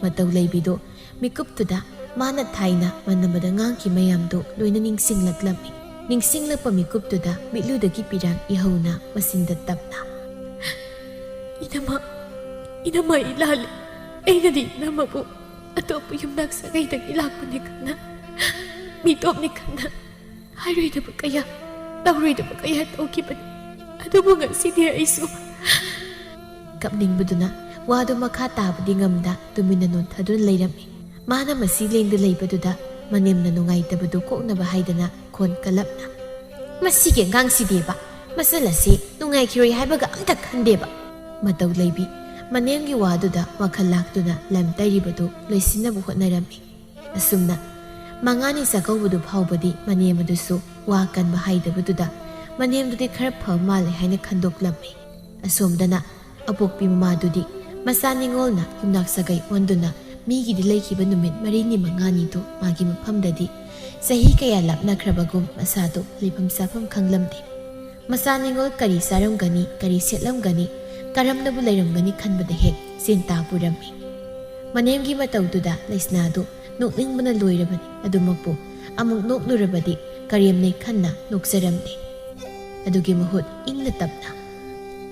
ꯃꯇꯧ ꯂꯩꯕꯤꯗꯨ ꯃꯤꯀꯨꯞꯇꯨꯗ ꯃꯥꯅ ꯊꯥꯏꯅ ꯃꯅꯝꯕꯗ ꯉꯥꯡꯈꯤ ꯃꯌꯥꯝꯗꯨ ꯂꯣꯏꯅ ꯅꯤꯡꯁꯤꯡꯂꯛꯂꯝꯃꯤ꯫ ꯅꯤꯡꯁꯤꯡꯂꯛꯄ ꯃꯤꯀꯨꯞꯇꯨꯗ ꯃꯤꯠꯂꯨꯗꯒꯤ ꯄꯤꯔꯥꯡ ꯏꯍꯧꯅ ꯃꯆꯤꯟꯗ ꯇꯞꯅ, "ꯏꯅꯝꯃ, ꯏꯅꯝꯃ, ꯑꯩ ꯂꯥꯜꯂꯦ꯫ ꯑꯩꯅꯗꯤ ꯏꯅꯝꯃꯕꯨ ꯑꯇꯣꯞꯄ ꯌꯨꯝꯅꯥꯛ ꯁꯥꯒꯩꯗꯒꯤ ꯂꯥꯛꯄꯅꯤ ꯈꯟꯅ, ꯃꯤꯇꯣꯞꯅꯤ ꯈꯟꯅ ꯍꯥꯏꯔꯣꯏꯗꯕ ꯀꯌꯥ, ꯇꯧꯔꯣꯏꯗꯕ ꯀꯌꯥ ꯇꯧꯈꯤꯕꯅꯤ꯫ ꯑꯗꯨꯕꯨ ꯉꯁꯤꯗꯤ ꯑꯩꯁꯨ" ꯀꯞꯅꯤꯡꯕꯗꯨꯅ ꯋꯥꯗꯨ ꯃꯈꯥ ꯇꯥꯕꯗꯤ ꯉꯝꯗ ꯇꯨꯃꯤꯟꯅ ꯅꯣꯟꯊꯗꯨꯅ ꯂꯩꯔꯝꯃꯤ꯫ ꯃꯥꯅ ꯃꯁꯤ ꯂꯦꯡꯗ ꯂꯩꯕꯗꯨꯗ ꯃꯅꯦꯝꯅ ꯅꯨꯡꯉꯥꯏꯇꯕꯗꯨ ꯀꯣꯛꯅꯕ ꯍꯥꯏꯗꯅ ꯈꯣꯟ ꯀꯜꯂꯞꯅ, "ꯃꯁꯤꯒꯤ ꯑꯉꯥꯡꯁꯤꯗꯤꯕ ꯃꯆꯜ ꯑꯁꯤ ꯅꯨꯡꯉꯥꯏꯈꯤꯔꯣꯏ ꯍꯥꯏꯕꯒ ꯑꯝꯇ ꯈꯟꯗꯦꯕ!" ꯃꯇꯧ ꯂꯩꯕꯤ ꯃꯅꯦꯝꯒꯤ ꯋꯥꯗꯨꯗ ꯋꯥꯈꯜ ꯂꯥꯛꯇꯨꯅ ꯂꯝ ꯇꯩꯔꯤꯕꯗꯨ ꯂꯣꯏꯁꯤꯟꯅꯕ ꯍꯣꯠꯅꯔꯝꯃꯤ꯫ ꯑꯁꯨꯝꯅ ꯃꯉꯥꯅꯤ ꯆꯥꯛꯀꯧꯕꯗꯨ ꯐꯥꯎꯕꯗꯤ ꯃꯅꯦꯝ ꯑꯗꯨꯁꯨ ꯋꯥ ꯀꯟꯕ ꯍꯥꯏꯗꯕꯗꯨꯗ ꯃꯅꯦꯝꯗꯨꯗꯤ ꯈꯔ ꯐꯕ ꯃꯥꯜꯂꯦ ꯍꯥꯏꯅ ꯈꯟꯗꯣꯛꯂꯝꯃꯤ꯫ ꯑꯁꯣꯝꯗꯅ ꯑꯄꯣꯛꯄꯤ ꯃꯃꯥꯗꯨꯗꯤ ꯃꯆꯥ ꯅꯤꯉꯣꯜꯅ ꯌꯨꯝꯅꯥꯛ ꯁꯥꯒꯩ ꯑꯣꯟꯗꯨꯅ ꯃꯤꯒꯤꯗꯤ ꯂꯩꯈꯤꯕ ꯅꯨꯃꯤꯠ ꯃꯔꯤꯅꯤ ꯃꯉꯥꯅꯤꯗꯨ ꯃꯥꯒꯤ ꯃꯐꯝꯗꯗꯤ ꯆꯍꯤ ꯀꯌꯥ ꯂꯥꯞꯅꯈ꯭ꯔꯕꯒꯨꯝ ꯃꯁꯥꯗꯨ ꯂꯩꯐꯝ ꯆꯥꯐꯝ ꯈꯪꯂꯝꯗꯦ꯫ ꯃꯆꯥ ꯅꯤꯉꯣꯜ ꯀꯔꯤ ꯆꯥꯔꯝꯒꯅꯤ, ꯀꯔꯤ ꯁꯦꯠꯂꯝꯒꯅꯤ, ꯀꯔꯝꯅꯕꯨ ꯂꯩꯔꯝꯒꯅꯤ ꯈꯟꯕꯗ ꯍꯦꯛ ꯆꯦꯟ ꯇꯥ ꯄꯨꯔꯝꯃꯤ꯫ ꯃꯅꯦꯝꯒꯤ ꯃꯇꯧꯗꯨꯗ ꯂꯩꯁꯅꯥꯗꯨ ꯅꯣꯛꯅꯤꯡꯕꯅ ꯂꯣꯏꯔꯕꯅꯤ꯫ ꯑꯗꯨꯃꯛꯄꯨ ꯑꯃꯨꯛ ꯅꯣꯛꯂꯨꯔꯕꯗꯤ ꯀꯔꯦꯝꯅꯩ ꯈꯟꯅ ꯅꯣꯛꯆꯔꯝꯗꯦ꯫ ꯑꯗꯨꯒꯤ ꯃꯍꯨꯠ ꯏꯪꯅ ꯇꯞꯅ,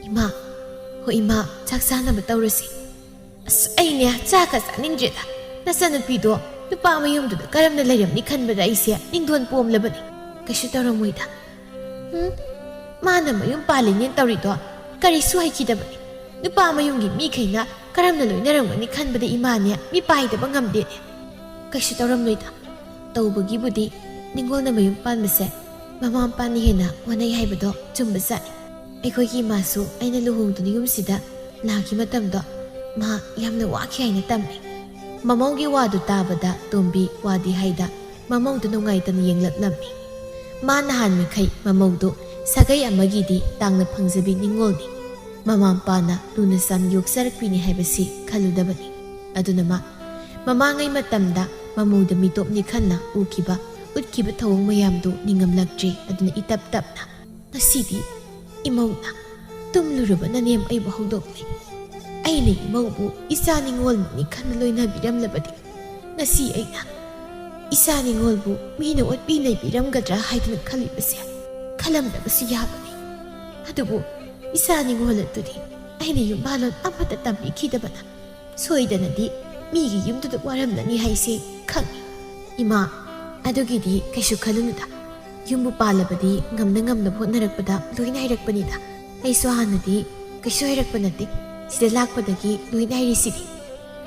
"ꯏꯃꯥ, ꯍꯣ ꯏꯃꯥ, ꯆꯥꯛ ꯆꯥꯅꯕ ꯇꯧꯔꯁꯤ꯫ ꯑꯁ, ꯑꯩꯅꯦ ꯆꯥꯛꯀ ꯆꯥꯅꯤꯡꯗ꯭ꯔꯦꯗ꯫ ꯅꯆꯟꯅꯨꯄꯤꯗꯣ ꯅꯨꯄꯥ ꯃꯌꯨꯝꯗꯨꯗ ꯀꯔꯝꯅ ꯂꯩꯔꯝꯅꯤ ꯈꯟꯕꯗ ꯑꯩꯁꯦ ꯅꯤꯡꯗꯣꯟ ꯄꯣꯝꯂꯕꯅꯤ꯫ ꯀꯩꯁꯨ ꯇꯧꯔꯝꯃꯣꯏꯗ꯫ ꯎꯝ, ꯃꯥꯅ ꯃꯌꯨꯝ ꯄꯥꯜꯂꯤꯅꯦꯅ ꯇꯧꯔꯤꯗꯣ ꯀꯔꯤꯁꯨ ꯍꯩꯈꯤꯗꯕꯅꯤ꯫ ꯅꯨꯄꯥ ꯃꯌꯨꯝꯒꯤ ꯃꯤꯈꯩꯅ ꯀꯔꯝꯅ ꯂꯣꯏꯅꯔꯝꯒꯅꯤ ꯈꯟꯕꯗ ꯏꯃꯥꯅꯦ ꯃꯤꯄꯥꯏꯗꯕ ꯉꯝꯗꯦꯅꯦ꯫ ꯀꯩꯁꯨ ꯇꯧꯔꯝꯂꯣꯏꯗ꯫ ꯇꯧꯕꯒꯤꯕꯨꯗꯤ ꯅꯤꯡꯉꯣꯜꯅ ꯃꯌꯨꯝ ꯄꯥꯟꯕꯁꯦ ꯃꯃꯥ ꯃꯄꯥꯅ ꯍꯦꯟꯅ ꯍꯣꯠꯅꯩ ꯍꯥꯏꯕꯗꯣ ꯆꯨꯝꯕꯖꯥꯠꯅꯤ꯫ ꯑꯩꯈꯣꯏꯒꯤ ꯏꯃꯥꯁꯨ ꯑꯩꯅ ꯂꯨꯍꯣꯡꯗꯨꯅ ꯌꯨꯝꯁꯤꯗ ꯂꯥꯛꯈꯤ ꯃꯇꯝꯗꯣ ꯃꯥ ꯌꯥꯝꯅ ꯋꯥꯈꯤ ꯍꯥꯏꯅ ꯇꯝꯃꯤ꯫ ꯃꯃꯧꯒꯤ ꯋꯥꯗꯨ ꯇꯥꯕꯗ ꯇꯣꯝꯕꯤ ꯋꯥꯗꯤ ꯍꯥꯏꯗ ꯃꯃꯧꯗꯨ ꯅꯨꯡꯉꯥꯏꯇꯅ ꯌꯦꯡꯂꯛꯂꯝꯃꯤ꯫ ꯃꯥ ꯅꯍꯥꯟ ꯃꯈꯩ ꯃꯃꯧꯗꯨ ꯁꯥꯒꯩ ꯑꯃꯒꯤꯗꯤ ꯇꯥꯡꯅ ꯐꯪꯖꯕꯤ ꯅꯤꯡꯉꯣꯜꯅꯤ꯫ ꯃꯃꯥ ꯃꯄꯥꯅ ꯂꯨꯅ ꯆꯥꯟꯅ ꯌꯣꯛꯆꯔꯛꯄꯤꯅꯤ ꯍꯥꯏꯕꯁꯤ ꯈꯜꯂꯨꯗꯕꯅꯤ꯫ ꯑꯗꯨꯅ ꯃꯥ ꯃꯃꯥꯡꯉꯩ ꯃꯇꯝꯗ ꯃꯃꯧꯗ ꯃꯤꯇꯣꯞ ꯅꯤꯈꯟꯅ ꯎꯈꯤꯕ, ꯎꯠꯈꯤꯕ ꯊꯧꯑꯣꯡ ꯃꯌꯥꯝꯗꯨ ꯅꯤꯡꯉꯝꯂꯛꯇ꯭ꯔꯤ꯫ ꯑꯗꯨꯅ ꯏꯇꯞ ꯇꯞꯅ, "ꯉꯁꯤꯗꯤ ꯏꯃꯧꯅ ꯇꯨꯝꯂꯨꯔꯕ ꯅꯅꯦꯝ ꯑꯩꯕꯨ ꯍꯧꯗꯣꯛꯂꯦ꯫ ꯑꯩꯅ ꯏꯃꯧꯕꯨ ꯏꯆꯥ ꯅꯤꯡꯉꯣꯜꯅꯤ ꯈꯟꯅ ꯂꯣꯏꯅꯕꯤꯔꯝꯂꯕꯗꯤ ꯉꯁꯤ ꯑꯩꯅ ꯏꯆꯥ ꯅꯤꯡꯉꯣꯜꯕꯨ ꯃꯤꯅ ꯑꯣꯠꯄꯤ ꯅꯩꯕꯤꯔꯝꯒꯗ꯭ꯔꯥ ꯍꯥꯏꯗꯨꯅ ꯈꯜꯂꯤꯕꯁꯦ ꯈꯜꯂꯝꯗꯕꯁꯨ ꯌꯥꯕꯅꯤ꯫ ꯑꯗꯨꯕꯨ ꯏꯆꯥ ꯅꯤꯡꯉꯣꯜ ꯑꯗꯨꯗꯤ ꯑꯩꯅ ꯌꯨꯝꯕꯥꯜꯂꯣꯟ ꯑꯃꯠꯇ ꯇꯝꯕꯤꯈꯤꯗꯕꯅ ꯁꯣꯏꯗꯅꯗꯤ ꯃꯤꯒꯤ ꯌꯨꯝꯗꯨꯗ ꯋꯥꯔꯝꯂꯅꯤ ꯍꯥꯏꯁꯦ ꯈꯪꯏ꯫ ꯏꯃꯥ, ꯑꯗꯨꯒꯤꯗꯤ ꯀꯩꯁꯨ ꯈꯜꯂꯨꯅꯨꯗ꯫ ꯌꯨꯝꯕꯨ ꯄꯥꯜꯂꯕꯗꯤ ꯉꯝꯅ ꯉꯝꯅꯕ ꯍꯣꯠꯅꯔꯛꯄꯗ ꯂꯣꯏꯅ ꯍꯩꯔꯛꯄꯅꯤꯗ꯫ ꯑꯩꯁꯨ ꯍꯥꯟꯅꯗꯤ ꯀꯩꯁꯨ ꯍꯩꯔꯛꯄ ꯅꯠꯇꯦ꯫ ꯁꯤꯗ ꯂꯥꯛꯄꯗꯒꯤ ꯂꯣꯏꯅ ꯍꯩꯔꯤꯁꯤꯗꯤ"꯫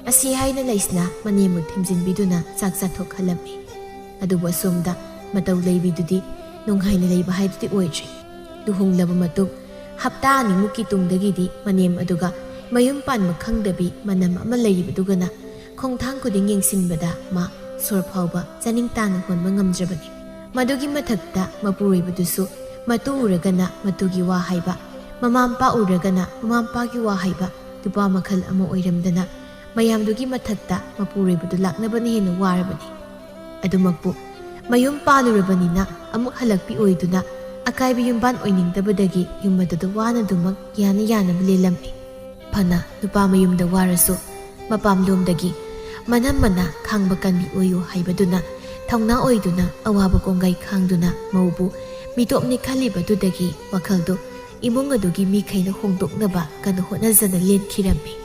ꯑꯁꯤ ꯍꯥꯏꯅ ꯂꯩꯁꯅꯥ ꯃꯅꯦꯝꯕꯨ ꯊꯦꯝꯖꯤꯟꯕꯤꯗꯨꯅ ꯆꯥꯛ ꯆꯥꯊꯣꯛꯍꯜꯂꯝꯃꯤ꯫ ꯑꯗꯨꯕꯨ ꯑꯁꯣꯝꯗ ꯃꯇꯧ ꯂꯩꯕꯤꯗꯨꯗꯤ ꯅꯨꯡꯉꯥꯏꯅ ꯂꯩꯕ ꯍꯥꯏꯗꯨꯗꯤ ꯑꯣꯏꯗ꯭ꯔꯤ꯫ ꯂꯨꯍꯣꯡꯂꯕ ꯃꯇꯨꯡ ꯍꯞꯇꯥ ꯑꯅꯤꯃꯨꯛꯀꯤ ꯇꯨꯡꯗꯒꯤꯗꯤ ꯃꯅꯦꯝ ꯑꯗꯨꯒ ꯃꯌꯨꯝ ꯄꯥꯟꯕ ꯈꯪꯗꯕꯤ ꯃꯅꯝ ꯑꯃ ꯂꯩꯔꯤꯕꯗꯨꯒꯅ ꯈꯣꯡꯊꯥꯡ ꯈꯨꯗꯤꯡ ꯌꯦꯡꯁꯤꯟꯕꯗ ꯃꯥ ꯁꯣꯔ ꯐꯥꯎꯕ ꯆꯥꯅꯤꯡ ꯇꯥꯅ ꯍꯣꯟꯕ ꯉꯝꯗ꯭ꯔꯕꯅꯤ꯫ ꯃꯗꯨꯒꯤ ꯃꯊꯛꯇ ꯃꯄꯨꯔꯣꯏꯕꯗꯨꯁꯨ ꯃꯇꯨ ꯎꯔꯒꯅ ꯃꯇꯨꯒꯤ ꯋꯥ ꯍꯥꯏꯕ, ꯃꯃꯥ ꯃꯄꯥ ꯎꯔꯒꯅ ꯃꯃꯥ ꯃꯄꯥꯒꯤ ꯋꯥ ꯍꯥꯏꯕ ꯅꯨꯄꯥ ꯃꯈꯜ ꯑꯃ ꯑꯣꯏꯔꯝꯗꯅ ꯃꯌꯥꯝꯗꯨꯒꯤ ꯃꯊꯛꯇ ꯃꯄꯨꯔꯣꯏꯕꯗꯨ ꯂꯥꯛꯅꯕꯅ ꯍꯦꯟꯅ ꯋꯥꯔꯕꯅꯤ꯫ ꯑꯗꯨꯃꯛꯄꯨ ꯃꯌꯨꯝ ꯄꯥꯜꯂꯨꯔꯕꯅꯤꯅ ꯑꯃꯨꯛ ꯍꯜꯂꯛꯄꯤ ꯑꯣꯏꯗꯨꯅ ꯑꯀꯥꯏꯕ ꯌꯨꯝꯕꯥꯟ ꯑꯣꯏꯅꯤꯡꯗꯕꯗꯒꯤ ꯌꯨꯝ ꯑꯗꯨꯗ ꯋꯥꯅꯗꯨꯃꯛ ꯌꯥꯅ ꯌꯥꯅꯕ ꯂꯦꯜꯂꯝꯃꯤ꯫ ꯐꯅ ꯅꯨꯄꯥ ꯃꯌꯨꯝꯗ ꯋꯥꯔꯁꯨ ꯃꯄꯥꯝꯂꯣꯝꯗꯒꯤ ꯃꯅꯝ ꯃꯅꯥ ꯈꯥꯡꯕ ꯀꯟꯕꯤ ꯑꯣꯏꯌꯨ ꯍꯥꯏꯕꯗꯨꯅ ꯊꯧꯅꯥ ꯑꯣꯏꯗꯨꯅ ꯑꯋꯥꯕ ꯀꯣꯡꯒꯥꯏ ꯈꯥꯡꯗꯨꯅ ꯃꯧꯕꯨ ꯃꯤꯇꯣꯞꯅꯤ ꯈꯜꯂꯤꯕꯗꯨꯗꯒꯤ ꯋꯥꯈꯜꯗꯨ ꯏꯃꯨꯡ ꯑꯗꯨꯒꯤ ꯃꯤꯈꯩꯅ ꯍꯣꯡꯗꯣꯛꯅꯕ ꯀꯟꯅ ꯍꯣꯠꯅꯖꯅ ꯂꯦꯟꯈꯤꯔꯝꯃꯤ꯫